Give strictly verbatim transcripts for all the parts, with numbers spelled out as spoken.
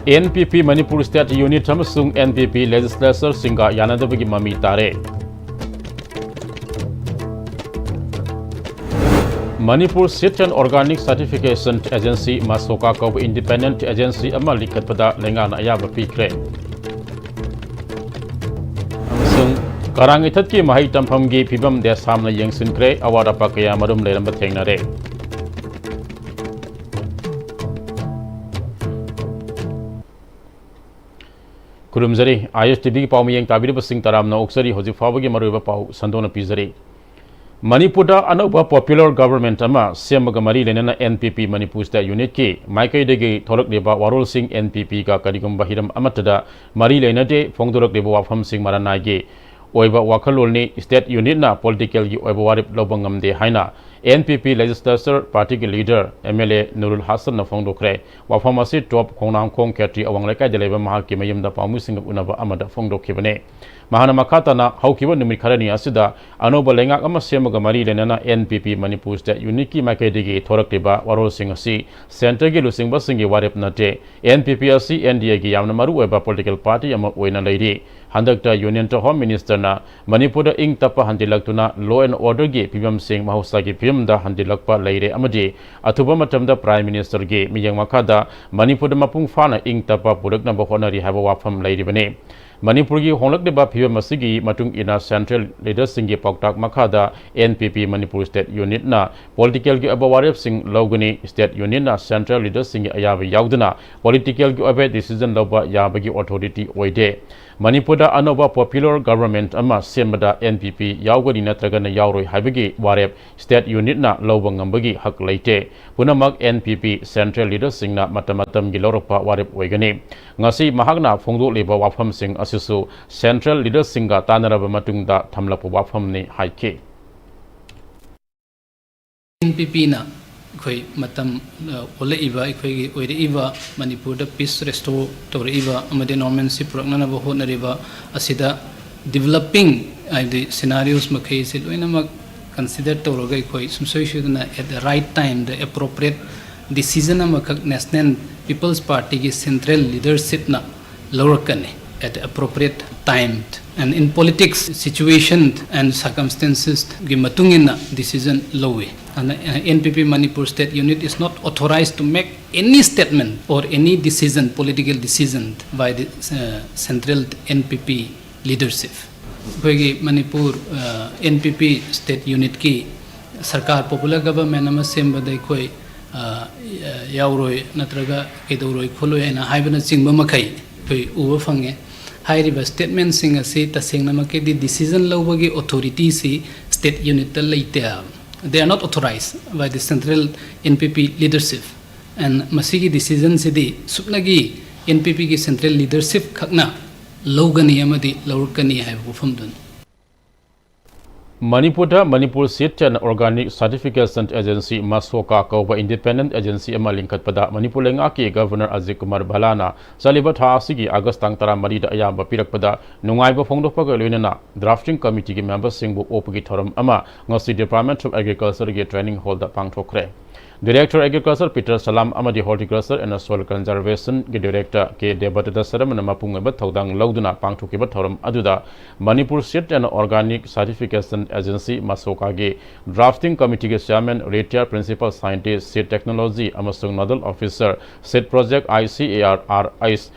N P P Manipur State Unit ꯑꯃꯁꯨꯡ N P P legislatureꯁꯤꯡꯒ ꯌꯥꯅꯗꯕꯒꯤ ꯃꯃꯤ ꯇꯥꯔꯦ꯫ Manipur Seed and Organic Certification Agency, ꯃꯁꯣꯀꯥ ꯀꯧꯕ independent agency ꯑꯃ ꯂꯤꯡꯈꯠꯄꯗ ꯂꯩꯉꯥꯛꯅ ꯑꯌꯥꯕ ꯄꯤꯈ꯭ꯔꯦ꯫ ꯑꯃꯁꯨꯡ ꯀꯔꯥꯡ ꯏꯊꯠꯀꯤ ꯃꯍꯩ ꯇꯝꯐꯝꯒꯤ ꯐꯤꯕꯝ ꯗꯦꯁꯥꯝꯅ ꯌꯦꯡꯁꯤꯟꯈ꯭ꯔꯦ, ꯑꯋꯥꯠ ꯑꯄꯥ ꯀꯌꯥ ꯃꯔꯨꯝ ꯂꯩꯔꯝꯕ ꯊꯦꯡꯅꯔꯦ꯫ ꯈꯨꯔꯨꯝꯖꯔꯤ꯫ ꯑꯥꯏ ꯑꯦꯁ ꯇꯤ ꯚꯤꯒꯤ ꯄꯥꯎ ꯃꯤꯠꯌꯦꯡ ꯇꯥꯕꯤꯔꯤꯕꯁꯤꯡ ꯇꯔꯥꯝꯅ ꯑꯣꯛꯆꯔꯤ꯫ ꯍꯧꯖꯤꯛ ꯐꯥꯎꯕꯒꯤ ꯃꯔꯨꯑꯣꯏꯕ ꯄꯥꯎ ꯁꯟꯗꯣꯛꯅ ꯄꯤꯖꯔꯤ꯫ ꯃꯅꯤꯄꯨꯔꯗ ꯑꯅꯧꯕ popular government ꯑꯃ ꯁꯦꯝꯕꯒ ꯃꯔꯤ ꯂꯩꯅꯅ N P P Manipur State Unitꯀꯤ ꯃꯥꯏꯀꯩꯗꯒꯤ ꯊꯣꯛꯂꯛꯂꯤꯕ ꯋꯥꯔꯣꯜꯁꯤꯡ N P Pꯒ ꯀꯔꯤꯒꯨꯝꯕ ꯍꯤꯔꯝ ꯑꯃꯠꯇꯗ ꯃꯔꯤ ꯂꯩꯅꯗꯦ, ꯐꯣꯡꯗꯣꯔꯛꯂꯤꯕ ꯋꯥꯐꯝꯁꯤꯡ ꯃꯔꯥꯅꯥꯏꯒꯤ ꯑꯣꯏꯕ ꯋꯥꯈꯜꯂꯣꯟꯅꯤ꯫ State Unitꯅ politicalꯒꯤ ꯑꯣꯏꯕ ꯋꯥꯔꯦꯞ ꯂꯧꯕ ꯉꯝꯗꯦ ꯍꯥꯏꯅ N P P legislature partyꯒꯤ leader M L A ꯅꯨꯔꯨꯜ ꯍꯥꯁꯟꯅ ꯐꯣꯡꯗꯣꯛꯈ꯭ꯔꯦ꯫ ꯋꯥꯐꯝ ꯑꯁꯤ ꯇꯣꯞ ꯈꯣꯡꯅꯥꯡꯈꯣꯡ ꯈꯦꯇ꯭ꯔꯤ ꯑꯋꯥꯡ ꯂꯩꯀꯥꯏꯗ ꯂꯩꯕ ꯃꯍꯥꯛꯀꯤ ꯃꯌꯨꯝꯗ ꯄꯥꯎꯃꯤꯁꯤꯡꯒ ꯎꯅꯕ ꯑꯃꯗ ꯐꯣꯡꯗꯣꯛꯈꯤꯕꯅꯤ꯫ ꯃꯍꯥꯛꯅ ꯃꯈꯥ ꯇꯥꯅ ꯍꯧꯈꯤꯕ ꯅꯨꯃꯤꯠ ꯈꯔꯅꯤ ꯑꯁꯤꯗ ꯑꯅꯧꯕ ꯂꯩꯉꯥꯛ ꯑꯃ ꯁꯦꯝꯕꯒ ꯃꯔꯤ ꯂꯩꯅꯅ N P P Manipur State Unitꯀꯤ ꯃꯥꯏꯀꯩꯗꯒꯤ ꯊꯣꯔꯛꯂꯤꯕ ꯋꯥꯔꯣꯜꯁꯤꯡ ꯑꯁꯤ centreꯒꯤ ꯂꯨꯆꯤꯡꯕꯁꯤꯡꯒꯤ ꯋꯥꯔꯦꯞ ꯅꯠꯇꯦ꯫ N P P ꯑꯁꯤ N D Aꯒꯤ ꯌꯥꯝꯅ ꯃꯔꯨꯑꯣꯏꯕ political party ꯑꯃ ꯑꯣꯏꯅ ꯂꯩꯔꯤ꯫ ꯍꯟꯗꯛꯇ Unionꯇ Home Ministerꯅ ꯃꯅꯤꯄꯨꯔꯗ ꯏꯪ ꯇꯞꯄ ꯍꯟꯖꯤꯜꯂꯛꯇꯨꯅ law and orderꯒꯤ ꯐꯤꯕꯝꯁꯤꯡ ꯃꯍꯧꯁꯥꯒꯤ ꯐꯤꯕꯝꯗ ꯍꯟꯖꯤꯜꯂꯛꯄ ꯂꯩꯔꯦ ꯑꯃꯗꯤ ꯑꯊꯨꯕ ꯃꯇꯝꯗ Prime Ministerꯒꯤ ꯃꯤꯠꯌꯦꯡ ꯃꯈꯥꯗ ꯃꯅꯤꯄꯨꯔꯗ ꯃꯄꯨꯡ ꯐꯥꯅ ꯏꯪ ꯇꯞꯄ ꯄꯨꯔꯛꯅꯕ ꯍꯣꯠꯅꯔꯤ ꯍꯥꯏꯕ ꯋꯥꯐꯝ ꯂꯩꯔꯤꯕꯅꯤ꯫ ꯃꯅꯤꯄꯨꯔꯒꯤ ꯍꯣꯡꯂꯛꯂꯤꯕ ꯐꯤꯕꯝ ꯑꯁꯤꯒꯤ ꯃꯇꯨꯡ ꯏꯟꯅ central leaderꯁꯤꯡꯒꯤ ꯄꯥꯎꯇꯥꯛ ꯃꯈꯥꯗ N P P Manipur State Unitꯅ politicalꯒꯤ ꯑꯣꯏꯕ ꯋꯥꯔꯦꯞꯁꯤꯡ ꯂꯧꯒꯅꯤ꯫ State Unitꯅ central leaderꯁꯤꯡꯒꯤ ꯑꯌꯥꯕ ꯌꯥꯎꯗꯅ politicalꯒꯤ ꯑꯣꯏꯕ decision ꯂꯧꯕ ꯌꯥꯕꯒꯤ authority ꯑꯣꯏꯗꯦ꯫ ꯃꯅꯤꯄꯨꯔꯗ ꯑꯅꯧꯕ popular government ꯑꯃ ꯁꯦꯝꯕꯗ N P P ꯌꯥꯎꯒꯅꯤ ꯅꯠꯇ꯭ꯔꯒꯅ ꯌꯥꯎꯔꯣꯏ ꯍꯥꯏꯕꯒꯤ ꯋꯥꯔꯦꯞ State Unitꯅ ꯂꯧꯕ ꯉꯝꯕꯒꯤ ꯍꯛ ꯂꯩꯇꯦ꯫ ꯄꯨꯝꯅꯃꯛ N P P central leaderꯁꯤꯡꯅ ꯃꯇꯝ ꯃꯇꯝꯒꯤ ꯂꯧꯔꯛꯄ ꯋꯥꯔꯦꯞ ꯑꯣꯏꯒꯅꯤ꯫ ꯉꯁꯤ ꯃꯍꯥꯛꯅ ꯐꯣꯡꯗꯣꯛꯂꯤꯕ ꯋꯥꯐꯝꯁꯤꯡ ꯑꯁꯤꯁꯨ central leaderꯁꯤꯡꯒ ꯇꯥꯟꯅꯔꯕ ꯃꯇꯨꯡꯗ ꯊꯝꯂꯛꯄ ꯋꯥꯐꯝꯅꯤ ꯍꯥꯏꯈꯤ꯫ N P Pꯅ ꯑꯩꯈꯣꯏ ꯃꯇꯝ, ꯑ, ꯑꯣꯜꯂꯛꯏꯕ, ꯑꯩꯈꯣꯏꯒꯤ ꯑꯣꯏꯔꯛꯏꯕ ꯃꯅꯤꯄꯨꯔꯗ peace restore ꯇꯧꯔꯛꯏꯕ ꯑꯃꯗꯤ normalcy ꯄꯨꯔꯛꯅꯅꯕ ꯍꯣꯠꯅꯔꯤꯕ ꯑꯁꯤꯗ developing, ꯍꯥꯏꯕꯗꯤ scenarios ꯃꯈꯩꯁꯤ ꯂꯣꯏꯅꯃꯛ consider ꯇꯧꯔꯒ ꯑꯩꯈꯣꯏ ꯁꯨꯡꯁꯣꯏ ꯁꯣꯏꯗꯅ at the right time, the appropriate Decision ꯑꯃꯈꯛ National People's Partyꯒꯤ central leadershipꯅ ꯂꯧꯔꯛꯀꯅꯤ at appropriate time and in politics situation and circumstancesꯒꯤ ꯃꯇꯨꯡ ꯏꯟꯅ decision ꯂꯧꯏ꯫ ꯑꯗꯨꯅ, uh, N P P Manipur State Unit is not authorized to make any statement or any decision, political decision by the, uh, central N P P leadership. ꯑꯩꯈꯣꯏꯒꯤ ꯃꯅꯤꯄꯨꯔ, ꯑ, N P P state unitꯀꯤ ꯁꯔꯀꯥꯔ, popular government ꯑꯃ ꯁꯦꯝꯕꯗ ꯑꯩꯈꯣꯏ, ꯑ, ꯌꯥꯎꯔꯣꯏ ꯅꯠꯇ꯭ꯔꯒ ꯀꯩꯗꯧꯔꯣꯏ ꯈꯣꯠꯂꯣꯏ ꯍꯥꯏꯅ ꯍꯥꯏꯕꯅꯆꯤꯡꯕ ꯃꯈꯩ ꯑꯩꯈꯣꯏ ꯎꯕ ꯐꯪꯉꯦ꯫ ꯍꯥꯏꯔꯤꯕ statementꯁꯤꯡ ꯑꯁꯤ ꯇꯁꯦꯡꯅꯃꯛꯀꯤꯗꯤ decision ꯂꯧꯕꯒꯤ authorityꯁꯤ state unitꯇ ꯂꯩꯇꯦ꯫ They are not authorized by the central N P P leadership. And ꯃꯁꯤꯒꯤ decisionꯁꯤꯗꯤ ꯁꯨꯞꯅꯒꯤ N P Pꯒꯤ central leadership ꯈꯛꯅ ꯂꯧꯒꯅꯤ ꯑꯃꯗꯤ ꯂꯧꯔꯛꯀꯅꯤ ꯍꯥꯏꯕ ꯋꯥꯐꯝꯗꯨꯅꯤ꯫ ꯃꯅꯤꯄꯨꯔꯗ Manipur Seed and Organic Certification Agency, ꯃꯁꯣꯀꯥ ꯀꯧꯕ independent agency ꯑꯃ ꯂꯤꯡꯈꯠꯄꯗ ꯃꯅꯤꯄꯨꯔ ꯂꯩꯉꯥꯛꯀꯤ Governor ꯑꯖꯤꯠ ꯀꯨꯃꯥꯔ ꯚꯜꯂꯥꯅ ꯆꯠꯂꯤꯕ ꯊꯥ ꯑꯁꯤꯒꯤ August ꯇꯥꯡ ꯇꯔꯥꯃꯔꯤꯗ ꯑꯌꯥꯕ ꯄꯤꯔꯛꯄꯗ ꯅꯨꯡꯉꯥꯏꯕ ꯐꯣꯡꯗꯣꯛꯄꯒ ꯂꯣꯏꯅꯅ drafting committeeꯒꯤ memberꯁꯤꯡꯕꯨ ꯑꯣꯛꯄꯒꯤ ꯊꯧꯔꯝ ꯑꯃ ꯉꯁꯤ Department of Agricultureꯒꯤ training hallꯗ ꯄꯥꯡꯊꯣꯛꯈ꯭ꯔꯦ꯫ Director Agriculture Peter Salam ꯑꯃꯗꯤ Horticulture and Soil Conservationꯒꯤ Director ꯀꯦ ꯗꯦꯕꯗꯠꯇ ꯁꯔꯃꯅ ꯃꯄꯨꯡ ꯑꯣꯏꯕ ꯊꯧꯗꯥꯡ ꯂꯧꯗꯨꯅ ꯄꯥꯡꯊꯣꯛꯈꯤꯕ ꯊꯧꯔꯝ ꯑꯗꯨꯗ Manipur Seed and Organic Certification Agency, ꯃꯁꯣꯀꯥꯒꯤ drafting committeeꯒꯤ chairman, retired principal scientist, seed technology ꯑꯃꯁꯨꯡ nodal officer, seed project, I C A R R H,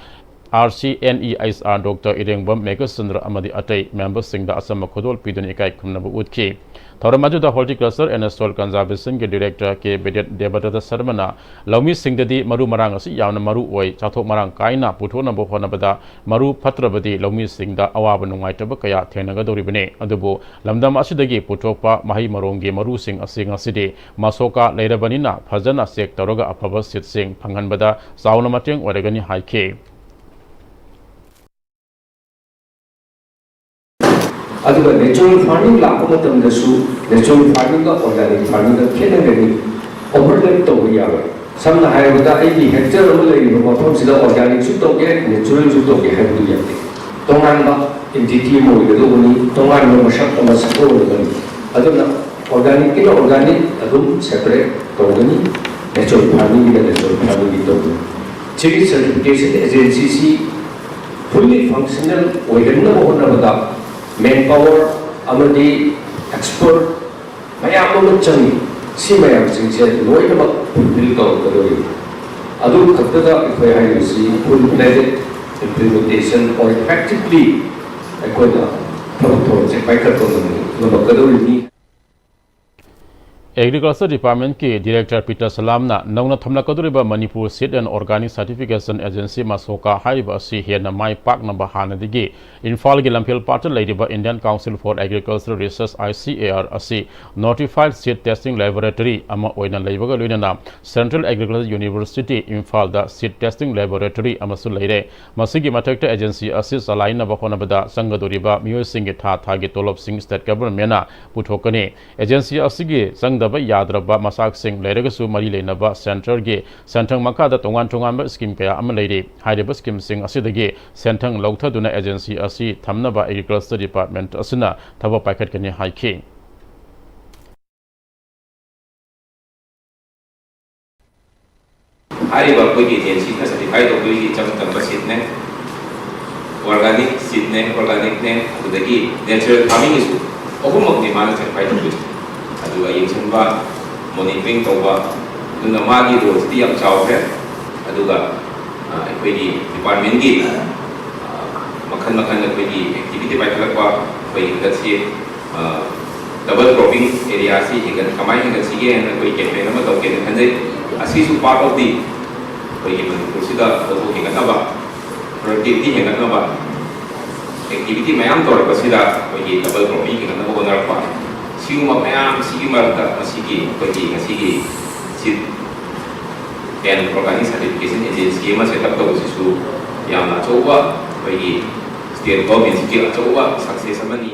R C N E H R, Doctor ꯏꯔꯦꯡꯕꯝ Meghachandra ꯑꯃꯗꯤ ꯑꯇꯩ memberꯁꯤꯡꯗ ꯑꯆꯝꯕ ꯈꯨꯗꯣꯜ ꯄꯤꯗꯨꯅ ꯏꯀꯥꯏ ꯈꯨꯝꯅꯕ ꯎꯠꯈꯤ꯫ ꯊꯧꯔꯝ ꯑꯗꯨꯗ Horticulture and Soil Conservationꯒꯤ Director ꯀꯦ ꯕꯤꯗ꯭ꯌꯥ ꯗꯦꯕꯗꯠꯇ ꯁꯔꯃꯅ ꯂꯧꯃꯤꯁꯤꯡꯗꯗꯤ ꯃꯔꯨ ꯃꯔꯥꯡ ꯑꯁꯤ ꯌꯥꯝꯅ ꯃꯔꯨ ꯑꯣꯏ, ꯆꯥꯊꯣꯛ ꯃꯔꯥꯡ ꯀꯥꯏꯅ ꯄꯨꯊꯣꯛꯅꯕ ꯍꯣꯠꯅꯕꯗ ꯃꯔꯨ ꯐꯠꯇ꯭ꯔꯕꯗꯤ ꯂꯧꯃꯤꯁꯤꯡꯗ ꯑꯋꯥꯕ ꯅꯨꯡꯉꯥꯏꯇꯕ ꯀꯌꯥ ꯊꯦꯡꯅꯒꯗꯧꯔꯤꯕꯅꯤ꯫ ꯑꯗꯨꯕꯨ ꯂꯝꯗꯝ ꯑꯁꯤꯗꯒꯤ ꯄꯨꯊꯣꯛꯄ ꯃꯍꯩ ꯃꯔꯣꯡꯒꯤ ꯃꯔꯨꯁꯤꯡ ꯑꯁꯤ ꯉꯁꯤꯗꯤ ꯃꯁꯣꯀꯥ ꯂꯩꯔꯕꯅꯤꯅ ꯐꯖꯅ check ꯇꯧꯔꯒ ꯑꯐꯕ seedꯁꯤꯡ ꯐꯪꯍꯟꯕꯗ ꯆꯥꯎꯅ ꯃꯇꯦꯡ ꯑꯣꯏꯔꯒꯅꯤ ꯍꯥꯏꯈꯤ꯫ ꯑꯗꯨꯒ natural farming ꯂꯥꯛꯄ ꯃꯇꯝꯗꯁꯨ natural farmingꯒ organic farmingꯒ ꯈꯦꯠꯅꯒꯅꯤ, overlap ꯇꯧꯕ ꯌꯥꯔꯣꯏ꯫ ꯁꯝꯅ ꯍꯥꯏꯔꯕꯗ ꯑꯩꯒꯤ hectare ꯑꯃ ꯂꯩꯔꯤꯕ ꯃꯐꯝꯁꯤꯗ organicꯁꯨ ꯇꯧꯒꯦ, naturalꯁꯨ ꯇꯧꯒꯦ ꯍꯥꯏꯕꯗꯨ ꯌꯥꯗꯦ꯫ ꯇꯣꯉꯥꯟꯕ entity ꯑꯃ ꯑꯣꯏꯒꯗꯧꯕꯅꯤ, ꯇꯣꯉꯥꯟꯕ ꯃꯁꯛ ꯑꯃ ꯁꯛꯇꯣꯛꯑꯒꯅꯤ꯫ ꯑꯗꯨꯅ organicꯀꯤꯅ organic ꯑꯗꯨꯝ separate ꯇꯧꯒꯅꯤ꯫ natural farmingꯒꯤꯗ natural farmingꯒꯤ ꯇꯧꯕ꯫ ꯁꯤꯒꯤ certification agencyꯁꯤ fully functional ꯑꯣꯏꯍꯟꯅꯕ ꯍꯣꯠꯅꯕꯗ manpower ꯑꯃꯗꯤ expert ꯃꯌꯥꯝ ꯑꯃ ꯆꯪꯏ꯫ ꯁꯤ ꯃꯌꯥꯝꯁꯤꯡꯁꯦ ꯂꯣꯏꯅꯃꯛ fulfill ꯇꯧꯔꯛꯀꯗꯧꯔꯤꯕꯅꯤ꯫ ꯑꯗꯨ ꯈꯛꯇꯗ ꯑꯩꯈꯣꯏ ꯍꯥꯏꯔꯤꯕꯁꯤ full fledged implementation or effectively ꯑꯩꯈꯣꯏꯅ ꯊꯕꯛ ꯊꯧꯔꯝꯁꯦ ꯄꯥꯏꯈꯠꯄ ꯉꯝ-, ꯉꯝꯃꯛꯀꯗꯧꯔꯤꯕꯅꯤ꯫ Agriculture Departmentꯀꯤ Director ꯄꯤꯇꯔ ꯁꯂꯥꯝꯅ ꯅꯧꯅ ꯊꯝꯂꯛꯀꯗꯧꯔꯤꯕ Manipur Seed and Organic Certification Agency ꯃꯁꯣꯀꯥ ꯍꯥꯏꯔꯤꯕ ꯑꯁꯤ ꯍꯦꯟꯅ ꯃꯥꯏ ꯄꯥꯛꯅꯕ ꯍꯥꯟꯅꯗꯒꯤ ꯏꯝꯐꯥꯜꯒꯤ ꯂꯝꯐꯦꯜ ꯄꯥꯠꯇ ꯂꯩꯔꯤꯕ Indian Council for Agricultural Research, I C A R, ꯑꯁꯤ notified seed testing laboratory ꯑꯃ ꯑꯣꯏꯅ ꯂꯩꯕꯒ ꯂꯣꯏꯅꯅ Central Agriculture University ꯏꯝꯐꯥꯜꯗ seed testing laboratory ꯑꯃꯁꯨ ꯂꯩꯔꯦ꯫ ꯃꯁꯤꯒꯤ ꯃꯊꯛꯇ agency ꯑꯁꯤ ꯆꯂꯥꯏꯅꯕ ꯍꯣꯠꯅꯕꯗ ꯆꯪꯒꯗꯧꯔꯤꯕ ꯃꯤꯑꯣꯏꯁꯤꯡꯒꯤ ꯊꯥ ꯊꯥꯒꯤ ꯇꯣꯂꯣꯞꯁꯤꯡ state governmentꯅ ꯄꯨꯊꯣꯛꯀꯅꯤ꯫ Agency ꯑꯁꯤꯒꯤ ꯆꯪꯗꯕ ꯌꯥꯗ꯭ꯔꯕ ꯃꯆꯥꯛꯁꯤꯡ ꯂꯩꯔꯒꯁꯨ ꯃꯔꯤ ꯂꯩꯅꯕ centreꯒꯤ ꯁꯦꯟꯊꯪ ꯃꯈꯥꯗ ꯇꯣꯉꯥꯟ ꯇꯣꯉꯥꯟꯕ scheme ꯀꯌꯥ ꯑꯃ ꯂꯩꯔꯤ꯫ ꯍꯥꯏꯔꯤꯕ schemeꯁꯤꯡ ꯑꯁꯤꯗꯒꯤ ꯁꯦꯟꯊꯪ ꯂꯧꯊꯗꯨꯅ agency ꯑꯁꯤ ꯊꯝꯅꯕ Agriculture Department ꯑꯁꯤꯅ ꯊꯕꯛ ꯄꯥꯏꯈꯠꯀꯅꯤ ꯍꯥꯏꯈꯤ꯫ ꯍꯥꯏꯔꯤꯕ ꯑꯩꯈꯣꯏꯒꯤ agencyꯅ certify ꯇꯧꯗꯣꯏꯁꯤ ꯏꯆꯝ ꯆꯝꯕ seedꯅꯦ, organic seedꯅꯦ, organicꯅꯦ, ꯑꯗꯨꯗꯒꯤ natural farmingꯒꯤꯁꯨ ꯑꯍꯨꯝꯃꯛꯅꯤ ꯃꯥꯅ certify ꯇꯧꯗꯣꯏꯁꯤ꯫ ꯑꯗꯨꯒ ꯌꯦꯡꯁꯤꯟꯕ, monitoring ꯇꯧꯕ, ꯑꯗꯨꯅ ꯃꯥꯒꯤ roleꯁꯤꯗꯤ ꯌꯥꯝ ꯆꯥꯎꯈ꯭ꯔꯦ꯫ ꯑꯗꯨꯒ ꯑ, ꯑꯩꯈꯣꯏꯒꯤ departmentꯀꯤ ꯑ, ꯃꯈꯜ ꯃꯈꯜ ꯑꯩꯈꯣꯏꯒꯤ activity ꯄꯥꯏꯈꯠꯂꯛꯄ, ꯑꯩꯈꯣꯏ ꯍꯟꯗꯛꯁꯤ double cropping areaꯁꯤ ꯍꯦꯟꯒꯠ-, ꯀꯃꯥꯏꯅ ꯍꯦꯟꯒꯠꯁꯤꯒꯦ ꯍꯥꯏꯅ ꯑꯩꯈꯣꯏ campaign ꯑꯃ ꯇꯧꯒꯦꯅ ꯈꯟꯖꯩ꯫ ꯑꯁꯤꯁꯨ part of the ꯑꯩꯈꯣꯏꯒꯤ ꯃꯅꯤꯄꯨꯔꯁꯤꯗ ꯄꯣꯠꯊꯣꯛ ꯍꯦꯟꯒꯠꯅꯕ, productivity ꯍꯦꯟꯒꯠꯅꯕ activity ꯃꯌꯥꯝ ꯇꯧꯔꯛꯄꯁꯤꯗ ꯑꯩꯈꯣꯏꯒꯤ double cropping ꯍꯦꯟꯒꯠꯅꯕ ꯍꯣꯠꯅꯔꯛꯄ, ꯁꯤꯒꯨꯝꯕ ꯃꯌꯥꯝꯁꯤꯒꯤ ꯃꯔꯛꯇ ꯃꯁꯤꯒꯤ ꯑꯩꯈꯣꯏꯒꯤ ꯉꯁꯤꯒꯤ seed and Organic Certification Agency ꯑꯃ set up ꯇꯧꯕꯁꯤꯁꯨ ꯌꯥꯝꯅ ꯑꯆꯧꯕ ꯑꯩꯈꯣꯏꯒꯤ state governmentꯁꯤꯒꯤ ꯑꯆꯧꯕ success ꯑꯃꯅꯤ꯫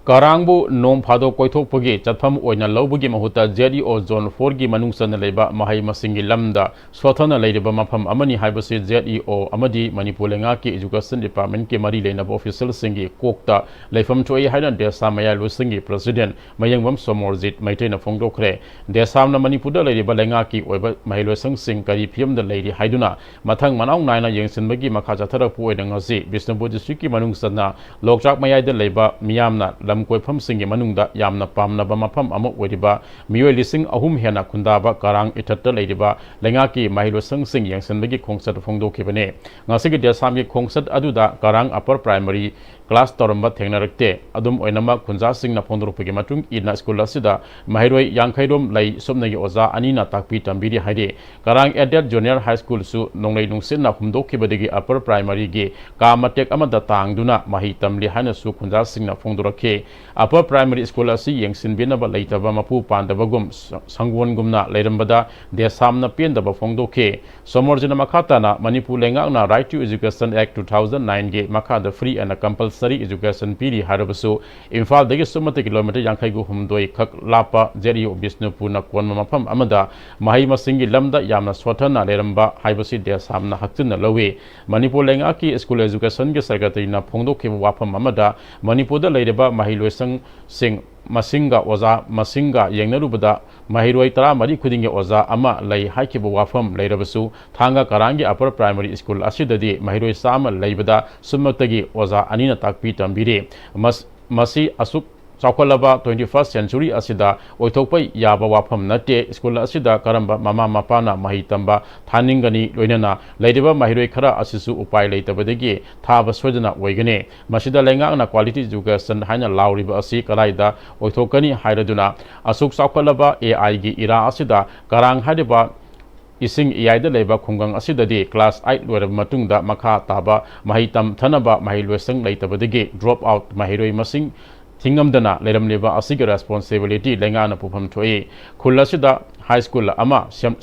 ꯀꯔꯥꯡꯕꯨ ꯅꯣꯡ ꯐꯥꯗꯣꯛ ꯀꯣꯏꯊꯣꯛꯄꯒꯤ ꯆꯠꯐꯝ ꯑꯣꯏꯅ ꯂꯧꯕꯒꯤ ꯃꯍꯨꯠꯇ, ꯖꯦꯠ ꯏ ꯑꯣ ꯖꯣꯟ ꯐꯣꯔꯒꯤ ꯃꯅꯨꯡ ꯆꯟꯅ ꯂꯩꯕ ꯃꯍꯩ ꯃꯁꯤꯡꯒꯤ ꯂꯝꯗ ꯁꯣꯠꯊꯅ ꯂꯩꯔꯤꯕ ꯃꯐꯝ ꯑꯃꯅꯤ ꯍꯥꯏꯕꯁꯤ ꯖꯦꯠ ꯏ ꯑꯣ ꯑꯃꯗꯤ ꯃꯅꯤꯄꯨꯔ ꯂꯩꯉꯥꯛꯀꯤ ꯏꯖꯨꯀꯦꯁꯟ ꯗꯤꯄꯥꯔꯠꯃꯦꯟꯠꯀꯤ ꯃꯔꯤ ꯂꯩꯅꯕ ꯑꯣꯐꯤꯁꯤꯌꯦꯜꯁꯤꯡꯒꯤ ꯀꯣꯛꯇ ꯂꯩꯐꯝ ꯊꯣꯛꯏ ꯍꯥꯏꯅ ꯗꯦꯁꯥ ꯃꯌꯥꯏꯂꯣꯏꯁꯪꯒꯤ ꯄ꯭ꯔꯁꯤꯗꯦꯟꯠ ꯃꯌꯦꯡꯕꯝ ꯁꯣꯃꯣꯔꯖꯤꯠ ꯃꯩꯇꯩꯅ ꯐꯣꯡꯗꯣꯛꯈ꯭ꯔꯦ꯫ ꯗꯦꯁꯥꯝꯅ ꯃꯅꯤꯄꯨꯔꯗ ꯂꯩꯔꯤꯕ ꯂꯩꯉꯥꯛꯀꯤ ꯑꯣꯏꯕ ꯃꯍꯩꯂꯣꯏꯁꯪꯁꯤꯡ ꯀꯔꯤ ꯐꯤꯕꯝꯗ ꯂꯩꯔꯤ ꯍꯥꯏꯗꯨꯅ ꯃꯊꯪ ꯃꯅꯥꯎ ꯅꯥꯏꯅ ꯌꯦꯡꯁꯤꯟꯕꯒꯤ ꯃꯈꯥ ꯆꯠꯊꯔꯛꯄ ꯑꯣꯏꯅ ꯉꯁꯤ ꯕꯤꯁꯅꯨꯄꯨꯔ ꯗꯤꯁꯇ꯭ꯔꯤꯛꯀꯤ ꯃꯅꯨꯡ ꯆꯟꯅ ꯂꯣꯛꯆꯥꯛ ꯃꯌꯥꯏꯗ ꯂꯩꯕ ꯃꯤꯌꯥꯝꯅ ꯂꯝ ꯀꯣꯏꯐꯝꯁꯤꯡꯒꯤ ꯃꯅꯨꯡꯗ ꯌꯥꯝꯅ ꯄꯥꯝꯅꯕ ꯃꯐꯝ ꯑꯃ ꯑꯣꯏꯔꯤꯕ ꯃꯤꯑꯣꯏ ꯂꯤꯁꯤꯡ ꯑꯍꯨꯝ ꯍꯦꯟꯅ ꯈꯨꯟꯗꯥꯕ ꯀꯔꯥꯡ ꯏꯊꯠꯇ ꯂꯩꯔꯤꯕ ꯂꯩꯉꯥꯛꯀꯤ ꯃꯍꯩꯂꯣꯏꯁꯪꯁꯤꯡ ꯌꯦꯡꯁꯤꯟꯕꯒꯤ ꯈꯣꯡꯆꯠ ꯐꯣꯡꯗꯣꯛꯈꯤꯕꯅꯤ꯫ ꯉꯁꯤꯒꯤ ꯗꯦꯁꯥꯝꯒꯤ ꯈꯣꯡꯆꯠ ꯑꯗꯨꯗ ꯀꯔꯥꯡ ꯑꯄꯔ ꯄ꯭ꯔꯥꯏꯃꯔꯤ ꯀ꯭ꯂꯥꯁ ꯇꯧꯔꯝꯕ ꯊꯦꯡꯅꯔꯛꯇꯦ꯫ ꯑꯗꯨꯝ ꯑꯣꯏꯅꯃꯛ, ꯈꯨꯟꯖꯥꯁꯤꯡꯅ ꯐꯣꯡꯗꯣꯔꯛꯄꯒꯤ ꯃꯇꯨꯡ ꯏꯟꯅ, ꯁ꯭ꯀꯨꯜ ꯑꯁꯤꯗ ꯃꯍꯩꯔꯣꯏ ꯌꯥꯡꯈꯩꯔꯣꯝ ꯂꯩ꯫ ꯁꯨꯞꯅꯒꯤ ꯑꯣꯖꯥ ꯑꯅꯤꯅ ꯇꯥꯛꯄꯤ ꯇꯝꯕꯤꯔꯤ ꯍꯥꯏꯔꯤ꯫ ꯀꯔꯥꯡ ꯑꯦꯗꯦꯠ ꯖꯨꯅꯤꯌꯔ ꯍꯥꯏ ꯁ꯭ꯀꯨꯜꯁꯨ ꯅꯣꯡꯂꯩ ꯅꯨꯡꯁꯤꯠꯅ ꯍꯨꯝꯗꯣꯛꯈꯤꯕꯗꯒꯤ ꯑꯄꯔ ꯄ꯭ꯔꯥꯏꯃꯔꯤꯒꯤ ꯀꯥ ꯃꯇꯦꯛ ꯑꯃꯗ ꯇꯥꯡꯗꯨꯅ ꯃꯍꯩ ꯇꯝꯂꯤ ꯍꯥꯏꯅꯁꯨ ꯈꯨꯟꯖꯥꯁꯤꯡꯅ ꯐꯣꯡꯗꯣꯔꯛꯈꯤ꯫ ꯑꯄꯔ ꯄ꯭ꯔꯥꯏꯃꯔꯤ ꯁ꯭ꯀꯨꯜ ꯑꯁꯤ ꯌꯦꯡꯁꯤꯟꯕꯤꯅꯕ ꯂꯩꯇꯕ ꯃꯄꯨ ꯄꯥꯟꯗꯕꯒꯨꯝ ꯁ-, ꯁꯪꯒꯣꯟꯒꯨꯝꯅ ꯂꯩꯔꯝꯕꯗ ꯗꯦꯁꯥꯝꯅ ꯄꯦꯟꯗꯕ ꯐꯣꯡꯗꯣꯛꯈꯤ꯫ ꯁꯣꯃꯣꯔꯖꯤꯠꯅ ꯃꯈꯥ ꯇꯥꯅ ꯃꯅꯤꯄꯨꯔ ꯂꯩꯉꯥꯛꯅ Right to Education Act two thousand nine ꯒꯤ ꯃꯈꯥꯗ free and compulsory education ꯄꯤꯔꯤ ꯍꯥꯏꯔꯕꯁꯨ, ꯏꯝꯐꯥꯜꯗꯒꯤ ꯁꯨꯞꯅꯇ ꯀꯤꯂꯣꯃꯤꯇꯔ ꯌꯥꯡꯈꯩꯒ ꯍꯨꯝꯗꯣꯏ ꯈꯛ ꯂꯥꯞꯄ ꯖꯦꯠ ꯏ ꯑꯣ ꯕꯤꯁꯅꯨꯄꯨꯔꯅ ꯀꯣꯟꯕ ꯃꯐꯝ ꯑꯃꯗ ꯃꯍꯩ ꯃꯁꯤꯡꯒꯤ ꯂꯝꯗ ꯌꯥꯝꯅ ꯁꯣꯠꯊꯅ ꯂꯩꯔꯝꯕ ꯍꯥꯏꯕꯁꯤ ꯗꯦꯁꯥꯝꯅ ꯍꯛꯆꯤꯟꯅ ꯂꯧꯏ꯫ ꯃꯅꯤꯄꯨꯔ ꯂꯩꯉꯥꯛꯀꯤ ꯁ꯭ꯀꯨꯜ ꯑꯦꯖꯨꯀꯦꯁꯟꯒꯤ ꯁꯦꯀ꯭ꯔꯦꯇꯔꯤꯅ ꯐꯣꯡꯗꯣꯛꯈꯤꯕ ꯋꯥꯐꯝ ꯑꯃꯗ, ꯃꯅꯤꯄꯨꯔꯗ ꯂꯩꯔꯤꯕ ꯃꯍꯩꯂꯣꯏꯁꯪꯁꯤꯡ ꯃꯁꯤꯡꯒ ꯑꯣꯖꯥ ꯃꯁꯤꯡꯒ ꯌꯦꯡꯅꯔꯨꯕꯗ ꯃꯍꯩꯔꯣꯏ ꯇꯔꯥꯃꯔꯤ ꯈꯨꯗꯤꯡꯒꯤ ꯑꯣꯖꯥ ꯑꯃ ꯂꯩ ꯍꯥꯏꯈꯤꯕ ꯋꯥꯐꯝ ꯂꯩꯔꯕꯁꯨ, ꯊꯥꯡꯒ ꯀꯔꯥꯡꯒꯤ ꯑꯄꯔ ꯄ꯭ꯔꯥꯏꯃꯔꯤ ꯁ꯭ꯀꯨꯜ ꯑꯁꯤꯗꯗꯤ ꯃꯍꯩꯔꯣꯏ ꯆꯥꯝꯃ ꯂꯩꯕꯗ ꯁꯨꯞꯅꯇꯒꯤ ꯑꯣꯖꯥ ꯑꯅꯤꯅ ꯇꯥꯛꯄꯤ ꯇꯝꯕꯤꯔꯤ꯫ ꯃꯁ-, ꯃꯁꯤ ꯑꯁꯨꯛ ꯆꯥꯎꯈꯠꯂꯕ twenty first century ꯑꯁꯤꯗ ꯑꯣꯏꯊꯣꯛꯄ ꯌꯥꯕ ꯋꯥꯐꯝ ꯅꯠꯇꯦ꯫ ꯁ꯭ꯀꯨꯜ ꯑꯁꯤꯗ ꯀꯔꯝꯕ ꯃꯃꯥ ꯃꯄꯥꯅ ꯃꯍꯩ ꯇꯝꯕ ꯊꯥꯅꯤꯡꯒꯅꯤ? ꯂꯣꯏꯅꯅ ꯂꯩꯔꯤꯕ ꯃꯍꯩꯔꯣꯏ ꯈꯔ ꯑꯁꯤꯁꯨ ꯎꯄꯥꯏ ꯂꯩꯇꯕꯗꯒꯤ ꯊꯥꯕ ꯁꯣꯏꯗꯅ ꯑꯣꯏꯒꯅꯤ꯫ ꯃꯁꯤꯗ ꯂꯩꯉꯥꯛꯅ quality education ꯍꯥꯏꯅ ꯂꯥꯎꯔꯤꯕ ꯑꯁꯤ ꯀꯗꯥꯏꯗ ꯑꯣꯏꯊꯣꯛꯀꯅꯤ ꯍꯥꯏꯔꯗꯨꯅ, ꯑꯁꯨꯛ ꯆꯥꯎꯈꯠꯂꯕ ꯑꯦ ꯑꯥꯏꯒꯤ ꯏꯔꯥ ꯑꯁꯤꯗ ꯀꯔꯥꯡ ꯍꯥꯏꯔꯤꯕ ꯏꯁꯤꯡ ꯏꯌꯥꯏꯗ ꯂꯩꯕ ꯈꯨꯡꯒꯪ ꯑꯁꯤꯗꯗꯤ class eight ꯂꯣꯏꯔꯕ ꯃꯇꯨꯡꯗ ꯃꯈꯥ ꯇꯥꯕ ꯃꯍꯩ ꯇꯝꯊꯅꯕ ꯃꯍꯩꯂꯣꯏꯁꯪ ꯂꯩꯇꯕꯗꯒꯤ drop out ꯃꯍꯩꯔꯣꯏ ꯃꯁꯤꯡ ꯊꯤꯡꯉꯝꯗꯅ ꯂꯩꯔꯝꯂꯤꯕ ꯑꯁꯤꯒꯤ responsibility ꯂꯩꯉꯥꯛꯅ ꯄꯨꯐꯝ ꯊꯣꯛꯏ꯫ ꯈꯨꯜ ꯑꯁꯤꯗ high school ꯑꯃ ꯁꯦꯝ-,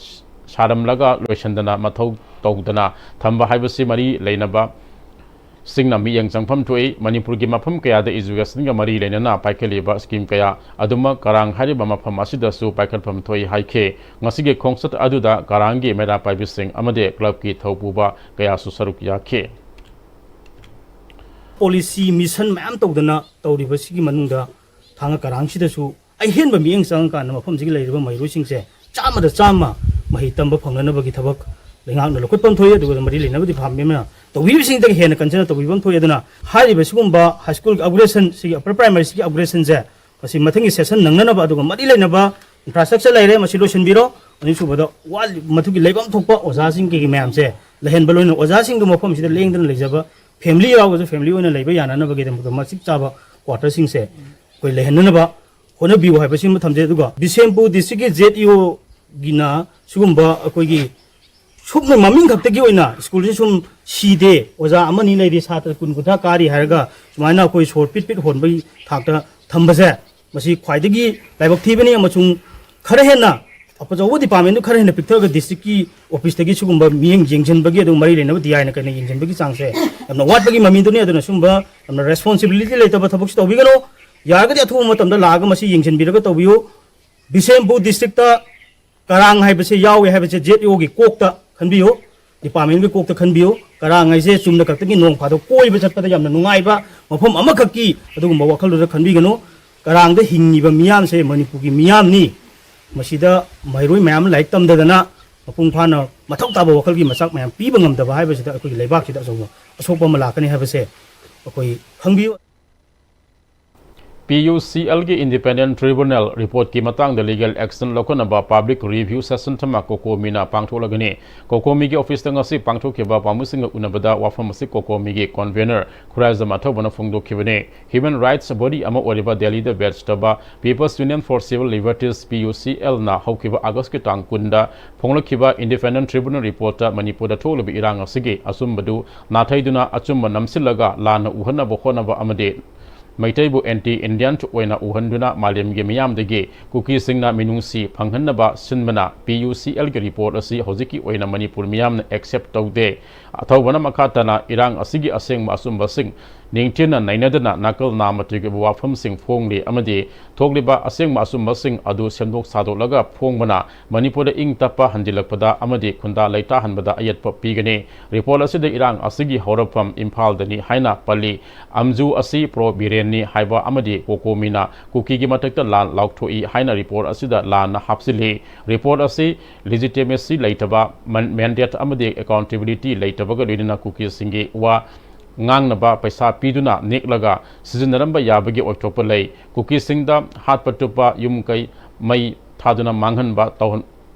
ꯁꯥꯔꯝꯂꯒ ꯂꯣꯏꯁꯤꯟꯗꯅ ꯃꯊꯧ ꯇꯧꯗꯅ ꯊꯝꯕ ꯍꯥꯏꯕꯁꯤ ꯃꯔꯤ ꯂꯩꯅꯕ ꯁꯤꯡꯅ ꯃꯤꯠꯌꯦꯡ ꯆꯪꯐꯝ ꯊꯣꯛꯏ꯫ ꯃꯅꯤꯄꯨꯔꯒꯤ ꯃꯐꯝ ꯀꯌꯥꯗ educationꯒ ꯃꯔꯤ ꯂꯩꯅꯅ ꯄꯥꯏꯈꯠꯂꯤꯕ scheme ꯀꯌꯥ ꯑꯗꯨꯃꯛ ꯀꯔꯥꯡ ꯍꯥꯏꯔꯤꯕ ꯃꯐꯝ ꯑꯁꯤꯗꯁꯨ ꯄꯥꯏꯈꯠꯐꯝ ꯊꯣꯛꯏ ꯍꯥꯏꯈꯤ꯫ ꯉꯁꯤꯒꯤ ꯈꯣꯡꯆꯠ ꯑꯗꯨꯗ ꯀꯔꯥꯡꯒꯤ ꯃꯩꯔꯥ ꯄꯥꯏꯕꯤꯁꯤꯡ ꯑꯃꯗꯤ clubꯀꯤ ꯊꯧꯄꯨꯕ ꯀꯌꯥꯁꯨ ꯁꯔꯨꯛ ꯌꯥꯈꯤ꯫ Policy mission ꯃꯌꯥꯝ ꯇꯧꯗꯅ ꯇꯧꯔꯤꯕꯁꯤꯒꯤ ꯃꯅꯨꯡꯗ ꯊꯥꯡꯒ ꯀꯔꯥꯡꯁꯤꯗꯁꯨ ꯑꯍꯦꯟꯕ ꯃꯤꯠꯌꯦꯡ ꯆꯪꯉꯀꯥꯟꯗ ꯃꯐꯝꯁꯤꯒꯤ ꯂꯩꯔꯤꯕ ꯃꯍꯩꯔꯣꯏꯁꯤꯡꯁꯦ ꯆꯥꯝꯃꯗ ꯆꯥꯝꯃ ꯃꯍꯩ ꯇꯝꯕ ꯐꯪꯅꯅꯕꯒꯤ ꯊꯕꯛ ꯂꯩꯉꯥꯛꯅ ꯂꯧꯈꯠꯐꯝ ꯊꯣꯛꯏ꯫ ꯑꯗꯨꯒ ꯃꯔꯤ ꯂꯩꯅꯕ department ꯑꯃꯅ ꯇꯧꯕꯤꯔꯤꯕꯁꯤꯡꯗꯒꯤ ꯍꯦꯟꯅ ꯀꯟꯁꯤꯅ ꯇꯧꯕꯤꯐꯝ ꯊꯣꯛꯏ꯫ ꯑꯗꯨꯅ ꯍꯥꯏꯔꯤꯕ ꯁꯤꯒꯨꯝꯕ high school upgradation ꯁꯤꯒꯤ upper primaryꯁꯤꯒꯤ upgradetionꯁꯦ ꯃꯁꯤ ꯃꯊꯪꯒꯤ session ꯅꯪꯅꯅꯕ ꯑꯗꯨꯒ ꯃꯔꯤ ꯂꯩꯅꯕ infrastructure ꯂꯩꯔꯦ, ꯃꯁꯤ ꯂꯣꯏꯁꯤꯟꯕꯤꯔꯣ꯫ ꯑꯅꯤꯁꯨꯕꯗ ꯋꯥꯠꯂꯤ ꯃꯗꯨꯒꯤ ꯂꯩꯐꯝ ꯊꯣꯛꯄ ꯑꯣꯖꯥꯁꯤꯡꯒꯤ ꯃꯌꯥꯝꯁꯦ ꯂꯩꯍꯟꯕ ꯂꯣꯏꯅ ꯑꯣꯖꯥꯁꯤꯡꯗꯨ ꯃꯐꯝꯁꯤꯗ ꯂꯦꯡꯗꯅ ꯂꯩꯖꯕ family ꯌꯥꯎꯕꯁꯨ family ꯑꯣꯏꯅ ꯂꯩꯕ ꯌꯥꯅꯅꯕꯒꯤꯗꯃꯛꯇ ꯃꯇꯤꯛ ꯆꯥꯕ quarterꯁꯤꯡꯁꯦ ꯑꯩꯈꯣꯏ ꯂꯩꯍꯟꯅꯅꯕ ꯍꯣꯠꯅꯕꯤꯌꯨ ꯍꯥꯏꯕꯁꯤꯃ ꯊꯝꯖꯩ꯫ ꯑꯗꯨꯒ ꯕꯤꯁꯦꯝꯄꯨꯔ districtꯀꯤ ZEOꯒꯤꯅ ꯁꯤꯒꯨꯝꯕ ꯑꯩꯈꯣꯏꯒꯤ ꯁꯨꯞꯅ ꯃꯃꯤꯡ ꯈꯛꯇꯒꯤ ꯑꯣꯏꯅ schoolꯁꯤ ꯁꯨꯝ ꯁꯤꯗꯦ, ꯑꯣꯖꯥ ꯑꯃꯅꯤ ꯂꯩꯔꯤ, ꯁꯥꯇ꯭ꯔ ꯀꯨꯟ ꯀꯨꯟꯊ꯭ꯔꯥ ꯀꯥꯔꯤ ꯍꯥꯏꯔꯒ ꯁꯨꯃꯥꯏꯅ ꯑꯩꯈꯣꯏ ꯁꯣꯔ ꯄꯤꯠ ꯄꯤꯠ ꯍꯣꯟꯕꯒꯤ ꯊꯥꯛꯇ ꯊꯝꯕꯁꯦ ꯃꯁꯤ ꯈ꯭ꯋꯥꯏꯗꯒꯤ ꯂꯥꯏꯕꯛ ꯊꯤꯕꯅꯤ꯫ ꯑꯃꯁꯨꯡ ꯈꯔ ꯍꯦꯟꯅ ꯑꯆꯧꯕ departmentꯗꯨ ꯈꯔ ꯍꯦꯟꯅ ꯄꯤꯛꯊꯔꯒ districtꯀꯤ officeꯇꯒꯤ ꯁꯤꯒꯨꯝꯕ ꯃꯤꯠꯌꯦꯡ ꯌꯦꯡꯁꯤꯟꯕꯒꯤ ꯑꯗꯨꯒ ꯃꯔꯤ ꯂꯩꯅꯕ DIꯅ ꯀꯩꯅ ꯌꯦꯡꯁꯤꯟꯕꯒꯤ ꯆꯥꯡꯁꯦ ꯌꯥꯝꯅ ꯋꯥꯠꯄꯒꯤ ꯃꯃꯤꯗꯨꯅꯤ꯫ ꯑꯗꯨꯅ ꯁꯤꯒꯨꯝꯕ ꯌꯥꯝꯅ responsibility ꯂꯩꯇꯕ ꯊꯕꯛꯁꯨ ꯇꯧꯕꯤꯒꯅꯨ꯫ ꯌꯥꯔꯒꯗꯤ ꯑꯊꯨꯕ ꯃꯇꯝꯗ ꯂꯥꯛꯑꯒ ꯃꯁꯤ ꯌꯦꯡꯁꯤꯟꯕꯤꯔꯒ ꯇꯧꯕꯤꯌꯨ꯫ ꯕꯤꯁꯦꯝꯄꯨꯔ districtꯇ ꯀꯔꯥꯡ ꯍꯥꯏꯕꯁꯦ ꯌꯥꯎꯏ ꯍꯥꯏꯕꯁꯦ ZEOꯒꯤ ꯀꯣꯛꯇ ꯈꯟꯕꯤꯌꯨ, departmentꯒꯤ ꯀꯣꯛꯇ ꯈꯟꯕꯤꯌꯨ꯫ ꯀꯔꯥꯡ ꯍꯥꯏꯁꯦ ꯆꯨꯝꯅ ꯈꯛꯇꯒꯤ ꯅꯣꯡ ꯐꯥꯗꯣꯛ ꯀꯣꯏꯕ ꯆꯠꯄꯗ ꯌꯥꯝꯅ ꯅꯨꯡꯉꯥꯏꯕ ꯃꯐꯝ ꯑꯃꯈꯛꯀꯤ ꯑꯗꯨꯒꯨꯝꯕ ꯋꯥꯈꯜꯗꯨꯗ ꯈꯟꯕꯤꯒꯅꯨ꯫ ꯀꯔꯥꯡꯗ ꯍꯤꯡꯉꯤꯕ ꯃꯤꯌꯥꯝꯁꯦ ꯃꯅꯤꯄꯨꯔꯒꯤ ꯃꯤꯌꯥꯝꯅꯤ꯫ ꯃꯁꯤꯗ ꯃꯍꯩꯔꯣꯏ ꯃꯌꯥꯝ ꯂꯥꯏꯔꯤꯛ ꯇꯝꯗꯗꯅ ꯃꯄꯨꯡ ꯐꯥꯅ ꯃꯊꯧ ꯇꯥꯕ ꯋꯥꯈꯜꯒꯤ ꯃꯆꯥꯛ ꯃꯌꯥꯝ ꯄꯤꯕ ꯉꯝꯗꯕ ꯍꯥꯏꯕꯁꯤꯗ ꯑꯩꯈꯣꯏꯒꯤ ꯂꯩꯕꯥꯛꯁꯤꯗ ꯑꯆꯧꯕ ꯑꯁꯣꯛꯄ ꯑꯃ ꯂꯥꯛꯀꯅꯤ ꯍꯥꯏꯕꯁꯦ ꯑꯩꯈꯣꯏ ꯈꯪꯕꯤꯌꯨ꯫ PUCLꯒꯤ Independent Tribunal reportꯀꯤ ꯃꯇꯥꯡꯗ legal action ꯂꯧꯈꯠꯅꯕ public review session ꯑꯃ COCOMIꯅ ꯄꯥꯡꯊꯣꯛꯂꯒꯅꯤ꯫ COCOMIꯒꯤ officeꯇ ꯉꯁꯤ ꯄꯥꯡꯊꯣꯛꯈꯤꯕ ꯄꯥꯎꯃꯤꯁꯤꯡꯒ ꯎꯅꯕꯗ ꯋꯥꯐꯝ ꯑꯁꯤ COCOMIꯒꯤ convener Khuraijam ꯑꯊꯧꯕꯅ ꯐꯣꯡꯗꯣꯛꯈꯤꯕꯅꯤ꯫ Human rights body ꯑꯃ ꯑꯣꯏꯔꯤꯕ ꯗꯦꯜꯂꯤꯗ based ꯇꯧꯕ People's Union for Civil Liberties, PUCLꯅ ꯍꯧꯈꯤꯕ Augustꯀꯤ ꯇꯥꯡ ꯀꯨꯟꯗ ꯐꯣꯡꯂꯛꯈꯤꯕ Independent Tribunal reportꯇ ꯃꯅꯤꯄꯨꯔꯗ ꯊꯣꯛꯂꯤꯕ ꯏꯔꯥꯡ ꯑꯁꯤꯒꯤ ꯑꯆꯨꯝꯕꯗꯨ ꯅꯥꯊꯩꯗꯨꯅ ꯑꯆꯨꯝꯕ ꯅꯝꯁꯤꯜꯂꯒ ꯂꯥꯟꯅ ꯎꯍꯟꯅꯕ ꯍꯣꯠꯅꯕ ꯑꯃꯗꯤ ꯃꯩꯇꯩꯕꯨ anti Indian ꯑꯣꯏꯅ ꯎꯍꯟꯗꯨꯅ ꯃꯥꯂꯦꯝꯒꯤ ꯃꯤꯌꯥꯝꯗꯒꯤ ꯀꯨꯀꯤꯁꯤꯡꯅ ꯃꯤꯅꯨꯡꯁꯤ ꯐꯪꯍꯟꯅꯕ ꯁꯤꯟꯕꯅ PUCLꯒꯤ report ꯑꯁꯤ ꯍꯧꯖꯤꯛꯀꯤ ꯑꯣꯏꯅ ꯃꯅꯤꯄꯨꯔ ꯃꯤꯌꯥꯝꯅ accept ꯇꯧꯗꯦ꯫ ꯑꯊꯧꯕꯅ ꯃꯈꯥ ꯇꯥꯅ ꯏꯔꯥꯡ ꯑꯁꯤꯒꯤ ꯑꯁꯦꯡꯕ ꯑꯆꯨꯝꯕꯁꯤꯡ ꯅꯤꯡꯊꯤꯅ ꯅꯩꯅꯗꯨꯅ ꯅꯥꯀꯜ ꯅꯥꯝꯃ ꯇꯨꯒꯤ ꯑꯣꯏꯕ ꯋꯥꯐꯝꯁꯤꯡ ꯐꯣꯡꯂꯤ ꯑꯃꯗꯤ ꯊꯣꯛꯂꯤꯕ ꯑꯁꯦꯡꯕ ꯑꯆꯨꯝꯕꯁꯤꯡ ꯑꯗꯨ ꯁꯦꯝꯗꯣꯛ ꯁꯥꯗꯣꯛꯂꯒ ꯐꯣꯡꯕꯅ ꯃꯅꯤꯄꯨꯔꯗ ꯏꯪ ꯇꯞꯄ ꯍꯟꯖꯤꯜꯂꯛꯄꯗ ꯑꯃꯗꯤ ꯈꯨꯟꯗꯥ ꯂꯩꯇꯥꯍꯟꯕꯗ ꯑꯌꯦꯠꯄ ꯄꯤꯒꯅꯤ꯫ ꯔꯤꯄꯣꯔꯠ ꯑꯁꯤꯗ ꯏꯔꯥꯡ ꯑꯁꯤꯒꯤ ꯍꯧꯔꯛꯐꯝ ꯏꯝꯐꯥꯜꯗꯅꯤ ꯍꯥꯏꯅ ꯄꯜꯂꯤ꯫ ꯑꯝꯖꯨ ꯑꯁꯤ ꯄ꯭ꯔꯣ ꯕꯤꯔꯦꯟꯅꯤ ꯍꯥꯏꯕ ꯑꯃꯗꯤ ꯀꯣꯀꯣꯃꯤꯅ ꯀꯨꯀꯤꯒꯤ ꯃꯊꯛꯇ ꯂꯥꯟ ꯂꯥꯎꯊꯣꯛꯏ ꯍꯥꯏꯅ ꯔꯤꯄꯣꯔꯠ ꯑꯁꯤꯗ ꯂꯥꯟꯅ ꯍꯥꯞꯆꯤꯜꯂꯤ꯫ ꯔꯤꯄꯣꯔꯠ ꯑꯁꯤ ꯂꯤꯖꯤꯇꯤꯃꯦꯁꯤ ꯂꯩꯇꯕ, ꯃꯟ-, ꯃꯦꯟꯗꯦꯠ ꯑꯃꯗꯤ ꯑꯦꯀꯥꯎꯟꯇꯦꯕꯤꯂꯤꯇꯤ ꯂꯩꯇꯕꯒ ꯂꯣꯏꯅꯅ ꯀꯨꯀꯤꯁꯤꯡꯒꯤ ꯋꯥ ꯉꯥꯡꯅꯕ ꯄꯩꯁꯥ ꯄꯤꯗꯨꯅ ꯅꯦꯛꯂꯒ ꯁꯤꯖꯤꯟꯅꯔꯝꯕ ꯌꯥꯕꯒꯤ ꯑꯣꯏꯊꯣꯛꯄ ꯂꯩ꯫ ꯀꯨꯀꯤꯁꯤꯡꯗ ꯍꯥꯠꯄ ꯇꯨꯞꯄ, ꯌꯨꯝ ꯀꯩ ꯃꯩ ꯊꯥꯗꯨꯅ ꯃꯥꯡꯍꯟꯕ ꯇꯧꯍꯟ-,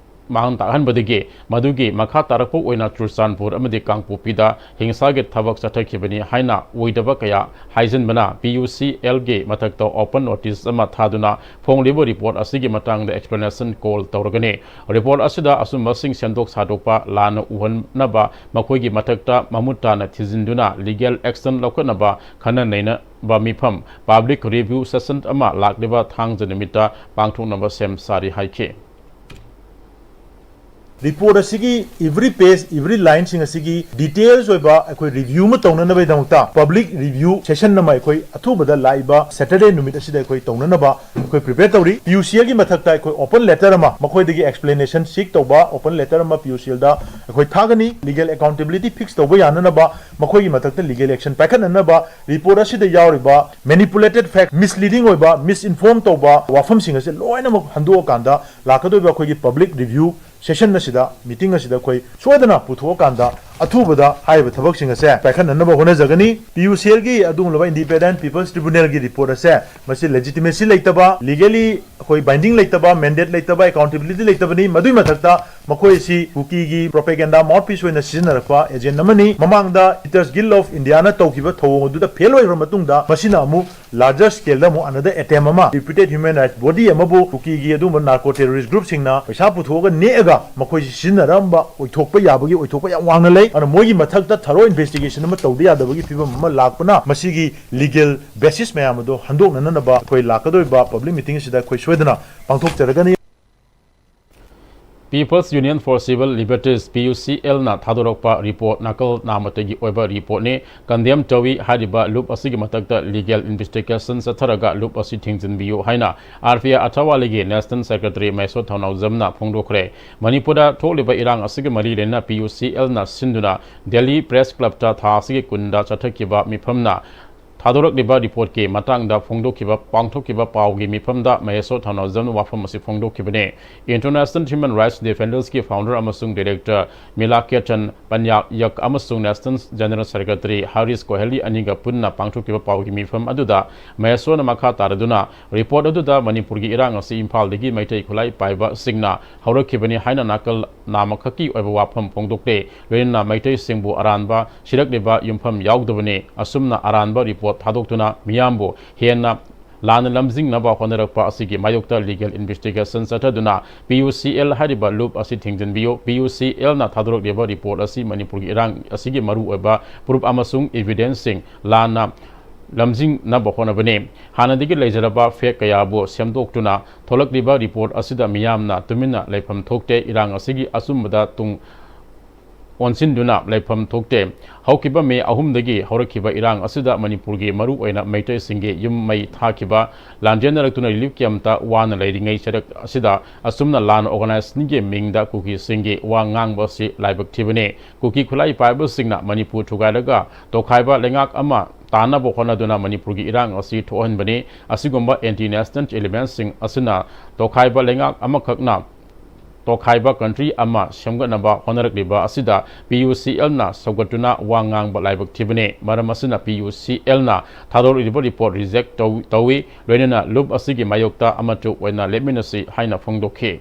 ꯃꯥꯡ ꯇꯥꯛꯍꯟꯕꯗꯒꯤ ꯃꯗꯨꯒꯤ ꯃꯈꯥ ꯇꯥꯔꯛꯄ ꯑꯣꯏꯅ ꯆꯨꯔꯆꯥꯟꯄꯨꯔ ꯑꯃꯗꯤ ꯀꯥꯡꯄꯣꯛꯄꯤꯗ ꯍꯤꯡꯁꯥꯒꯤ ꯊꯕꯛ ꯆꯠꯊꯈꯤꯕꯅꯤ ꯍꯥꯏꯅ ꯑꯣꯏꯗꯕ ꯀꯌꯥ ꯍꯥꯏꯖꯤꯟꯕꯅ ꯄꯤ ꯌꯨ ꯁꯤ ꯑꯦꯜꯒꯤ ꯃꯊꯛꯇ ꯑꯣꯄꯟ ꯅꯣꯇꯤꯁ ꯑꯃ ꯊꯥꯗꯨꯅ ꯐꯣꯡꯂꯤꯕ ꯔꯤꯄꯣꯔꯠ ꯑꯁꯤꯒꯤ ꯃꯇꯥꯡꯗ ꯑꯦꯛꯁꯄ꯭ꯂꯦꯅꯦꯁꯟ ꯀꯣꯜ ꯇꯧꯔꯒꯅꯤ꯫ ꯔꯤꯄꯣꯔꯠ ꯑꯁꯤꯗ ꯑꯆꯨꯝꯕꯁꯤꯡ ꯁꯦꯝꯗꯣꯛ ꯁꯥꯗꯣꯛꯄ ꯂꯥꯟꯅ ꯎꯍꯟꯅꯕ ꯃꯈꯣꯏꯒꯤ ꯃꯊꯛꯇ ꯃꯃꯨꯠ ꯇꯥꯅ ꯊꯤꯖꯤꯟꯗꯨꯅ ꯂꯤꯒꯦꯜ ꯑꯦꯛꯁꯟ ꯂꯧꯈꯠꯅꯕ ꯈꯟꯅ ꯅꯩꯅꯕ ꯃꯤꯐꯝ ꯄꯕ꯭ꯂꯤꯛ ꯔꯤꯚ꯭ꯌꯨ ꯁꯦꯁꯟ ꯑꯃ ꯂꯥꯛꯂꯤꯕ ꯊꯥꯡꯖ ꯅꯨꯃꯤꯠꯇ ꯄꯥꯡꯊꯣꯛꯅꯕ ꯁꯦꯝ ꯁꯥꯔꯤ ꯍꯥꯏꯈꯤ꯫ ꯔꯤꯄꯣꯔꯠ ꯑꯁꯤꯒꯤ every page, every lineꯁꯤꯡ ꯑꯁꯤꯒꯤ details ꯑꯣꯏꯕ ꯑꯩꯈꯣꯏ review ꯑꯃ ꯇꯧꯅꯅꯕꯒꯤꯗꯃꯛꯇ public review session ꯑꯃ ꯑꯩꯈꯣꯏ ꯑꯊꯨꯕꯗ ꯂꯥꯛꯏꯕ Saturday ꯅꯨꯃꯤꯠ ꯑꯁꯤꯗ ꯑꯩꯈꯣꯏ ꯇꯧꯅꯅꯕ ꯑꯩꯈꯣꯏ prepare ꯇꯧꯔꯤ꯫ ꯄꯤ ꯌꯨ ꯁꯤ ꯑꯦꯜꯒꯤ ꯃꯊꯛꯇ ꯑꯩꯈꯣꯏ open letter ꯑꯃ ꯃꯈꯣꯏꯗꯒꯤ explanation seek ꯇꯧꯕ open letter ꯑꯃ ꯄꯤ ꯌꯨ ꯁꯤ ꯑꯦꯜꯗ ꯑꯩꯈꯣꯏ ꯊꯥꯒꯅꯤ꯫ Legal accountability fix ꯇꯧꯕ ꯌꯥꯅꯅꯕ ꯃꯈꯣꯏꯒꯤ ꯃꯊꯛꯇ legal action ꯄꯥꯏꯈꯠꯅꯅꯕ ꯔꯤꯄꯣꯔꯠ ꯑꯁꯤꯗ ꯌꯥꯎꯔꯤꯕ manipulated fact, misleading ꯑꯣꯏꯕ, misinform ꯇꯧꯕ ꯋꯥꯐꯝꯁꯤꯡ ꯑꯁꯤ ꯂꯣꯏꯅꯃꯛ ꯍꯟꯗꯣꯛꯑꯀꯥꯟꯗ ꯂꯥꯛꯀꯗꯧꯔꯤꯕ ꯑꯩꯈꯣꯏꯒꯤ public review session ꯑꯁꯤꯗ, meeting ꯑꯁꯤꯗ ꯑꯩꯈꯣꯏ ꯁꯣꯏꯗꯅ ꯄꯨꯊꯣꯛꯑꯀꯥꯟꯗ ꯑꯊꯨꯕꯗ ꯍꯥꯏꯔꯤꯕ ꯊꯕꯛꯁꯤꯡ ꯑꯁꯦ ꯄꯥꯏꯈꯠꯅꯅꯕ ꯍꯣꯠꯅꯖꯒꯅꯤ꯫ ꯄꯤ ꯌꯨ ꯁꯤ ꯑꯦꯜꯒꯤ ꯑꯗꯨꯒꯨꯝꯂꯕ Independent People's Tribunalꯒꯤ report ꯑꯁꯦ ꯃꯁꯤ legitimacy ꯂꯩꯇꯕ, legally ꯑꯩꯈꯣꯏ binding ꯂꯩꯇꯕ, mandate ꯂꯩꯇꯕ, accountability ꯂꯩꯇꯕꯅꯤ꯫ ꯃꯗꯨꯒꯤ ꯃꯊꯛꯇ ꯃꯈꯣꯏ ꯑꯁꯤ ꯀꯨꯀꯤꯒꯤ propaganda mouthpiece ꯑꯣꯏꯅ ꯁꯤꯖꯤꯟꯅꯔꯛꯄ agent ꯑꯃꯅꯤ꯫ ꯃꯃꯥꯡꯗ Editors Guild of Indiaꯅ ꯇꯧꯈꯤꯕ ꯊꯧꯑꯣꯡ ꯑꯗꯨꯗ fail ꯑꯣꯏꯈ꯭ꯔ ꯃꯇꯨꯡꯗ ꯃꯁꯤꯅ ꯑꯃꯨꯛ larger scaleꯗ ꯑꯃꯨꯛ another attempt ꯑꯃ reputed human rights body ꯑꯃꯕꯨ ꯀꯨꯀꯤꯒꯤ ꯑꯗꯨꯒꯨꯝꯕ narco terrorist groupꯁꯤꯡꯅ ꯄꯩꯁꯥ ꯄꯨꯊꯣꯛꯑꯒ ꯅꯦꯛꯑꯒ ꯃꯈꯣꯏꯁꯤ ꯁꯤꯖꯤꯟꯅꯔꯝꯕ ꯑꯣꯏꯊꯣꯛꯄ ꯌꯥꯕꯒꯤ ꯑꯣꯏꯊꯣꯛꯄ ꯌꯥꯝ ꯋꯥꯡꯅ ꯂꯩ꯫ ꯑꯗꯨꯅ ꯃꯣꯏꯒꯤ ꯃꯊꯛꯇ thorough investigation ꯑꯃ ꯇꯧꯗ ꯌꯥꯗꯕꯒꯤ ꯐꯤꯕꯝ ꯑꯃ ꯂꯥꯛꯄꯅ ꯃꯁꯤꯒꯤ legal basis ꯃꯌꯥꯝ ꯑꯗꯣ ꯍꯟꯗꯣꯛꯅꯅꯕ ꯑꯩꯈꯣꯏ ꯂꯥꯛꯀꯗꯧꯔꯤꯕ public meeting ꯑꯁꯤꯗ ꯑꯩꯈꯣꯏ ꯁꯣꯏꯗꯅ ꯄꯥꯡꯊꯣꯛꯆꯔꯒꯅꯤ꯫ People's Union for Civil Liberties, P U C L ꯅ ꯊꯥꯗꯣꯔꯛꯄ ꯔꯤꯄꯣꯔꯠ ꯅꯥꯀꯜ ꯅꯥꯃꯇꯒꯤ ꯑꯣꯏꯕ ꯔꯤꯄꯣꯔꯠꯅꯤ꯫ ꯀꯟꯗꯦꯝ ꯇꯧꯏ꯫ ꯍꯥꯏꯔꯤꯕ ꯂꯨꯞ ꯑꯁꯤꯒꯤ ꯃꯊꯛꯇ ꯂꯤꯒꯦꯜ ꯏꯟꯚꯦꯁꯇꯤꯒꯦꯁꯟ ꯆꯠꯊꯔꯒ ꯂꯨꯞ ꯑꯁꯤ ꯊꯤꯡꯖꯤꯟꯕꯤꯌꯨ ꯍꯥꯏꯅ ꯑꯥꯔ ꯄꯤ ꯑꯥꯏ ꯑꯊꯋꯥꯂꯤꯒꯤ ꯅꯦꯁꯅꯦꯜ ꯁꯦꯀ꯭ꯔꯦꯇꯔꯤ ꯃꯍꯦꯁꯣꯔ ꯊꯧꯅꯥꯎꯖꯝꯅ ꯐꯣꯡꯗꯣꯛꯈ꯭ꯔꯦ꯫ ꯃꯅꯤꯄꯨꯔꯗ ꯊꯣꯛꯂꯤꯕ ꯏꯔꯥꯡ ꯑꯁꯤꯒ ꯃꯔꯤ ꯂꯩꯅꯅ P U C L ꯅ ꯁꯤꯟꯗꯨꯅ ꯗꯦꯜꯂꯤ ꯄ꯭ꯔꯦꯁ ꯀ꯭ꯂꯕꯇ ꯊꯥ ꯑꯁꯤꯒꯤ ꯀꯨꯟꯗ ꯆꯠꯊꯈꯤꯕ ꯃꯤꯐꯝꯅ ꯊꯥꯗꯣꯔꯛꯂꯤꯕ ꯔꯤꯄꯣꯔꯠꯀꯤ ꯃꯇꯥꯡꯗ ꯐꯣꯡꯗꯣꯛꯈꯤꯕ, ꯄꯥꯡꯊꯣꯛꯈꯤꯕ ꯄꯥꯎꯒꯤ ꯃꯤꯐꯝꯗ ꯃꯍꯦꯁꯣꯔ ꯊꯧꯅꯥꯎꯖꯝꯅ ꯋꯥꯐꯝ ꯑꯁꯤ ꯐꯣꯡꯗꯣꯛꯈꯤꯕꯅꯤ꯫ International Human Rights Defendersꯀꯤ founder ꯑꯃꯁꯨꯡ director ꯃꯤꯂꯥ ꯀꯦꯇꯟ ꯄꯟꯌꯥꯌꯛ ꯑꯃꯁꯨꯡ National General Secretary ꯍꯔꯤꯁ ꯀꯣꯍꯦꯂꯤ ꯑꯅꯤꯒ ꯄꯨꯟꯅ ꯄꯥꯡꯊꯣꯛꯈꯤꯕ ꯄꯥꯎꯒꯤ ꯃꯤꯐꯝ ꯑꯗꯨꯗ ꯃꯍꯦꯁꯣꯔꯅ ꯃꯈꯥ ꯇꯥꯔꯗꯨꯅ, ꯔꯤꯄꯣꯔꯠ ꯑꯗꯨꯗ ꯃꯅꯤꯄꯨꯔꯒꯤ ꯏꯔꯥꯡ ꯑꯁꯤ ꯏꯝꯐꯥꯜꯗꯒꯤ ꯃꯩꯇꯩ ꯈꯨꯠꯂꯥꯏ ꯄꯥꯏꯕꯁꯤꯡꯅ ꯍꯧꯔꯛꯈꯤꯕꯅꯤ ꯍꯥꯏꯅ ꯅꯥꯀꯜ ꯅꯥꯃꯈꯛꯀꯤ ꯑꯣꯏꯕ ꯋꯥꯐꯝ ꯐꯣꯡꯗꯣꯛꯂꯦ꯫ ꯂꯣꯏꯅꯅ ꯃꯩꯇꯩꯁꯤꯡꯕꯨ ꯑꯔꯥꯟꯕ ꯁꯤꯔꯛꯂꯤꯕ ꯌꯨꯝꯐꯝ ꯌꯥꯎꯗꯕꯅꯤ꯫ ꯑꯁꯨꯝꯅ ꯑꯔꯥꯟꯕ ꯔꯤꯄꯣꯔꯠ ꯊꯥꯗꯣꯛꯇꯨꯅ ꯃꯤꯌꯥꯝꯕꯨ ꯍꯦꯟꯅ ꯂꯥꯟꯅ ꯂꯝꯖꯤꯡꯅꯕ ꯍꯣꯠꯅꯔꯛꯄ ꯑꯁꯤꯒꯤ ꯃꯥꯌꯣꯛꯇ ꯂꯤꯒꯦꯜ ꯏꯟꯚꯦꯁꯇꯤꯒꯦꯁꯟ ꯆꯠꯊꯗꯨꯅ P U C L ꯍꯥꯏꯔꯤꯕ ꯂꯨꯞ ꯑꯁꯤ ꯊꯤꯡꯖꯤꯟꯕꯤꯌꯨ꯫ P U C L ꯅ ꯊꯥꯗꯣꯔꯛꯂꯤꯕ ꯔꯤꯄꯣꯔꯠ ꯑꯁꯤ ꯃꯅꯤꯄꯨꯔꯒꯤ ꯏꯔꯥꯡ ꯑꯁꯤꯒꯤ ꯃꯔꯨꯑꯣꯏꯕ ꯄ꯭ꯔꯨꯐ ꯑꯃꯁꯨꯡ ꯏꯚꯤꯗꯦꯟꯁꯁꯤꯡ ꯂꯥꯟꯅ ꯂꯝꯖꯤꯡꯅꯕ ꯍꯣꯠꯅꯕꯅꯤ꯫ ꯍꯥꯟꯅꯗꯒꯤ ꯂꯩꯖꯔꯕ ꯐꯦꯛ ꯀꯌꯥꯕꯨ ꯁꯦꯝꯗꯣꯛꯇꯨꯅ ꯊꯣꯛꯂꯛꯂꯤꯕ ꯔꯤꯄꯣꯔꯠ ꯑꯁꯤꯗ ꯃꯤꯌꯥꯝꯅ ꯇꯨꯃꯤꯟꯅ ꯂꯩꯐꯝ ꯊꯣꯛꯇꯦ꯫ ꯏꯔꯥꯡ ꯑꯁꯤꯒꯤ ꯑꯆꯨꯝꯕꯗ ꯇꯨꯡ ꯑꯣꯟꯁꯤꯟꯗꯨꯅ ꯂꯩꯐꯝ ꯊꯣꯛꯇꯦ꯫ ꯍꯧꯈꯤꯕ ꯃꯦ ꯑꯍꯨꯝꯗꯒꯤ ꯍꯧꯔꯛꯈꯤꯕ ꯏꯔꯥꯡ ꯑꯁꯤꯗ ꯃꯅꯤꯄꯨꯔꯒꯤ ꯃꯔꯨꯑꯣꯏꯅ ꯃꯩꯇꯩꯁꯤꯡꯒꯤ ꯌꯨꯝ ꯃꯩ ꯊꯥꯈꯤꯕ, ꯂꯥꯟꯖꯦꯟꯅꯔꯛꯇꯨꯅ ꯔꯤꯂꯤꯐ ꯀꯦꯝꯞꯇ ꯋꯥꯅ ꯂꯩꯔꯤꯉꯩ ꯆꯩꯔꯛ ꯑꯁꯤꯗ ꯑꯁꯨꯝꯅ ꯂꯥꯟ ꯑꯣꯔꯒꯅꯥꯏꯖꯦꯁꯟꯒꯤ ꯃꯤꯡꯗ ꯀꯨꯀꯤꯁꯤꯡꯒꯤ ꯋꯥ ꯉꯥꯡꯕ ꯑꯁꯤ ꯂꯥꯏꯕꯛ ꯊꯤꯕꯅꯤ꯫ ꯀꯨꯀꯤ ꯈꯨꯠꯂꯥꯏ ꯄꯥꯏꯕꯁꯤꯡꯅ ꯃꯅꯤꯄꯨꯔ ꯊꯨꯒꯥꯏꯔꯒ ꯇꯣꯈꯥꯏꯕ ꯂꯩꯉꯥꯛ ꯑꯃ ꯇꯥꯅꯕ ꯍꯣꯠꯅꯗꯨꯅ ꯃꯅꯤꯄꯨꯔꯒꯤ ꯏꯔꯥꯡ ꯑꯁꯤ ꯊꯣꯛꯍꯟꯕꯅꯤ꯫ ꯑꯁꯤꯒꯨꯝꯕ ꯑꯦꯟꯇꯤ ꯅꯦꯁꯅꯦꯜ ꯏꯂꯤꯃꯦꯟꯁꯤꯡ ꯑꯁꯤꯅ ꯇꯣꯈꯥꯏꯕ ꯂꯩꯉꯥꯛ ꯑꯃꯈꯛꯅ ꯇꯣꯈꯥꯏꯕ ꯀꯟꯇ꯭ꯔꯤ ꯑꯃ ꯁꯦꯝꯒꯠꯅꯕ ꯍꯣꯠꯅꯔꯛꯂꯤꯕ ꯑꯁꯤꯗ P U C L ꯅ ꯁꯧꯒꯠꯇꯨꯅ ꯋꯥ ꯉꯥꯡꯕ ꯂꯥꯏꯕꯛ ꯊꯤꯕꯅꯤ꯫ ꯃꯔꯝ ꯑꯁꯤꯅ P U C L ꯅ ꯊꯥꯗꯣꯔꯛꯂꯤꯕ ꯔꯤꯄꯣꯔꯠ ꯔꯤꯖꯦꯛ ꯇꯧ-, ꯇꯧꯏ꯫ ꯂꯣꯏꯅꯅ ꯂꯨꯞ ꯑꯁꯤꯒꯤ ꯃꯥꯌꯣꯛꯇ ꯑꯃꯠꯇ ꯑꯣꯏꯅ ꯂꯦꯞꯃꯤꯟꯅꯁꯤ ꯍꯥꯏꯅ ꯐꯣꯡꯗꯣꯛꯈꯤ꯫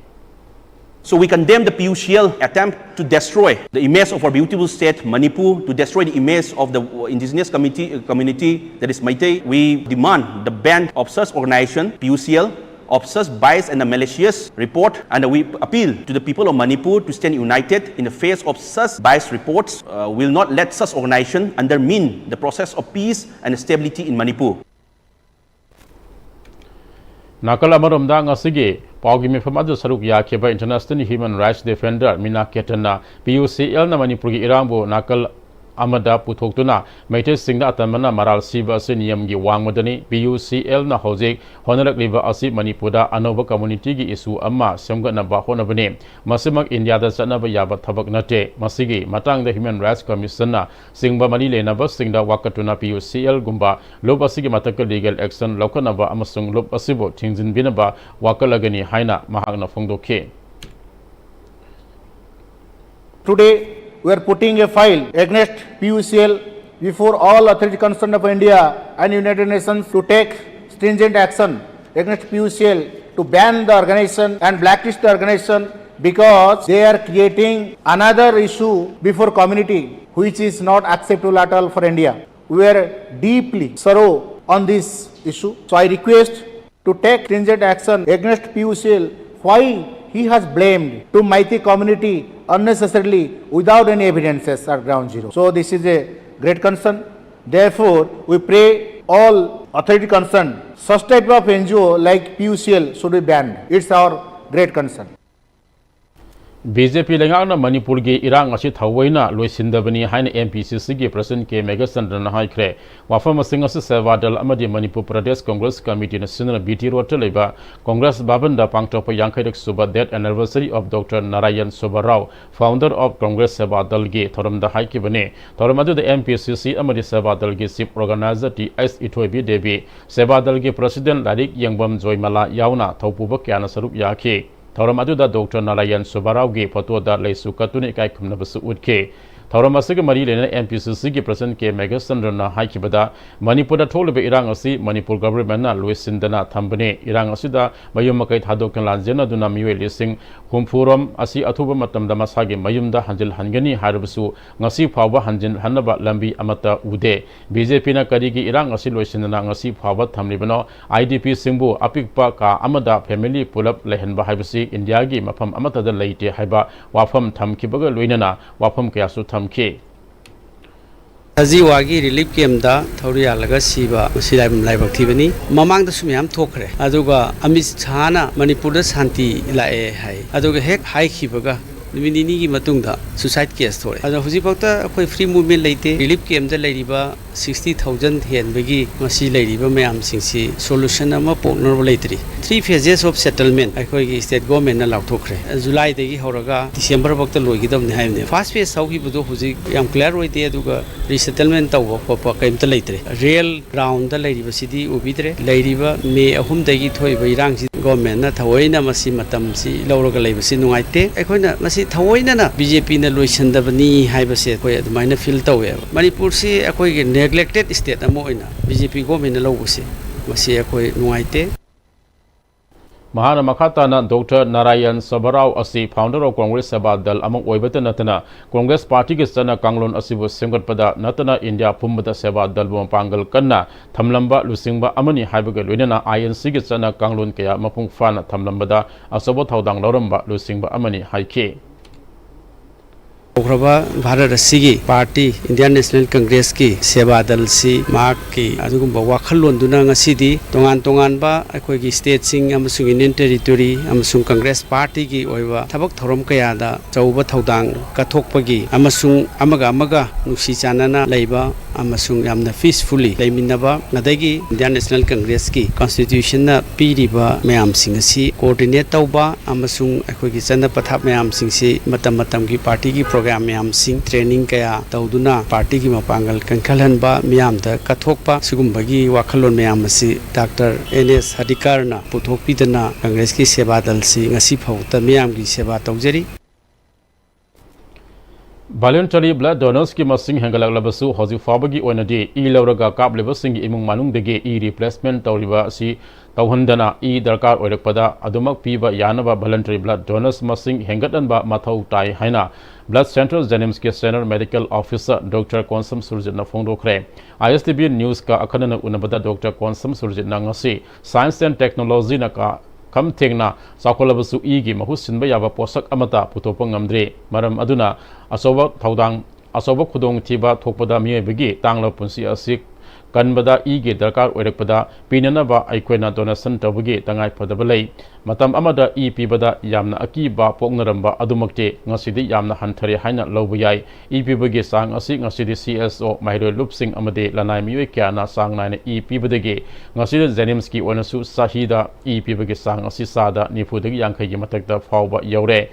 So we condemn the P U C L attempt to destroy the image of our beautiful state, Manipur, to destroy the image of the indigenous community, community that is Meitei. We demand the ban of such organization, P U C L, of such biased and malicious report, and we appeal to the people of Manipur to stand united in the face of such biased reports. Uh, we will not let such organization undermine the process of peace and stability in Manipur. ꯅꯥꯀꯜ ꯑꯃꯔꯣꯝꯗ, ꯉꯁꯤꯒꯤ ꯄꯥꯎꯒꯤ ꯃꯤꯐꯝ ꯑꯗꯨ ꯁꯔꯨꯛ ꯌꯥꯈꯤꯕ International Human Rights Defender ꯃꯤꯅꯥ ꯀꯦꯇꯟꯅ P U C L ꯅ ꯃꯅꯤꯄꯨꯔꯒꯤ ꯏꯔꯥꯡꯕꯨ ꯅꯥꯀꯜ ꯑꯃꯗ ꯄꯨꯊꯣꯛꯇꯨꯅ ꯃꯩꯇꯩꯁꯤꯡꯗ ꯑꯇꯝꯕꯅ ꯃꯔꯥꯜ ꯁꯤꯕ ꯑꯁꯤ ꯅꯤꯌꯝꯒꯤ ꯋꯥꯡꯃꯗꯅꯤ꯫ P U C L ꯅ ꯍꯧꯖꯤꯛ ꯍꯣꯠꯅꯔꯛꯂꯤꯕ ꯑꯁꯤ ꯃꯅꯤꯄꯨꯔꯗ ꯑꯅꯧꯕ community ꯒꯤ issue ꯑꯃ ꯁꯦꯝꯒꯠꯅꯕ ꯍꯣꯠꯅꯕꯅꯤ꯫ ꯃꯁꯤꯃꯛ ꯏꯟꯗꯤꯌꯥꯗ ꯆꯠꯅꯕ ꯌꯥꯕ ꯊꯕꯛ ꯅꯠꯇꯦ꯫ ꯃꯁꯤꯒꯤ ꯃꯇꯥꯡꯗ Human Rights Commission ꯅ ꯆꯤꯡꯕ ꯃꯔꯤ ꯂꯩꯅꯕꯁꯤꯡꯗ ꯋꯥꯀꯠꯇꯨꯅ P U C L ꯒꯨꯝꯕ ꯂꯨꯞ ꯑꯁꯤꯒꯤ ꯃꯊꯛꯇ legal action ꯂꯧꯈꯠꯅꯕ ꯑꯃꯁꯨꯡ ꯂꯨꯞ ꯑꯁꯤꯕꯨ ꯊꯤꯡꯖꯤꯟꯕꯤꯅꯕ ꯋꯥꯀꯠꯂꯒꯅꯤ ꯍꯥꯏꯅ ꯃꯍꯥꯛꯅ ꯐꯣꯡꯗꯣꯛꯈꯤ꯫ Today, we are putting a file against P U C L before all authority concerned of India and United Nations to take stringent action against P U C L, to ban the organization and blacklist the organization, because they are creating another issue before community which is not acceptable at all for India. We are deeply sorrow on this issue. So I request to take stringent action against P U C L, why he has blamed to Meitei community unnecessarily without any evidences at ground zero. So this is a great concern. Therefore, we pray all authority concerned, such type of N G O like P U C L should be banned. It's our great concern. BJP ꯂꯩꯉꯥꯛꯅ ꯃꯅꯤꯄꯨꯔꯒꯤ ꯏꯔꯥꯡ ꯑꯁꯤ ꯊꯑꯣꯏꯅ ꯂꯣꯏꯁꯤꯟꯗꯕꯅꯤ ꯍꯥꯏꯅ MPCC ꯒꯤ President K ꯃꯦꯘꯆꯟꯗ꯭ꯔꯅ ꯍꯥꯏꯈ꯭ꯔꯦ꯫ ꯋꯥꯐꯝ ꯑꯁꯤꯡ ꯑꯁꯤ ꯁꯦꯕꯥꯗꯜ ꯑꯃꯗꯤ ꯃꯅꯤꯄꯨꯔ ꯄ꯭ꯔꯗꯦꯁ ꯀꯪꯒ꯭ꯔꯦꯁ ꯀꯃꯤꯇꯤꯅ ꯁꯤꯟꯗꯨꯅ BT Road ꯇ ꯂꯩꯕ ꯀꯪꯒ꯭ꯔꯦꯁ ꯚꯕꯟꯗ ꯄꯥꯡꯊꯣꯛꯄ ꯌꯥꯡꯈꯩꯔꯛ ꯁꯨꯕ Death Anniversary of Doctor Narayan Subba Rao, Founder of Congress ꯁꯦꯕꯥꯗꯜꯒꯤ ꯊꯧꯔꯝꯗ ꯍꯥꯏꯈꯤꯕꯅꯤ꯫ ꯊꯧꯔꯝ ꯑꯗꯨꯗ MPCC ꯑꯃꯗꯤ ꯁꯦꯕꯥꯗꯜꯒꯤ Chief Organizer T S ꯏꯊꯣꯏꯕꯤ Devi, ꯁꯦꯕꯥꯗꯜꯒꯤ President ꯂꯥꯏꯔꯤꯛ ꯌꯦꯡꯕꯝ ꯖꯣꯏꯃꯂꯥ ꯌꯥꯎꯅ ꯊꯧꯄꯨꯕ ꯀꯌꯥꯅ ꯁꯔꯨꯛ ꯌꯥꯈꯤ꯫ ꯊꯧꯔꯝ ꯑꯗꯨꯗ ꯗꯣꯛꯇꯔ ꯅꯥꯔꯥꯌꯟ ꯁꯨꯕꯥꯔꯥꯎꯒꯤ ꯐꯣꯇꯣꯗ ꯂꯩꯁꯨ ꯀꯠꯇꯨꯅ ꯏꯀꯥꯏ ꯈꯨꯝꯅꯕꯁꯨ ꯎꯠꯈꯤ꯫ ꯊꯧꯔꯝ ꯑꯁꯤꯒ ꯃꯔꯤ ꯂꯩꯅꯅ MPCC ꯒꯤ President K ꯃꯦꯘꯆꯟꯗ꯭ꯔꯅ ꯍꯥꯏꯈꯤꯕꯗ, ꯃꯅꯤꯄꯨꯔꯗ ꯊꯣꯛꯂꯤꯕ ꯏꯔꯥꯡ ꯑꯁꯤ ꯃꯅꯤꯄꯨꯔ government ꯅ ꯂꯣꯏꯁꯤꯟꯗꯅ ꯊꯝꯕꯅꯤ꯫ ꯏꯔꯥꯡ ꯑꯁꯤꯗ ꯃꯌꯨꯝ ꯃꯀꯩ ꯊꯥꯗꯣꯛꯇꯨꯅ ꯂꯥꯟꯖꯦꯟꯅꯗꯨꯅ ꯃꯤꯑꯣꯏ ꯂꯤꯁꯤꯡ ꯍꯨꯝꯐꯨ ꯔꯣꯝ ꯑꯁꯤ ꯑꯊꯨꯕ ꯃꯇꯝꯗ ꯃꯁꯥꯒꯤ ꯃꯌꯨꯝꯗ ꯍꯟꯖꯤꯜꯍꯟꯒꯅꯤ ꯍꯥꯏꯔꯕꯁꯨ, ꯉꯁꯤ ꯐꯥꯎꯕ ꯍꯟꯖꯤꯜꯍꯟꯅꯕ ꯂꯝꯕꯤ ꯑꯃꯠꯇ ꯎꯗꯦ꯫ BJP ꯅ ꯀꯔꯤꯒꯤ ꯏꯔꯥꯡ ꯑꯁꯤ ꯂꯣꯏꯁꯤꯟꯗꯅ ꯉꯁꯤ ꯐꯥꯎꯕ ꯊꯝꯂꯤꯕꯅꯣ? IDP ꯁꯤꯡꯕꯨ ꯑꯄꯤꯛꯄ ꯀꯥ ꯑꯃꯗ family ꯄꯨꯂꯞ ꯂꯩꯍꯟꯕ ꯍꯥꯏꯕꯁꯤ ꯏꯟꯗꯤꯌꯥꯒꯤ ꯃꯐꯝ ꯑꯃꯠꯇꯗ ꯂꯩꯇꯦ ꯍꯥꯏꯕ ꯋꯥꯐꯝ ꯊꯝꯈꯤꯕꯒ ꯂꯣꯏꯅꯅ ꯋꯥꯐꯝ ꯀꯌꯥꯁꯨ ꯊꯝꯈꯤ꯫ ꯁꯖꯤꯋꯥꯒꯤ ꯔꯤꯂꯤꯐ ꯀꯦꯝꯗ ꯊꯧꯔꯤ ꯌꯥꯜꯂꯒ ꯁꯤꯕ ꯃꯁꯤ ꯂꯥꯏꯕꯛ ꯊꯤꯕꯅꯤ꯫ ꯃꯃꯥꯡꯗꯁꯨ ꯃꯌꯥꯝ ꯊꯣꯛꯈ꯭ꯔꯦ꯫ ꯑꯗꯨꯒ ꯑꯃꯤꯠ ꯁꯥꯍꯅ ꯃꯅꯤꯄꯨꯔꯗ ꯁꯥꯟꯇꯤ ꯂꯥꯛꯑꯦ ꯍꯥꯏ꯫ ꯑꯗꯨꯒ ꯍꯦꯛ ꯍꯥꯏꯈꯤꯕꯒ ꯅꯨꯃꯤꯠ ꯅꯤꯅꯤꯒꯤ ꯃꯇꯨꯡꯗ suicide case ꯊꯣꯛꯑꯦ꯫ ꯑꯗꯣ ꯍꯧꯖꯤꯛꯐꯥꯎꯗ ꯑꯩꯈꯣꯏ free movement ꯂꯩꯇꯦ꯫ ꯔꯤꯂꯤꯐ ꯀꯦꯝꯗ ꯂꯩꯔꯤꯕ sixty thousand ꯍꯦꯟꯕꯒꯤ ꯃꯁꯤ ꯂꯩꯔꯤꯕ ꯃꯌꯥꯝꯁꯤꯡꯁꯤ solution ꯑꯃ ꯄꯣꯛꯅꯕ ꯂꯩꯇ꯭ꯔꯤ꯫ Three phases of settlement ꯑꯩꯈꯣꯏꯒꯤ state governmentꯅ ꯂꯥꯎꯊꯣꯛꯈ꯭ꯔꯦ꯫ ꯖꯨꯂꯥꯏꯗꯒꯤ ꯍꯧꯔꯒ ꯗꯤꯁꯦꯝꯕꯔ ꯐꯥꯎꯗ ꯂꯣꯏꯒꯗꯕꯅꯤ ꯍꯥꯏꯕꯅꯤ꯫ First phase ꯍꯧꯈꯤꯕꯗꯣ ꯍꯧꯖꯤꯛ ꯌꯥꯝ clear ꯑꯣꯏꯗꯦ, ꯑꯗꯨꯒ resettlement ꯇꯧꯕ ꯈꯣꯠꯄ ꯀꯔꯤꯝꯇ ꯂꯩꯇ꯭ꯔꯦ꯫ Real groundꯗ ꯂꯩꯔꯤꯕꯁꯤꯗꯤ ꯎꯕꯤꯗ꯭ꯔꯦ꯫ ꯂꯩꯔꯤꯕ ꯃꯦ ꯑꯍꯨꯝꯗꯒꯤ ꯊꯣꯛꯏꯕ ꯏꯔꯥꯡꯁꯤ governmentꯅ ꯊꯑꯣꯏꯅ ꯃꯁꯤ ꯃꯇꯝꯁꯤ ꯂꯧꯔꯒ ꯂꯩꯕꯁꯤ ꯅꯨꯡꯉꯥꯏꯇꯦ꯫ ꯑꯩꯈꯣꯏꯅ ꯃꯁꯤ ꯊꯑꯣꯏꯅꯅ BJPꯅ ꯂꯣꯏꯁꯤꯟꯗꯕꯅꯤ ꯍꯥꯏꯕꯁꯦ ꯑꯩꯈꯣꯏ ꯑꯗꯨꯃꯥꯏꯅ feel ꯇꯧꯋꯦꯕ꯫ ꯃꯅꯤꯄꯨꯔꯁꯤ ꯑꯩꯈꯣꯏꯒꯤ neglected state ꯑꯃ ꯑꯣꯏꯅ BJP governmentꯅ ꯂꯧꯕꯁꯦ, ꯃꯁꯤ ꯑꯩꯈꯣꯏ ꯅꯨꯡꯉꯥꯏꯇꯦ꯫ ꯃꯍꯥꯛꯅ ꯃꯈꯥ ꯇꯥꯅ ꯗꯣꯛꯇꯔ ꯅꯥꯔꯥꯌꯟ ꯁꯕꯔꯥꯎ ꯑꯁꯤ founder of Congress ꯁꯦꯕꯥ ꯗꯜ ꯑꯃ ꯑꯣꯏꯕꯇ ꯅꯠꯇꯅ ꯀꯣꯡꯒ꯭ꯔꯦꯁ ꯄꯥꯔꯇꯤꯒꯤ ꯆꯠꯅ ꯀꯥꯡꯂꯣꯟ ꯑꯁꯤꯕꯨ ꯁꯦꯝꯒꯠꯄꯗ ꯅꯠꯇꯅ ꯏꯟꯗꯤꯌꯥ ꯄꯨꯝꯕꯗ ꯁꯦꯕꯥ ꯗꯜꯕꯨ ꯃꯄꯥꯡꯒꯜ ꯀꯟꯅ ꯊꯝꯂꯝꯕ ꯂꯨꯆꯤꯡꯕ ꯑꯃꯅꯤ ꯍꯥꯏꯕꯒ ꯂꯣꯏꯅꯅ INCꯒꯤ ꯆꯠꯅ ꯀꯥꯡꯂꯣꯟ ꯀꯌꯥ ꯃꯄꯨꯡ ꯐꯥꯅ ꯊꯝꯂꯝꯕꯗ ꯑꯆꯧꯕ ꯊꯧꯗꯥꯡ ꯂꯧꯔꯝꯕ ꯂꯨꯆꯤꯡꯕ ꯑꯃꯅꯤ ꯍꯥꯏꯈꯤ꯫ ꯍꯧꯈ꯭ꯔꯕ ꯚꯥꯔꯠ ꯑꯁꯤꯒꯤ ꯄꯥꯔꯇꯤ Indian National Congressꯀꯤ ꯁꯦꯕꯥ ꯗꯜꯁꯤ ꯃꯍꯥꯛꯀꯤ ꯑꯗꯨꯒꯨꯝꯕ ꯋꯥꯈꯜꯂꯣꯟꯗꯨꯅ ꯉꯁꯤꯗꯤ ꯇꯣꯉꯥꯟ ꯇꯣꯉꯥꯟꯕ ꯑꯩꯈꯣꯏꯒꯤ stateꯁꯤꯡ ꯑꯃꯁꯨꯡ Union Territory ꯑꯃꯁꯨꯡ Congress Partyꯒꯤ ꯑꯣꯏꯕ ꯊꯕꯛ ꯊꯧꯔꯝ ꯀꯌꯥꯗ ꯑꯆꯧꯕ ꯊꯧꯗꯥꯡ ꯀꯠꯊꯣꯛꯄꯒꯤ ꯑꯃꯁꯨꯡ ꯑꯃꯒ ꯑꯃꯒ ꯅꯨꯡꯁꯤ ꯆꯥꯟꯅꯅ ꯂꯩꯕ ꯑꯃꯁꯨꯡ ꯌꯥꯝꯅ peacefully ꯂꯩꯃꯤꯟꯅꯕ, ꯑꯗꯒꯤ Indian National Congressꯀꯤ Constitutionꯅ ꯄꯤꯔꯤꯕ ꯃꯌꯥꯝꯁꯤꯡ ꯑꯁꯤ coordinate ꯇꯧꯕ ꯑꯃꯁꯨꯡ ꯑꯩꯈꯣꯏꯒꯤ ꯆꯠꯅ ꯄꯊꯥꯞ ꯃꯌꯥꯝꯁꯤꯡꯁꯤ ꯃꯇꯝ ꯃꯇꯝꯒꯤ ꯄꯥꯔꯇꯤꯒꯤ program ꯃꯌꯥꯝꯁꯤꯡ training ꯀꯌꯥ ꯇꯧꯗꯨꯅ ꯄꯥꯔꯇꯤꯒꯤ ꯃꯄꯥꯡꯒꯜ ꯀꯟꯈꯠꯍꯟꯕ, ꯃꯤꯌꯥꯝꯗ ꯀꯠꯊꯣꯛꯄ, ꯁꯤꯒꯨꯝꯕꯒꯤ ꯋꯥꯈꯜꯂꯣꯟ ꯃꯌꯥꯝ ꯑꯁꯤ ꯗꯥꯛꯇꯔ ꯑꯦꯟ ꯑꯦꯁ ꯍꯔꯗꯤꯀꯔꯅ ꯄꯨꯊꯣꯛꯄꯤꯗꯅ ꯀꯪꯒ꯭ꯔꯦꯁꯀꯤ ꯁꯦꯕꯥ ꯗꯜꯁꯤ ꯉꯁꯤ ꯐꯥꯎꯕꯗ ꯃꯤꯌꯥꯝꯒꯤ ꯁꯦꯕꯥ ꯇꯧꯖꯔꯤ꯫ Voluntary blood donorsꯀꯤ ꯃꯁꯤꯡ ꯍꯦꯟꯒꯠꯂꯛꯂꯕꯁꯨ, ꯍꯧꯖꯤꯛ ꯐꯥꯎꯕꯒꯤ ꯑꯣꯏꯅꯗꯤ ꯏ ꯂꯧꯔꯒ ꯀꯥꯞꯂꯤꯕꯁꯤꯡꯒꯤ ꯏꯃꯨꯡ ꯃꯅꯨꯡꯗꯒꯤ ꯏ replacement ꯇꯧꯔꯤꯕ ꯑꯁꯤ ꯇꯧꯍꯟꯗꯅ, ꯏ ꯗꯔꯀꯥꯔ ꯑꯣꯏꯔꯛꯄꯗ ꯑꯗꯨꯃꯛ ꯄꯤꯕ ꯌꯥꯅꯕ voluntary blood donors ꯃꯁꯤꯡ ꯍꯦꯟꯒꯠꯍꯟꯕ ꯃꯊꯧ ꯇꯥꯏ ꯍꯥꯏꯅ Blood Central JNIMSꯀꯤ Senior Medical Officer doctor Konsam ꯁꯨꯔꯖꯤꯠꯅ ꯐꯣꯡꯗꯣꯛꯈ꯭ꯔꯦ꯫ ISTV Newsꯀ ꯑꯈꯟꯅꯅ ꯎꯅꯕꯗ ꯗꯣꯛꯇꯔ ꯀꯣꯟꯁꯝ ꯁꯨꯔꯖꯤꯠꯅ ꯉꯁꯤ Science and Technologyꯅ ꯀ-, ꯈꯝ ꯊꯦꯡꯅ ꯆꯥꯎꯈꯠꯂꯕꯁꯨ ꯏꯒꯤ ꯃꯍꯨꯠ ꯁꯤꯟꯕ ꯌꯥꯕ ꯄꯣꯠꯁꯛ ꯑꯃꯠꯇ ꯄꯨꯊꯣꯛꯄ ꯉꯝꯗ꯭ꯔꯤ꯫ ꯃꯔꯝ ꯑꯗꯨꯅ ꯑꯆꯧꯕ ꯊꯧꯗꯥꯡ ꯑꯆꯧꯕ ꯈꯨꯗꯣꯡꯊꯤꯕ ꯊꯣꯛꯄꯗ ꯃꯤꯑꯣꯏꯕꯒꯤ ꯇꯥꯡꯂꯕ ꯄꯨꯟꯁꯤ ꯑꯁꯤ ꯀꯟꯕꯗ ꯏꯒꯤ ꯗꯔꯀꯥꯔ ꯑꯣꯏꯔꯛꯄꯗ ꯄꯤꯅꯅꯕ ꯑꯩꯈꯣꯏꯅ ꯗꯣꯅꯦꯁꯟ ꯇꯧꯕꯒꯤ ꯇꯉꯥꯏ ꯐꯗꯕ ꯂꯩ꯫ ꯃꯇꯝ ꯑꯃꯗ ꯏ ꯄꯤꯕꯗ ꯌꯥꯝꯅ ꯑꯀꯤꯕ ꯄꯣꯛꯅꯔꯝꯕ ꯑꯗꯨꯃꯛꯇꯤ ꯉꯁꯤꯗꯤ ꯌꯥꯝꯅ ꯍꯟꯊꯔꯦ ꯍꯥꯏꯅ ꯂꯧꯕ ꯌꯥꯏ꯫ ꯏ ꯄꯤꯕꯒꯤ ꯆꯥꯡ ꯑꯁꯤ ꯉꯁꯤꯗꯤ ꯁꯤ ꯑꯦꯁ ꯑꯣ, ꯃꯍꯩꯔꯣꯏ ꯂꯨꯞꯁꯤꯡ ꯑꯃꯗꯤ ꯂꯅꯥꯏ ꯃꯤꯑꯣꯏ ꯀꯌꯥꯅ ꯆꯥꯡ ꯅꯥꯏꯅ ꯏ ꯄꯤꯕꯗꯒꯤ ꯉꯁꯤꯗꯤ ꯖꯦꯅꯤꯝꯁꯀꯤ ꯑꯣꯏꯅꯁꯨ ꯆꯍꯤꯗ ꯏ ꯄꯤꯕꯒꯤ ꯆꯥꯡ ꯑꯁꯤ ꯆꯥꯗ ꯅꯤꯐꯨꯗꯒꯤ ꯌꯥꯡꯈꯩꯒꯤ ꯃꯊꯛꯇ ꯐꯥꯎꯕ ꯌꯧꯔꯦ꯫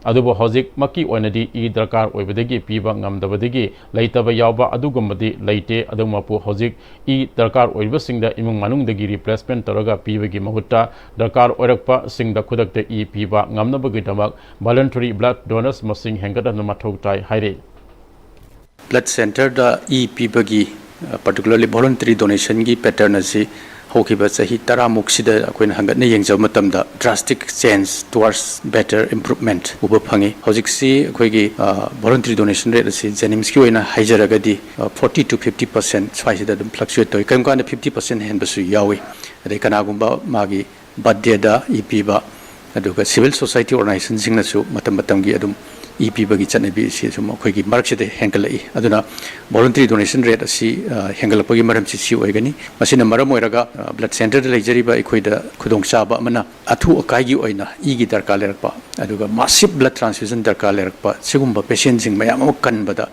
ꯑꯗꯨꯕꯨ ꯍꯧꯖꯤꯛꯃꯛꯀꯤ ꯑꯣꯏꯅꯗꯤ ꯏ ꯗꯔꯀꯥꯔ ꯑꯣꯏꯕꯗꯒꯤ ꯄꯤꯕ ꯉꯝꯗꯕꯗꯒꯤ ꯂꯩꯇꯕ ꯌꯥꯎꯕ ꯑꯗꯨꯒꯨꯝꯕꯗꯤ ꯂꯩꯇꯦ꯫ ꯑꯗꯨꯃꯛꯄꯨ ꯍꯧꯖꯤꯛ ꯏ ꯗꯔꯀꯥꯔ ꯑꯣꯏꯔꯤꯕꯁꯤꯡꯗ ꯏꯃꯨꯡ ꯃꯅꯨꯡꯗꯒꯤ ꯔꯤꯄ꯭ꯂꯦꯁꯃꯦꯟ ꯇꯧꯔꯒ ꯄꯤꯕꯒꯤ ꯃꯍꯨꯠꯇ ꯗꯔꯀꯥꯔ ꯑꯣꯏꯔꯛꯄꯁꯤꯡꯗ ꯈꯨꯗꯛꯇ ꯏ ꯄꯤꯕ ꯉꯝꯅꯕꯒꯤꯗꯃꯛ ꯚꯣꯂꯨꯟꯇꯔꯤ ꯕ꯭ꯂꯗ ꯗꯣꯅꯔꯁ ꯃꯁꯤꯡ ꯍꯦꯟꯒꯠꯍꯟꯕ ꯃꯊꯧ ꯇꯥꯏ ꯍꯥꯏꯔꯤ꯫ ꯕ꯭ꯂꯗ ꯁꯦꯟꯇꯔꯗ ꯏ ꯄꯤꯕꯒꯤ, particularly voluntary donationꯒꯤ pattern ꯑꯁꯤ ꯍꯧꯈꯤꯕ ꯆꯍꯤ ꯇꯔꯥꯃꯨꯛꯁꯤꯗ ꯑꯩꯈꯣꯏꯅ ꯍꯪꯒꯠꯅ ꯌꯦꯡꯖꯕ ꯃꯇꯝꯗ drastic change towards better improvement ꯎꯕ ꯐꯪꯉꯤ꯫ ꯍꯧꯖꯤꯛꯁꯤ ꯑꯩꯈꯣꯏꯒꯤ voluntary donation rate ꯑꯁꯤ ꯖꯦꯅꯤꯝꯁꯀꯤ ꯑꯣꯏꯅ ꯍꯥꯏꯖꯔꯒꯗꯤ forty to fifty percent ꯁ꯭ꯋꯥꯏꯁꯤꯗ ꯑꯗꯨꯝ fluctuate ꯇꯧꯏ꯫ ꯀꯔꯤꯒꯨꯝꯕ ꯀꯥꯟꯗ fifty percent ꯍꯦꯟꯕꯁꯨ ꯌꯥꯎꯏ꯫ ꯑꯗꯩ ꯀꯅꯥꯒꯨꯝꯕ ꯃꯥꯒꯤ birthdayꯗ ꯏ ꯄꯤꯕ, ꯑꯗꯨꯒ civil society organizationꯁꯤꯡꯅꯁꯨ ꯃꯇꯝ ꯃꯇꯝꯒꯤ ꯑꯗꯨꯝ ꯏ ꯄꯤꯕꯒꯤ ꯆꯠꯅꯕꯤ ꯑꯁꯤ ꯁꯨꯝ ꯑꯩꯈꯣꯏꯒꯤ ꯃꯔꯛꯁꯤꯗ ꯍꯦꯟꯒꯠꯂꯛꯏ꯫ ꯑꯗꯨꯅ voluntary donation rate ꯑꯁꯤ ꯍꯦꯟꯒꯠꯂꯛꯄꯒꯤ ꯃꯔꯝꯁꯤ ꯁꯤ ꯑꯣꯏꯒꯅꯤ꯫ ꯃꯁꯤꯅ ꯃꯔꯝ ꯑꯣꯏꯔꯒ blood centreꯗ ꯂꯩꯖꯔꯤꯕ ꯑꯩꯈꯣꯏꯗ ꯈꯨꯗꯣꯡꯆꯥꯕ ꯑꯃꯅ ꯑꯊꯨ ꯑꯀꯥꯏꯒꯤ ꯑꯣꯏꯅ ꯏꯒꯤ ꯗꯔꯀꯥꯔ ꯂꯩꯔꯛꯄ, ꯑꯗꯨꯒ massive blood transfusion ꯗꯔꯀꯥꯔ ꯂꯩꯔꯛꯄ, ꯁꯤꯒꯨꯝꯕ patientꯁꯤꯡ ꯃꯌꯥꯝ ꯑꯃ ꯀꯟꯕꯗ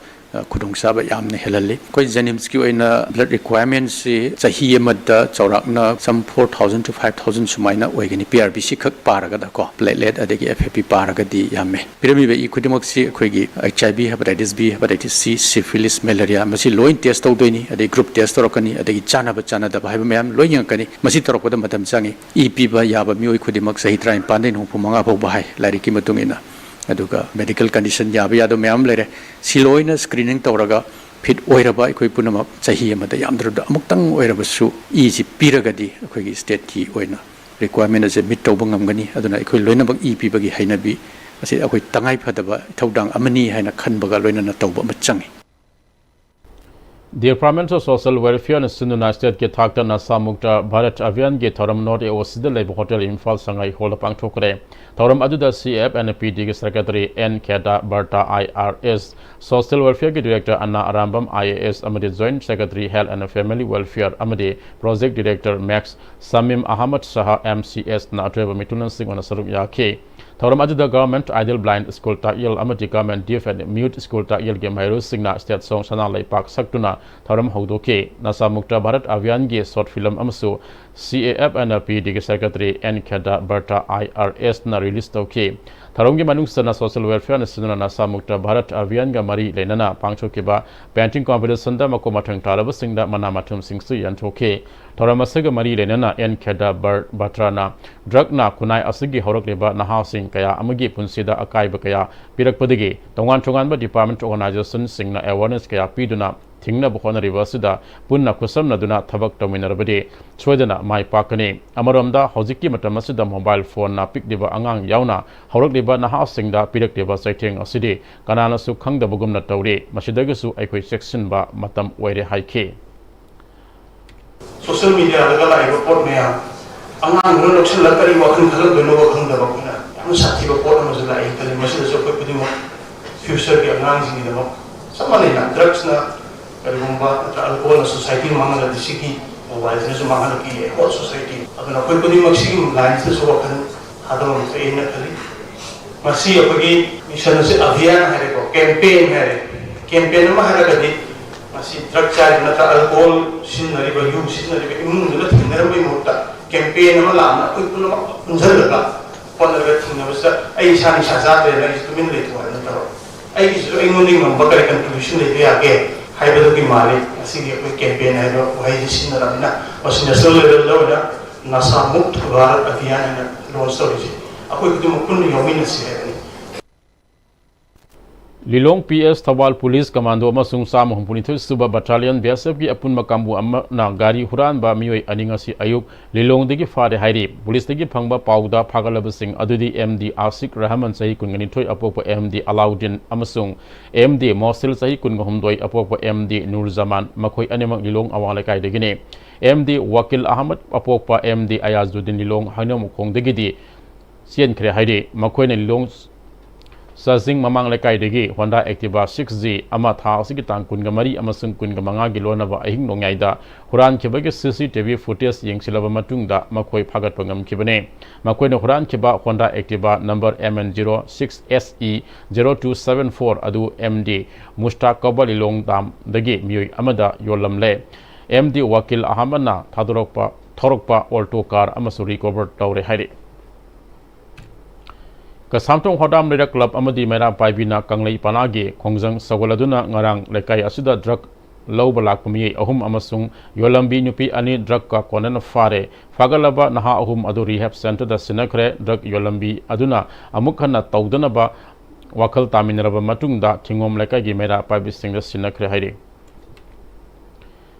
ꯈꯨꯗꯣꯡꯆꯥꯕ ꯌꯥꯝꯅ ꯍꯦꯜꯍꯜꯂꯤ꯫ ꯑꯩꯈꯣꯏ ꯖꯦꯅꯤꯝꯁꯀꯤ ꯑꯣꯏꯅ blood requirementꯁꯤ ꯆꯍꯤ ꯑꯃꯗ ꯆꯥꯎꯔꯥꯛꯅ some four thousand to five thousand ꯁꯨꯃꯥꯏꯅ ꯑꯣꯏꯒꯅꯤ, P R B C ꯈꯛ ꯄꯥꯔꯒꯗꯀꯣ, platelet ꯑꯗꯒꯤ F F P ꯄꯥꯔꯒꯗꯤ ꯌꯥꯝꯃꯦ꯫ ꯄꯤꯔꯝꯃꯤꯕ ꯏ ꯈꯨꯗꯤꯡꯃꯛꯁꯤ ꯑꯩꯈꯣꯏꯒꯤ H I V, hepatitis B, hepatitis C, syphilis, malaria ꯃꯁꯤ ꯂꯣꯏ test ꯇꯧꯗꯣꯏꯅꯤ꯫ ꯑꯗꯩ group test ꯇꯧꯔꯛꯀꯅꯤ, ꯑꯗꯒꯤ ꯆꯥꯟꯅꯕ ꯆꯥꯟꯅꯗꯕ ꯍꯥꯏꯕ ꯃꯌꯥꯝ ꯂꯣꯏ ꯌꯦꯡꯉꯛꯀꯅꯤ꯫ ꯃꯁꯤ ꯇꯧꯔꯛꯄꯗ ꯃꯇꯝ ꯆꯪꯉꯤ꯫ ꯏ ꯄꯤꯕ ꯌꯥꯕ ꯃꯤꯑꯣꯏ ꯈꯨꯗꯤꯡꯃꯛ ꯆꯍꯤ ꯇꯔꯥꯅꯤꯄꯥꯟꯗꯒꯤ ꯍꯨꯝꯐꯨ ꯃꯉꯥ ꯐꯥꯎꯕ ꯍꯥꯏ ꯂꯥꯏꯔꯤꯛꯀꯤ ꯃꯇꯨꯡ ꯏꯟꯅ꯫ ꯑꯗꯨꯒ medical condition ꯌꯥꯕ ꯌꯥꯗꯕ ꯃꯌꯥꯝ ꯑꯃ ꯂꯩꯔꯦ꯫ ꯁꯤ ꯂꯣꯏꯅ screening ꯇꯧꯔꯒ fit ꯑꯣꯏꯔꯕ ꯑꯩꯈꯣꯏ ꯄꯨꯝꯅꯃꯛ ꯆꯍꯤ ꯑꯃꯗ ꯌꯥꯝꯗ꯭ꯔꯕꯗ ꯑꯃꯨꯛꯇꯪ ꯑꯣꯏꯔꯕꯁꯨ ꯏꯁꯤ ꯄꯤꯔꯒꯗꯤ ꯑꯩꯈꯣꯏꯒꯤ stateꯀꯤ ꯑꯣꯏꯅ requirement ꯑꯁꯦ meet ꯇꯧꯕ ꯉꯝꯒꯅꯤ꯫ ꯑꯗꯨꯅ ꯑꯩꯈꯣꯏ ꯂꯣꯏꯅꯃꯛ ꯏ ꯄꯤꯕꯒꯤ ꯍꯩꯅꯕꯤ ꯑꯁꯤ ꯑꯩꯈꯣꯏ ꯇꯉꯥꯏ ꯐꯗꯕ ꯏꯊꯧꯗꯥꯡ ꯑꯃꯅꯤ ꯍꯥꯏꯅ ꯈꯟꯕꯒ ꯂꯣꯏꯅꯅ ꯇꯧꯕ ꯑꯃ ꯆꯪꯉꯤ꯫ Department of Social Welfare ꯅ ꯁꯤꯟꯗꯨꯅ state ꯀꯤ ꯊꯥꯛꯇ ꯅꯁꯥ ꯃꯨꯛꯇ ꯚꯥꯔꯠ ꯑꯚꯤꯌꯥꯟꯒꯤ ꯊꯧꯔꯝ North A O C ꯗ ꯂꯩꯕ Hotel Imphal ꯁꯉꯥꯏ Hall ꯗ ꯄꯥꯡꯊꯣꯛꯈ꯭ꯔꯦ꯫ ꯊꯧꯔꯝ ꯑꯗꯨꯗ C A F N P D ꯒꯤ Secretary N Kheda Barta I R S, Social Welfare ꯒꯤ Director ꯑꯅꯥ ꯑꯔꯥꯝꯕꯝ I A S ꯑꯃꯗꯤ Joint Secretary Health and Family Welfare ꯑꯃꯗꯤ Project Director Max Samim Ahmad Shah M C S ꯅ ꯑꯇꯣꯏꯕ ꯃꯤꯊꯨꯡꯂꯦꯟꯁꯤꯡ ꯑꯣꯏꯅ ꯁꯔꯨꯛ ꯌꯥꯈꯤ꯫ ꯊꯧꯔꯝ ꯑꯗꯨꯗ Government Idle Blind School ꯇꯥꯛꯌꯦꯜ ꯑꯃꯗꯤ Government Deaf and Mute School ꯇꯥꯛꯌꯦꯜꯒꯤ ꯃꯍꯩꯔꯣꯏꯁꯤꯡꯅ state song ꯁꯅꯥ ꯂꯩꯄꯥꯛ ꯁꯛꯇꯨꯅ ꯊꯧꯔꯝ ꯍꯧꯗꯣꯛꯈꯤ꯫ ꯅꯁꯥ ꯃꯨꯛꯇ ꯚꯥꯔꯠ ꯑꯚꯤꯌꯥꯟꯒꯤ short film ꯑꯃꯁꯨ C A F N P D ꯒꯤ Secretary N Kheda Barta I R S ꯅ release ꯇꯧꯈꯤ꯫ ꯊꯧꯔꯝꯒꯤ ꯃꯅꯨꯡ ꯆꯟꯅ Social Welfare ꯅ ꯁꯤꯟꯗꯨꯅ ꯅꯁꯥ ꯃꯨꯛꯇ ꯚꯥꯔꯠ ꯑꯚꯤꯌꯥꯟꯒ ꯃꯔꯤ ꯂꯩꯅꯅ ꯄꯥꯡꯊꯣꯛꯈꯤꯕ painting competition ꯗ ꯃꯀꯨ ꯃꯊꯪ ꯇꯥꯔꯕꯁꯤꯡꯗ ꯃꯅꯥ ꯃꯊꯨꯝꯁꯤꯡꯁꯨ ꯌꯦꯟꯊꯣꯛꯈꯤ꯫ ꯊꯧꯔꯝ ꯑꯁꯤꯒ ꯃꯔꯤ ꯂꯩꯅꯅ N Kheda Bar-, Barta ꯅ drug ꯅ ꯈꯨꯟꯅꯥꯏ ꯑꯁꯤꯒꯤ ꯍꯧꯔꯛꯂꯤꯕ ꯅꯍꯥꯁꯤꯡ ꯀꯌꯥ ꯑꯃꯒꯤ ꯄꯨꯟꯁꯤꯗ ꯑꯀꯥꯏꯕ ꯀꯌꯥ ꯄꯤꯔꯛꯄꯗꯒꯤ ꯇꯣꯉꯥꯟ ꯇꯣꯉꯥꯟꯕ department organization ꯁꯤꯡꯅ awareness ꯀꯌꯥ ꯄꯤꯗꯨꯅ ꯊꯤꯡꯅꯕ ꯍꯣꯠꯅꯔꯤꯕ ꯑꯁꯤꯗ ꯄꯨꯟꯅ ꯈꯨꯠꯁꯝꯅꯗꯨꯅ ꯊꯕꯛ ꯇꯧꯃꯤꯟꯅꯔꯕꯗꯤ ꯁꯣꯏꯗꯅ ꯃꯥꯏ ꯄꯥꯛꯀꯅꯤ꯫ ꯑꯃꯔꯣꯝꯗ ꯍꯧꯖꯤꯛꯀꯤ ꯃꯇꯝ ꯑꯁꯤꯗ mobile phone ꯅ ꯄꯤꯛꯂꯤꯕ ꯑꯉꯥꯡ ꯌꯥꯎꯅ ꯍꯧꯔꯛꯂꯤꯕ ꯅꯍꯥꯁꯤꯡꯗ ꯄꯤꯔꯛꯂꯤꯕ ꯆꯩꯊꯦꯡ ꯑꯁꯤꯗꯤ ꯀꯅꯥꯅꯁꯨ ꯈꯪꯗꯕꯒꯨꯝꯅ ꯇꯧꯔꯤ꯫ ꯃꯁꯤꯗꯒꯤꯁꯨ ꯑꯩꯈꯣꯏ ꯆꯦꯛꯁꯤꯟꯕ ꯃꯇꯝ ꯑꯣꯏꯔꯦ ꯍꯥꯏꯈꯤ꯫ Social media ꯗꯒ ꯂꯥꯛꯏꯕ ꯄꯣꯠ ꯃꯌꯥꯝ, ꯑꯉꯥꯡꯗꯨꯅ ꯂꯧꯁꯤꯜꯂꯒ ꯀꯔꯤ ꯋꯥꯈꯜ ꯈꯜꯂꯝꯗꯣꯏꯅꯣ ꯈꯪꯗꯕ ꯑꯩꯈꯣꯏꯅ ꯌꯥꯝꯅ ꯁꯥꯊꯤꯕ ꯄꯣꯠ ꯑꯃꯁꯨ ꯂꯥꯛꯑꯦ ꯈꯜꯂꯤ꯫ ꯃꯁꯤꯗꯁꯨ ꯑꯩꯈꯣꯏ ꯈꯨꯗꯤꯡꯃꯛ future ꯒꯤ ꯑꯉꯥꯡꯁꯤꯡꯒꯤꯗꯃꯛ ꯆꯞ ꯃꯥꯟꯅꯩꯅ, drugs ꯅ ꯀꯔꯤꯒꯨꯝꯕ ꯅꯠꯇ꯭ꯔ alcohol ꯅ society ꯃꯥꯡꯍꯜꯂꯗꯤ ꯁꯤꯒꯤ mobile ꯁꯤꯅꯁꯨ ꯃꯥꯡꯍꯜꯂꯛꯄ ꯌꯥꯏ, whole society꯫ ꯑꯗꯨꯅ ꯑꯩꯈꯣꯏ ꯈꯨꯗꯤꯡꯃꯛ ꯁꯤꯒꯤ line ꯁꯤꯗꯁꯨ ꯋꯥꯈꯜ ꯊꯥꯗꯕ ꯑꯃ ꯊꯣꯛꯑꯦꯅ ꯈꯜꯂꯤ꯫ ꯃꯁꯤ ꯑꯩꯈꯣꯏꯒꯤ mission ꯑꯁꯤ ꯑꯚꯤꯌꯥꯟ ꯍꯥꯏꯔꯦꯀꯣ, campaign ꯍꯥꯏꯔꯦ꯫ Campaign ꯑꯃ ꯍꯥꯏꯔꯒꯗꯤ ꯃꯁꯤ drug ꯆꯥꯔꯤꯕ ꯅꯠꯇ꯭ꯔ alcohol ꯁꯤꯖꯤꯟꯅꯔꯤꯕ, ꯌꯨ ꯁꯤꯖꯤꯟꯅꯔꯤꯕ ꯏꯃꯨꯡꯗꯨꯅ ꯊꯦꯡꯅꯔꯝꯕꯒꯤ ꯃꯍꯨꯠꯇ campaign ꯑꯃ ꯂꯥꯛꯑꯒ ꯑꯩꯈꯣꯏ ꯄꯨꯝꯅꯃꯛ ꯄꯨꯟꯁꯤꯜꯂꯒ ꯍꯣꯠꯅꯔꯒ ꯊꯤꯡꯅꯕꯁꯤꯗ ꯑꯩ ꯏꯁꯥ ꯅꯤꯁꯥ ꯆꯥꯗ꯭ꯔꯦꯅ ꯑꯩꯁꯨ ꯇꯨꯃꯤꯟ ꯂꯩꯊꯣꯛ ꯍꯥꯏꯕ ꯅꯠꯇꯕ, ꯑꯩꯒꯤꯁꯨ ꯑꯩꯉꯣꯟꯗꯒꯤ ꯉꯝꯕ ꯀꯔꯤ contribution ꯂꯩꯕ ꯌꯥꯒꯦ ꯍꯥꯏꯕꯗꯨꯒꯤ ꯃꯥꯜꯂꯤ ꯉꯁꯤꯒꯤ ꯑꯩꯈꯣꯏ campaign ꯍꯥꯏꯕ ꯋꯥꯍꯩꯁꯤ ꯁꯤꯖꯤꯟꯅꯔꯕꯅꯤꯅ꯫ ꯃꯁꯤ national level ꯗ ꯑꯣꯏꯅ ꯅꯁꯥ ꯃꯨꯛꯇ ꯚꯥꯔꯠ ꯑꯚꯤꯌꯥꯟ ꯍꯥꯏꯅ launch ꯇꯧꯔꯤꯁꯤ꯫ ꯑꯩꯈꯣꯏ ꯈꯨꯗꯤꯡꯃꯛ ꯄꯨꯟꯅ ꯌꯥꯎꯃꯤꯟꯅꯁꯤ ꯍꯥꯏꯕꯅꯤ꯫ Lilong P S Thoubal police commando ꯑꯃꯁꯨꯡ ꯆꯥꯝꯃ ꯍꯨꯝꯐꯨꯅꯤꯊꯣꯏ ꯁꯨꯕ ꯕꯠꯇꯥꯂꯤꯌꯟ ꯕꯤ ꯑꯦꯁ ꯑꯦꯐꯀꯤ ꯑꯄꯨꯟꯕ ꯀꯥꯡꯕꯨ ꯑꯃꯅ ꯒꯥꯔꯤ ꯍꯨꯔꯥꯟꯕ ꯃꯤꯑꯣꯏ ꯑꯅꯤ ꯉꯁꯤ ꯑꯌꯨꯛ ꯂꯤꯂꯣꯡꯗꯒꯤ ꯐꯥꯔꯦ ꯍꯥꯏꯔꯤ꯫ ꯄꯨꯂꯤꯁꯇꯒꯤ ꯐꯪꯕ ꯄꯥꯎꯗ ꯐꯥꯒꯠꯂꯕꯁꯤꯡ ꯑꯗꯨꯗꯤ ꯑꯦꯝ ꯗꯤ ꯑꯥꯁꯤꯛ ꯔꯍꯃꯟ ꯆꯍꯤ ꯀꯨꯟꯒ ꯅꯤꯊꯣꯏ ꯑꯄꯣꯛꯄ ꯑꯦꯝ ꯗꯤ ꯑꯂꯥꯎꯗꯤꯟ ꯑꯃꯁꯨꯡ ꯑꯦꯝ ꯗꯤ ꯃꯣꯁꯤꯜ ꯆꯍꯤ ꯀꯨꯟꯒ ꯍꯨꯝꯗꯣꯏ ꯑꯄꯣꯛꯄ ꯑꯦꯝ ꯗꯤ ꯅꯨꯔꯖꯃꯥꯟ, ꯃꯈꯣꯏ ꯑꯅꯤꯃꯛ ꯂꯤꯂꯣꯡ ꯑꯋꯥꯡ ꯂꯩꯀꯥꯏꯗꯒꯤꯅꯤ꯫ M D ꯋꯥꯀꯤꯜ Ahmad ꯑꯄꯣꯛꯄ M D ꯑꯌꯥꯖꯨꯗꯤꯟ ꯂꯤꯂꯣꯡ ꯍꯩꯅꯧꯃꯈꯣꯡꯗꯒꯤꯗꯤ ꯆꯦꯟꯈ꯭ꯔꯦ ꯍꯥꯏꯔꯤ꯫ ꯃꯈꯣꯏꯅ ꯂꯤꯂꯣꯡ ꯆꯥꯖꯤꯡ ꯃꯃꯥꯡ ꯂꯩꯀꯥꯏꯗꯒꯤ ꯍꯣꯟꯗꯥ ꯑꯦꯛꯇꯤꯚꯥ ꯁꯤꯛꯁ ꯖꯤ ꯑꯃ ꯊꯥ ꯑꯁꯤꯒꯤ ꯇꯥꯡ ꯀꯨꯟꯒ ꯃꯔꯤ ꯑꯃꯁꯨꯡ ꯀꯨꯟꯒ ꯃꯉꯥꯒꯤ ꯂꯣꯟꯅꯕ ꯑꯍꯤꯡ ꯅꯣꯡꯌꯥꯏꯗ ꯍꯨꯔꯥꯟꯈꯤꯕꯒꯤ ꯁꯤ ꯁꯤ ꯇꯤ ꯚꯤ ꯐꯨꯇꯦꯖ ꯌꯦꯡꯁꯤꯜꯂꯕ ꯃꯇꯨꯡꯗ ꯃꯈꯣꯏ ꯐꯥꯒꯠꯄ ꯉꯝꯈꯤꯕꯅꯤ꯫ ꯃꯈꯣꯏꯅ ꯍꯨꯔꯥꯟꯈꯤꯕ Honda Activa number M N zero six S E zero two seven four ꯑꯗꯨ ꯑꯦꯝ ꯗꯤ ꯃꯨꯁꯇꯥꯛ ꯀꯧꯕ ꯂꯤꯂꯣꯡ ꯗꯥꯝꯗꯒꯤ ꯃꯤꯑꯣꯏ ꯑꯃꯗ ꯌꯣꯜꯂꯝꯂꯦ꯫ ꯑꯦꯝ ꯗꯤ ꯋꯥꯀꯤꯜ ꯑꯍꯃꯗꯅ ꯊꯥꯗꯣꯔꯛꯄ ꯊꯧꯔꯛꯄ ꯑꯣꯜꯇꯣ ꯀꯥꯔ ꯑꯃꯁꯨ ꯔꯤꯀꯣꯚꯔ ꯇꯧꯔꯦ ꯍꯥꯏꯔꯤ꯫ ꯀꯁꯥꯝꯊꯣꯡ ꯍꯣꯗꯥꯝ ꯂꯩꯔꯛ ꯀ꯭ꯂꯕ ꯑꯃꯗꯤ ꯃꯩꯔꯥ ꯄꯥꯏꯕꯤꯅ ꯀꯪꯂꯩ ꯄꯅꯥꯒꯤ ꯈꯣꯡꯖꯪ ꯁꯧꯒꯠꯂꯗꯨꯅ ꯉꯔꯥꯡ ꯂꯩꯀꯥꯏ ꯑꯁꯤꯗ ꯗ꯭ꯔꯒ ꯂꯧꯕ ꯂꯥꯛꯄ ꯃꯤꯑꯣꯏ ꯑꯍꯨꯝ ꯑꯃꯁꯨꯡ ꯌꯣꯜꯂꯝꯕꯤ ꯅꯨꯄꯤ ꯑꯅꯤ ꯗ꯭ꯔꯒꯀ ꯀꯣꯟꯅꯅ ꯐꯥꯔꯦ꯫ ꯐꯥꯒꯠꯂꯕ ꯅꯍꯥ ꯑꯍꯨꯝ ꯑꯗꯨ ꯔꯤꯍꯦꯕ ꯁꯦꯟꯇꯔꯗ ꯁꯤꯟꯅꯈ꯭ꯔꯦ꯫ ꯗ꯭ꯔꯒ ꯌꯣꯜꯂꯝꯕꯤ ꯑꯗꯨꯅ ꯑꯃꯨꯛ ꯍꯟꯅ ꯇꯧꯗꯅꯕ ꯋꯥꯈꯜ ꯇꯥꯃꯤꯟꯅꯔꯕ ꯃꯇꯨꯡꯗ ꯊꯤꯡꯉꯣꯝ ꯂꯩꯀꯥꯏꯒꯤ ꯃꯩꯔꯥ ꯄꯥꯏꯕꯤꯁꯤꯡꯗ ꯁꯤꯟꯅꯈ꯭ꯔꯦ ꯍꯥꯏꯔꯤ꯫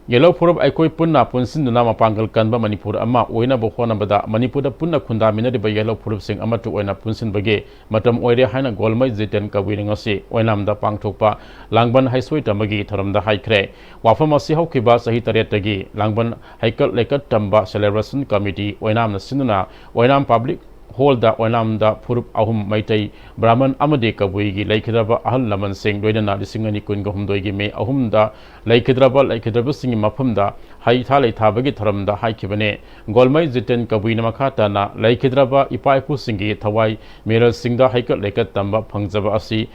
ꯌꯦꯜꯍꯧ ꯐꯨꯔꯨꯞ ꯑꯩꯈꯣꯏ ꯄꯨꯟꯅ ꯄꯨꯟꯁꯤꯟꯗꯨꯅ ꯃꯄꯥꯡꯒꯜ ꯀꯟꯕ ꯃꯅꯤꯄꯨꯔ ꯑꯃ ꯑꯣꯏꯅꯕ ꯍꯣꯠꯅꯕꯗ ꯃꯅꯤꯄꯨꯔꯗ ꯄꯨꯟꯅ ꯈꯨꯟꯗꯥꯃꯤꯟꯅꯔꯤꯕ ꯌꯦꯜꯍꯧ ꯐꯨꯔꯨꯞꯁꯤꯡ ꯑꯃꯠꯇ ꯑꯣꯏꯅ ꯄꯨꯟꯁꯤꯟꯕꯒꯤ ꯃꯇꯝ ꯑꯣꯏꯔꯦ ꯍꯥꯏꯅ ꯒꯣꯜꯃꯩ ꯖꯤꯇꯦꯟ ꯀꯕꯨꯏꯅ ꯉꯁꯤ ꯑꯣꯏꯅꯥꯝꯗ ꯄꯥꯡꯊꯣꯛꯄ ꯂꯥꯡꯕꯟ ꯍꯩꯁꯣꯏ ꯇꯝꯕꯒꯤ ꯊꯧꯔꯝꯗ ꯍꯥꯏꯈ꯭ꯔꯦ꯫ ꯋꯥꯐꯝ ꯑꯁꯤ ꯍꯧꯈꯤꯕ ꯆꯍꯤ ꯇꯔꯦꯠꯇꯒꯤ ꯂꯥꯡꯕꯟ ꯍꯩꯀꯠ ꯂꯩꯀꯠ ꯇꯝꯕ ꯁꯦꯂꯦꯕ꯭ꯔꯦꯁꯟ ꯀꯃꯤꯇꯤ ꯑꯣꯏꯅꯥꯝꯅ ꯁꯤꯟꯗꯨꯅ ꯑꯣꯏꯅꯥꯝ ꯄꯕ꯭ꯂꯤꯛ ꯍꯣꯜꯗ ꯑꯣꯏꯅꯥꯝꯗ ꯐꯨꯔꯨꯞ ꯑꯍꯨꯝ, ꯃꯩꯇꯩ, ꯕ꯭ꯔꯥꯍꯃꯟ ꯑꯃꯗꯤ ꯀꯕꯨꯏꯒꯤ ꯂꯩꯈꯤꯗ꯭ꯔꯕ ꯑꯍꯜ ꯂꯃꯟꯁꯤꯡ, ꯂꯣꯏꯅꯅ ꯂꯤꯁꯤꯡ ꯑꯅꯤ ꯀꯨꯟꯒ ꯍꯨꯝꯗꯣꯏꯒꯤ ꯃꯦ ꯑꯍꯨꯝꯗ ꯂꯩꯈꯤꯗ꯭ꯔꯕ ꯂꯩꯈꯤꯗ꯭ꯔꯕꯁꯤꯡꯒꯤ ꯃꯐꯝꯗ ꯍꯩ ꯊꯥ ꯂꯩ ꯊꯥꯕꯒꯤ ꯊꯧꯔꯝꯗ ꯍꯥꯏꯈꯤꯕꯅꯤ꯫ ꯒꯣꯜꯃꯩ ꯖꯤꯇꯦꯟ ꯀꯕꯨꯏꯅ ꯃꯈꯥ ꯇꯥꯅ ꯂꯩꯈꯤꯗ꯭ꯔꯕ ꯏꯄꯥ ꯏꯄꯨꯁꯤꯡꯒꯤ ꯊꯋꯥꯏ ꯃꯤꯔꯦꯜꯁꯤꯡꯗ ꯍꯩꯀꯠ ꯂꯩꯀꯠ ꯇꯝꯕ ꯐꯪꯖꯕ ꯑꯁꯤ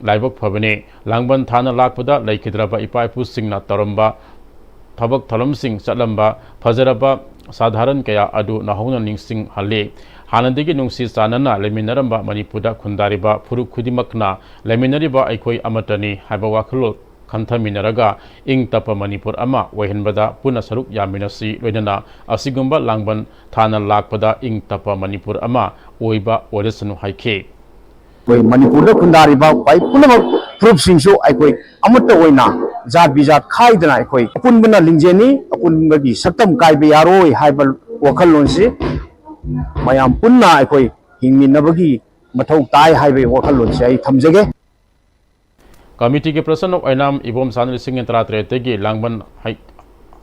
ꯂꯥꯏꯕꯛ ꯐꯕꯅꯤ꯫ ꯂꯥꯡꯕꯟ ꯊꯥꯅ ꯂꯥꯛꯄꯗ ꯂꯩꯈꯤꯗ꯭ꯔꯕ ꯏꯄꯥ ꯏꯄꯨꯁꯤꯡꯅ ꯇꯧꯔꯝꯕ ꯊꯕꯛ ꯊꯧꯔꯝꯁꯤꯡ ꯆꯠꯂꯝꯕ ꯐꯖꯔꯕ ꯁꯥꯙꯥꯔꯟ ꯀꯌꯥ ꯑꯗꯨ ꯅꯧꯍꯧꯅ ꯅꯤꯡꯁꯤꯡꯍꯜꯂꯤ꯫ ꯍꯥꯟꯅꯗꯒꯤ ꯅꯨꯡꯁꯤ ꯆꯥꯟꯅꯅ ꯂꯩꯃꯤꯟꯅꯔꯝꯕ ꯃꯅꯤꯄꯨꯔꯗ ꯈꯨꯟꯗꯥꯔꯤꯕ ꯐꯨꯔꯨꯞ ꯈꯨꯗꯤꯡꯃꯛꯅ ꯂꯩꯃꯤꯟꯅꯔꯤꯕ ꯑꯩꯈꯣꯏ ꯑꯃꯠꯇꯅꯤ ꯍꯥꯏꯕ ꯋꯥꯈꯜꯂꯣꯟ ꯈꯟꯊꯃꯤꯟꯅꯔꯒ ꯏꯪ ꯇꯞꯄ ꯃꯅꯤꯄꯨꯔ ꯑꯃ ꯑꯣꯏꯍꯟꯕꯗ ꯄꯨꯟꯅ ꯁꯔꯨꯛ ꯌꯥꯃꯤꯟꯅꯁꯤ, ꯂꯣꯏꯅꯅ ꯑꯁꯤꯒꯨꯝꯕ ꯂꯥꯡꯕꯟ ꯊꯥꯅ ꯂꯥꯛꯄꯗ ꯏꯪ ꯇꯞꯄ ꯃꯅꯤꯄꯨꯔ ꯑꯃ ꯑꯣꯏꯕ ꯑꯣꯏꯔꯁꯅꯨ ꯍꯥꯏꯈꯤ꯫ ꯑꯩꯈꯣꯏ ꯃꯅꯤꯄꯨꯔꯗ ꯈꯨꯟꯗꯥꯔꯤꯕ ꯈ꯭ꯋꯥꯏ ꯄꯨꯝꯅꯃꯛ ꯐꯨꯔꯨꯞꯁꯤꯡꯁꯨ ꯑꯩꯈꯣꯏ ꯑꯃꯠꯇ ꯑꯣꯏꯅ ꯖꯥꯠ ꯕꯤꯖꯥꯠ ꯈꯥꯏꯗꯅ ꯑꯩꯈꯣꯏ ꯑꯄꯨꯟꯕꯅ ꯂꯤꯡꯖꯦꯜꯅꯤ, ꯑꯄꯨꯟꯕꯒꯤ ꯁꯛꯇꯝ ꯀꯥꯏꯕ ꯌꯥꯔꯣꯏ ꯍꯥꯏꯕ ꯋꯥꯈꯜꯂꯣꯟꯁꯤ ꯃꯌꯥꯝ ꯄꯨꯟꯅ ꯑꯩꯈꯣꯏ ꯍꯤꯡꯃꯤꯟꯅꯕꯒꯤ ꯃꯊꯧ ꯇꯥꯏ ꯍꯥꯏꯕꯒꯤ ꯋꯥꯈꯜꯂꯣꯟꯁꯤ ꯑꯩ ꯊꯝꯖꯒꯦ꯫ ꯀꯃꯤꯇꯤꯒꯤ ꯄ꯭ꯔꯁꯤꯗꯦꯟꯠ ꯑꯣꯏꯅꯥꯝ ꯏꯕꯣꯝꯆꯥꯅ ꯂꯤꯁꯤꯡ ꯑꯅꯤ ꯇꯔꯥꯇꯔꯦꯠꯇꯒꯤ ꯂꯥꯡꯕꯟ ꯍꯩ-,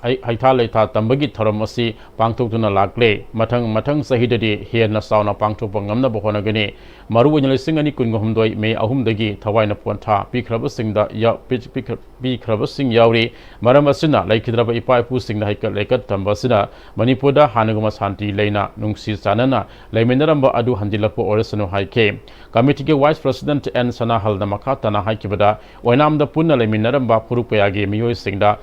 ꯍꯩ-, ꯍꯩꯊꯥ ꯂꯩꯊꯥ ꯇꯝꯕꯒꯤ ꯊꯧꯔꯝ ꯑꯁꯤ ꯄꯥꯡꯊꯣꯛꯇꯨꯅ ꯂꯥꯛꯂꯦ꯫ ꯃꯊꯪ ꯃꯊꯪ ꯆꯍꯤꯗꯗꯤ ꯍꯦꯟꯅ ꯆꯥꯎꯅ ꯄꯥꯡꯊꯣꯛꯄ ꯉꯝꯅꯕ ꯍꯣꯠꯅꯒꯅꯤ꯫ ꯃꯔꯨꯑꯣꯏꯅ ꯂꯤꯁꯤꯡ ꯑꯅꯤ ꯀꯨꯟꯒ ꯍꯨꯝꯗꯣꯏ ꯃꯦ ꯑꯍꯨꯝꯗꯒꯤ ꯊꯋꯥꯏꯅ ꯄꯣꯟꯊꯥ ꯄꯤꯈ꯭ꯔꯕꯁꯤꯡꯗ ꯌꯥ-, ꯄꯤ-, ꯄꯤꯈ꯭ꯔ-, ꯄꯤꯈ꯭ꯔꯕꯁꯤꯡ ꯌꯥꯎꯔꯤ꯫ ꯃꯔꯝ ꯑꯁꯤꯅ ꯂꯩꯈꯤꯗ꯭ꯔꯕ ꯏꯄꯥ ꯏꯄꯨꯁꯤꯡꯗ ꯍꯩꯀꯠ ꯂꯩꯀꯠ ꯇꯝꯕ ꯑꯁꯤꯅ ꯃꯅꯤꯄꯨꯔꯗ ꯍꯥꯟꯅꯒꯨꯝꯕ ꯁꯥꯟꯇꯤ ꯂꯩꯅ ꯅꯨꯡꯁꯤ ꯆꯥꯟꯅꯅ ꯂꯩꯃꯤꯟꯅꯔꯝꯕ ꯑꯗꯨ ꯍꯟꯖꯤꯜꯂꯛꯄ ꯑꯣꯏꯔꯁꯅꯨ ꯍꯥꯏꯈꯤ꯫ ꯀꯃꯤꯇꯤꯒꯤ vice president ꯑꯦꯟ ꯁꯅꯥꯍꯜꯅ ꯃꯈꯥ ꯇꯥꯅ ꯍꯥꯏꯈꯤꯕꯗ, ꯑꯣꯏꯅꯥꯝꯗ ꯄꯨꯟꯅ ꯂꯩꯃꯤꯟꯅꯔꯝꯕ ꯐꯨꯔꯨꯞ ꯀꯌꯥꯒꯤ ꯃꯤꯑꯣꯏꯁꯤꯡꯗ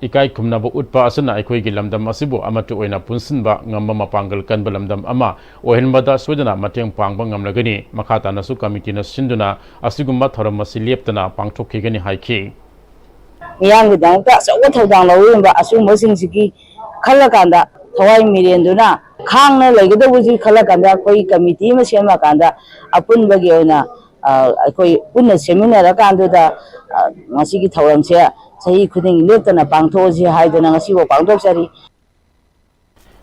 ꯏꯀꯥꯏ ꯈꯨꯝꯅꯕ ꯎꯠꯄ ꯑꯁꯤꯅ ꯑꯩꯈꯣꯏꯒꯤ ꯂꯝꯗꯝ ꯑꯁꯤꯕꯨ ꯑꯃꯠꯇ ꯑꯣꯏꯅ ꯄꯨꯟꯁꯤꯟꯕ ꯉꯝꯕ ꯃꯄꯥꯡꯒꯜ ꯀꯟꯕ ꯂꯝꯗꯝ ꯑꯃ ꯑꯣꯏꯍꯟꯕꯗ ꯁꯣꯏꯗꯅ ꯃꯇꯦꯡ ꯄꯥꯡꯕ ꯉꯝꯂꯒꯅꯤ꯫ ꯃꯈꯥ ꯇꯥꯅꯁꯨ ꯀꯃꯤꯇꯤꯅ ꯁꯤꯟꯗꯨꯅ ꯑꯁꯤꯒꯨꯝꯕ ꯊꯧꯔꯝ ꯑꯁꯤ ꯂꯦꯞꯇꯅ ꯄꯥꯡꯊꯣꯛꯈꯤꯒꯅꯤ ꯍꯥꯏꯈꯤ꯫ ꯃꯤꯌꯥꯝꯒꯤꯗꯃꯛꯇ ꯑꯆꯧꯕ ꯊꯧꯗꯥꯡ ꯂꯧꯔꯤꯕ ꯑꯁꯤꯒꯨꯝꯕꯁꯤꯡꯁꯤꯒꯤ ꯈꯜꯂꯀꯥꯟꯗ ꯊꯋꯥꯏ ꯃꯤꯔꯦꯟꯗꯨꯅ ꯈꯥꯡꯅ ꯂꯩꯒꯗꯧꯕꯁꯤ ꯈꯜꯂꯀꯥꯟꯗ ꯑꯩꯈꯣꯏ ꯀꯃꯤꯇꯤ ꯑꯃ ꯁꯦꯝꯃꯀꯥꯟꯗ ꯑꯄꯨꯟꯕꯒꯤ ꯑꯣꯏꯅ ꯑꯩꯈꯣꯏ ꯄꯨꯟꯅ ꯁꯦꯝꯃꯤꯟꯅꯔꯀꯥꯟꯗꯨꯗ ꯃꯁꯤꯒꯤ ꯊꯧꯔꯝꯁꯦ ꯆꯍꯤ ꯈꯨꯗꯤꯡꯒꯤ ꯂꯦꯞꯇꯅ ꯄꯥꯡꯊꯣꯛꯑꯁꯤ ꯍꯥꯏꯗꯨꯅ ꯉꯁꯤꯐꯥꯎ ꯄꯥꯡꯊꯣꯛꯆꯔꯤ꯫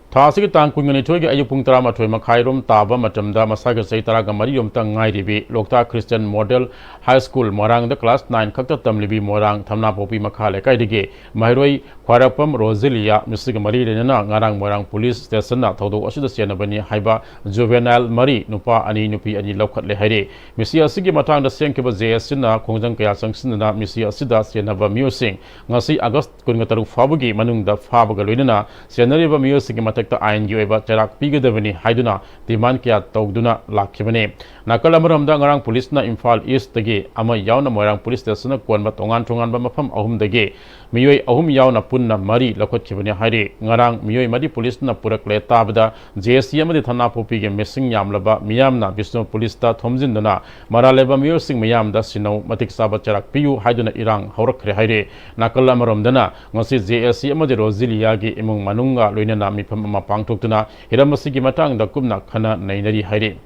ꯊꯥ ꯑꯁꯤꯒꯤ ꯇꯥꯡ ꯀꯨꯟꯒ ꯅꯤꯊꯣꯏꯒꯤ ꯑꯌꯨꯛ ꯄꯨꯡ ꯇꯔꯥꯃꯥꯊꯣꯏ ꯃꯈꯥꯏꯔꯣꯝ ꯇꯥꯕ ꯃꯇꯝꯗ ꯃꯁꯥꯒꯤ ꯆꯍꯤ ꯇꯔꯥꯒ ꯃꯔꯤꯔꯣꯝꯇ ꯉꯥꯏꯔꯤꯕꯤ ꯂꯣꯛꯇꯥꯛ Christian Model High School ꯃꯣꯏꯔꯥꯡꯗ class nine ꯈꯛꯇ ꯇꯝꯂꯤꯕꯤ ꯃꯣꯏꯔꯥꯡ ꯊꯝꯅꯥꯄꯣꯛꯄꯤ ꯃꯈꯥ ꯂꯩꯀꯥꯏꯗꯒꯤ ꯃꯍꯩꯔꯣꯏ ꯈ꯭ꯋꯥꯏꯔꯥꯛꯄꯝ ꯔꯣꯖꯤꯂꯤꯌꯥ ꯃꯤꯁꯤꯒ ꯃꯔꯤ ꯂꯩꯅꯅ ꯉꯔꯥꯡ ꯃꯣꯏꯔꯥꯡ police stationꯅ ꯊꯧꯗꯣꯛ ꯑꯁꯤꯗ ꯆꯦꯟꯅꯕꯅꯤ ꯍꯥꯏꯕ juvenile ꯃꯔꯤ, ꯅꯨꯄꯥ ꯑꯅꯤ, ꯅꯨꯄꯤ ꯑꯅꯤ ꯂꯧꯈꯠꯂꯦ ꯍꯥꯏꯔꯤ꯫ ꯃꯤꯁꯤ ꯑꯁꯤꯒꯤ ꯃꯇꯥꯡꯗ ꯁꯦꯝꯈꯤꯕ JACꯅ ꯈꯣꯡꯖꯪ ꯀꯌꯥ ꯆꯪꯁꯤꯟꯗꯨꯅ ꯃꯤꯁꯤ ꯑꯁꯤꯗ ꯆꯦꯟꯅꯕ ꯃꯤꯑꯣꯏꯁꯤꯡ ꯉꯁꯤ August ꯀꯨꯟꯒ ꯇꯔꯨꯛ ꯐꯥꯎꯕꯒꯤ ꯃꯅꯨꯡꯗ ꯐꯥꯕꯒ ꯂꯣꯏꯅꯅ ꯆꯦꯟꯅꯔꯤꯕ ꯃꯤꯑꯣꯏꯁꯤꯡꯒꯤ ꯃꯊꯛꯇ ꯑꯥꯏꯟꯒꯤ ꯑꯣꯏꯕ ꯆꯩꯔꯥꯛ ꯄꯤꯒꯗꯕꯅꯤ ꯍꯥꯏꯗꯨꯅ demand ꯀꯌꯥ ꯇꯧꯗꯨꯅ ꯂꯥꯛꯈꯤꯕꯅꯤ꯫ ꯅꯥꯀꯜ ꯑꯃꯔꯣꯝꯗ ꯉꯔꯥꯡ policeꯅ ꯏꯝꯐꯥꯜ Eastꯇꯒꯤ ꯑꯃ ꯌꯥꯎꯅ ꯃꯣꯏꯔꯥꯡ police stationꯅ ꯀꯣꯟꯕ ꯇꯣꯉꯥꯟ ꯇꯣꯉꯥꯟꯕ ꯃꯐꯝ ꯑꯍꯨꯝꯗꯒꯤ ꯃꯤꯑꯣꯏ ꯑꯍꯨꯝ ꯌꯥꯎꯅ ꯄꯨꯟꯅ ꯃꯔꯤ ꯂꯧꯈꯠꯈꯤꯕꯅꯤ ꯍꯥꯏꯔꯤ꯫ ꯉꯔꯥꯡ ꯃꯤꯑꯣꯏ ꯃꯔꯤ policeꯅ ꯄꯨꯔꯛꯂꯦ ꯇꯥꯕꯗ JAC ꯑꯃꯗꯤ ꯊꯝꯅꯥꯄꯣꯛꯄꯤꯒꯤ ꯃꯤꯁꯤꯡ ꯌꯥꯝꯂꯕ ꯃꯤꯌꯥꯝꯅ ꯕꯤꯁꯅꯨ policeꯇ ꯊꯣꯝꯖꯤꯟꯗꯨꯅ ꯃꯔꯥꯜ ꯂꯩꯕ ꯃꯤꯑꯣꯏꯁꯤꯡ ꯃꯤꯌꯥꯝꯗ ꯁꯤꯟꯅꯧ, ꯃꯇꯤꯛ ꯆꯥꯕ ꯆꯩꯔꯥꯛ ꯄꯤꯌꯨ ꯍꯥꯏꯗꯨꯅ ꯏꯔꯥꯡ ꯍꯧꯔꯛꯈ꯭ꯔꯦ ꯍꯥꯏꯔꯤ꯫ ꯅꯥꯀꯜ ꯑꯃꯔꯣꯝꯗꯅ ꯉꯁꯤ JAC ꯑꯃꯗꯤ ꯔꯣꯖꯤꯂꯤꯌꯥꯒꯤ ꯏꯃꯨꯡ ꯃꯅꯨꯡꯒ ꯂꯣꯏꯅꯅ ꯃꯤꯐꯝ ꯑꯃ ꯄꯥꯡꯊꯣꯛꯇꯨꯅ ꯍꯤꯔꯝ ꯑꯁꯤꯒꯤ ꯃꯇꯥꯡꯗ ꯀꯨꯞꯅ ꯈꯟꯅ ꯅꯩꯅꯔꯤ ꯍꯥꯏꯔꯤ꯫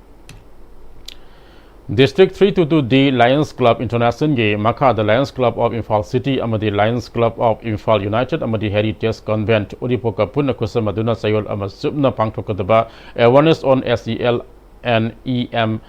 District three two two D Lions Club Internationalꯒꯤ ꯃꯈꯥꯗ Lions Club of Imphal City ꯑꯃꯗꯤ Lions Club of Imphal United ꯑꯃꯗꯤ Heritage Convent ꯎꯔꯤꯄꯣꯛꯀ ꯄꯨꯟꯅ ꯈꯨꯠꯁꯝꯅꯗꯨꯅ ꯆꯌꯣꯜ ꯑꯃ ꯆꯨꯞꯅ ꯄꯥꯡꯊꯣꯛꯀꯗꯕ Awareness on S E L and E M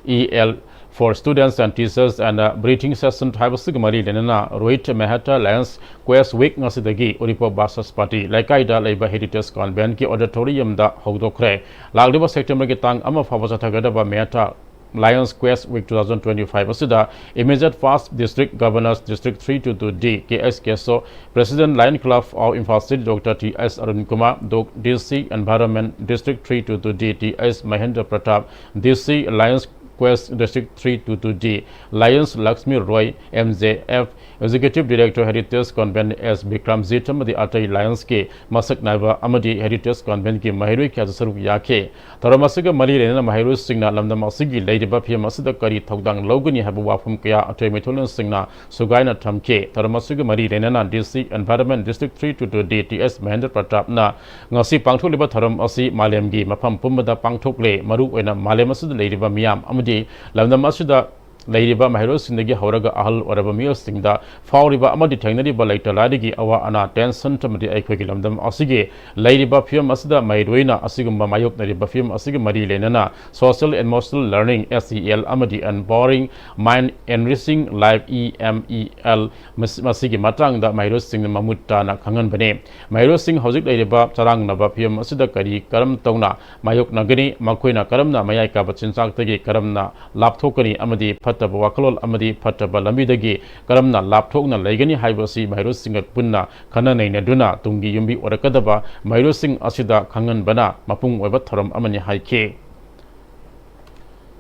E L for Students and Teachers and Breathing Session ꯍꯥꯏꯕꯁꯤꯒ ꯃꯔꯤ ꯂꯩꯅꯅ Rohit Mehta Lions Quest Week ꯉꯁꯤꯗꯒꯤ ꯎꯔꯤꯄꯣꯛ ꯕꯥꯁꯁꯄꯥꯇꯤ ꯂꯩꯀꯥꯏꯗ ꯂꯩꯕ Heritage Conventꯀꯤ auditoriumꯗ ꯍꯧꯗꯣꯛꯈ꯭ꯔꯦ꯫ ꯂꯥꯛꯂꯤꯕ Septemberꯒꯤ ꯇꯥꯡ ꯑꯃ ꯐꯥꯎꯕ ꯆꯠꯊꯒꯗꯕ Mehta Lions Quest Week two thousand twenty-five ꯑꯁꯤꯗ immediate past District Governors District three two two D K S Keso, President Lion Club of Imphal City Doctor T S Arun Kumar, Doc D C Environment District three two two D T S Mahendra Pratap, D C Lions Quest District three two two D Lions Lakshmi Roy, M J F Executive Director Heritage Convent S Bikramjit ꯑꯃꯗꯤ ꯑꯇꯩ Lionsꯀꯤ ꯃꯁꯛ ꯅꯥꯏꯕ ꯑꯃꯗꯤ Heritage Conventꯀꯤ ꯃꯍꯩꯔꯣꯏ ꯀꯌꯥꯁꯨ ꯁꯔꯨꯛ ꯌꯥꯈꯤ꯫ ꯊꯧꯔꯝ ꯑꯁꯤꯒ ꯃꯔꯤ ꯂꯩꯅꯅ ꯃꯍꯩꯔꯣꯏꯁꯤꯡꯅ ꯂꯝꯗꯝ ꯑꯁꯤꯒꯤ ꯂꯩꯔꯤꯕ ꯐꯤꯕꯝ ꯑꯁꯤꯗ ꯀꯔꯤ ꯊꯧꯗꯥꯡ ꯂꯧꯒꯅꯤ ꯍꯥꯏꯕ ꯋꯥꯐꯝ ꯀꯌꯥ ꯑꯊꯣꯏ ꯃꯤꯊꯣꯏꯂꯣꯟꯁꯤꯡꯅ ꯁꯨꯒꯥꯏꯅ ꯊꯝꯈꯤ꯫ ꯊꯧꯔꯝ ꯑꯁꯤꯒ ꯃꯔꯤ ꯂꯩꯅꯅ D C Environment District three two two D T S Mahendra Pratapꯅ ꯉꯁꯤ ꯄꯥꯡꯊꯣꯛꯂꯤꯕ ꯊꯧꯔꯝ ꯑꯁꯤ ꯃꯥꯂꯦꯝꯒꯤ ꯃꯐꯝ ꯄꯨꯝꯕꯗ ꯄꯥꯡꯊꯣꯛꯂꯦ꯫ ꯃꯔꯨꯑꯣꯏꯅ ꯃꯥꯂꯦꯝ ꯑꯁꯤꯗ ꯂꯩꯔꯤꯕ ꯃꯤꯌꯥꯝ ꯑꯃꯗꯤ ꯂꯝꯗꯝ ꯑꯁꯤꯗ ꯂꯩꯔꯤꯕ ꯃꯍꯩꯔꯣꯏꯁꯤꯡꯗꯒꯤ ꯍꯧꯔꯒ ꯑꯍꯜ ꯑꯣꯏꯔꯕ ꯃꯤꯑꯣꯏꯁꯤꯡꯗ ꯐꯥꯎꯔꯤꯕ ꯑꯃꯗꯤ ꯊꯦꯡꯅꯔꯤꯕ ꯂꯩꯇ ꯂꯥꯏꯔꯒꯤ ꯑꯋꯥ ꯑꯅꯥ, tension ꯑꯃꯗꯤ ꯑꯩꯈꯣꯏꯒꯤ ꯂꯝꯗꯝ ꯑꯁꯤꯒꯤ ꯂꯩꯔꯤꯕ ꯐꯤꯕꯝ ꯑꯁꯤꯗ ꯃꯍꯩꯔꯣꯏꯅ ꯑꯁꯤꯒꯨꯝꯕ ꯃꯥꯌꯣꯛꯅꯔꯤꯕ ꯐꯤꯕꯝ ꯑꯁꯤꯒ ꯃꯔꯤ ꯂꯩꯅꯅ Social Emotional Learning, S E L, ꯑꯃꯗꯤ Empowering Mind Enriching Life, E M E L, ꯃꯁ-, ꯃꯁꯤꯒꯤ ꯃꯇꯥꯡꯗ ꯃꯍꯩꯔꯣꯏꯁꯤꯡꯅ ꯃꯃꯨꯠ ꯇꯥꯅ ꯈꯪꯍꯟꯕꯅꯤ꯫ ꯃꯍꯩꯔꯣꯏꯁꯤꯡ ꯍꯧꯖꯤꯛ ꯂꯩꯔꯤꯕ ꯆꯔꯥꯡꯅꯕ ꯐꯤꯕꯝ ꯑꯁꯤꯗ ꯀꯔꯤ ꯀꯔꯝ ꯇꯧꯅ ꯃꯥꯌꯣꯛꯅꯒꯅꯤ, ꯃꯈꯣꯏꯅ ꯀꯔꯝꯅ ꯃꯌꯥꯏ ꯀꯥꯕ ꯆꯤꯟꯖꯥꯛꯇꯒꯤ ꯀꯔꯝꯅ ꯂꯥꯞꯊꯣꯛꯀꯅꯤ ꯑꯃꯗꯤ ꯐꯠꯇꯕ ꯋꯥꯈꯜꯂꯣꯟ ꯑꯃꯗꯤ ꯐꯠꯇꯕ ꯂꯝꯕꯤꯗꯒꯤ ꯀꯔꯝꯅ ꯂꯥꯞꯊꯣꯛꯅ ꯂꯩꯒꯅꯤ ꯍꯥꯏꯕ ꯑꯁꯤ ꯃꯍꯩꯔꯣꯏꯁꯤꯡꯒ ꯄꯨꯟꯅ ꯈꯟꯅ ꯅꯩꯅꯗꯨꯅ ꯇꯨꯡꯒꯤ ꯌꯨꯝꯕꯤ ꯑꯣꯏꯔꯛꯀꯗꯕ ꯃꯍꯩꯔꯣꯏꯁꯤꯡ ꯑꯁꯤꯗ ꯈꯪꯍꯟꯕꯅ ꯃꯄꯨꯡ ꯑꯣꯏꯕ ꯊꯧꯔꯝ ꯑꯃꯅꯤ ꯍꯥꯏꯈꯤ꯫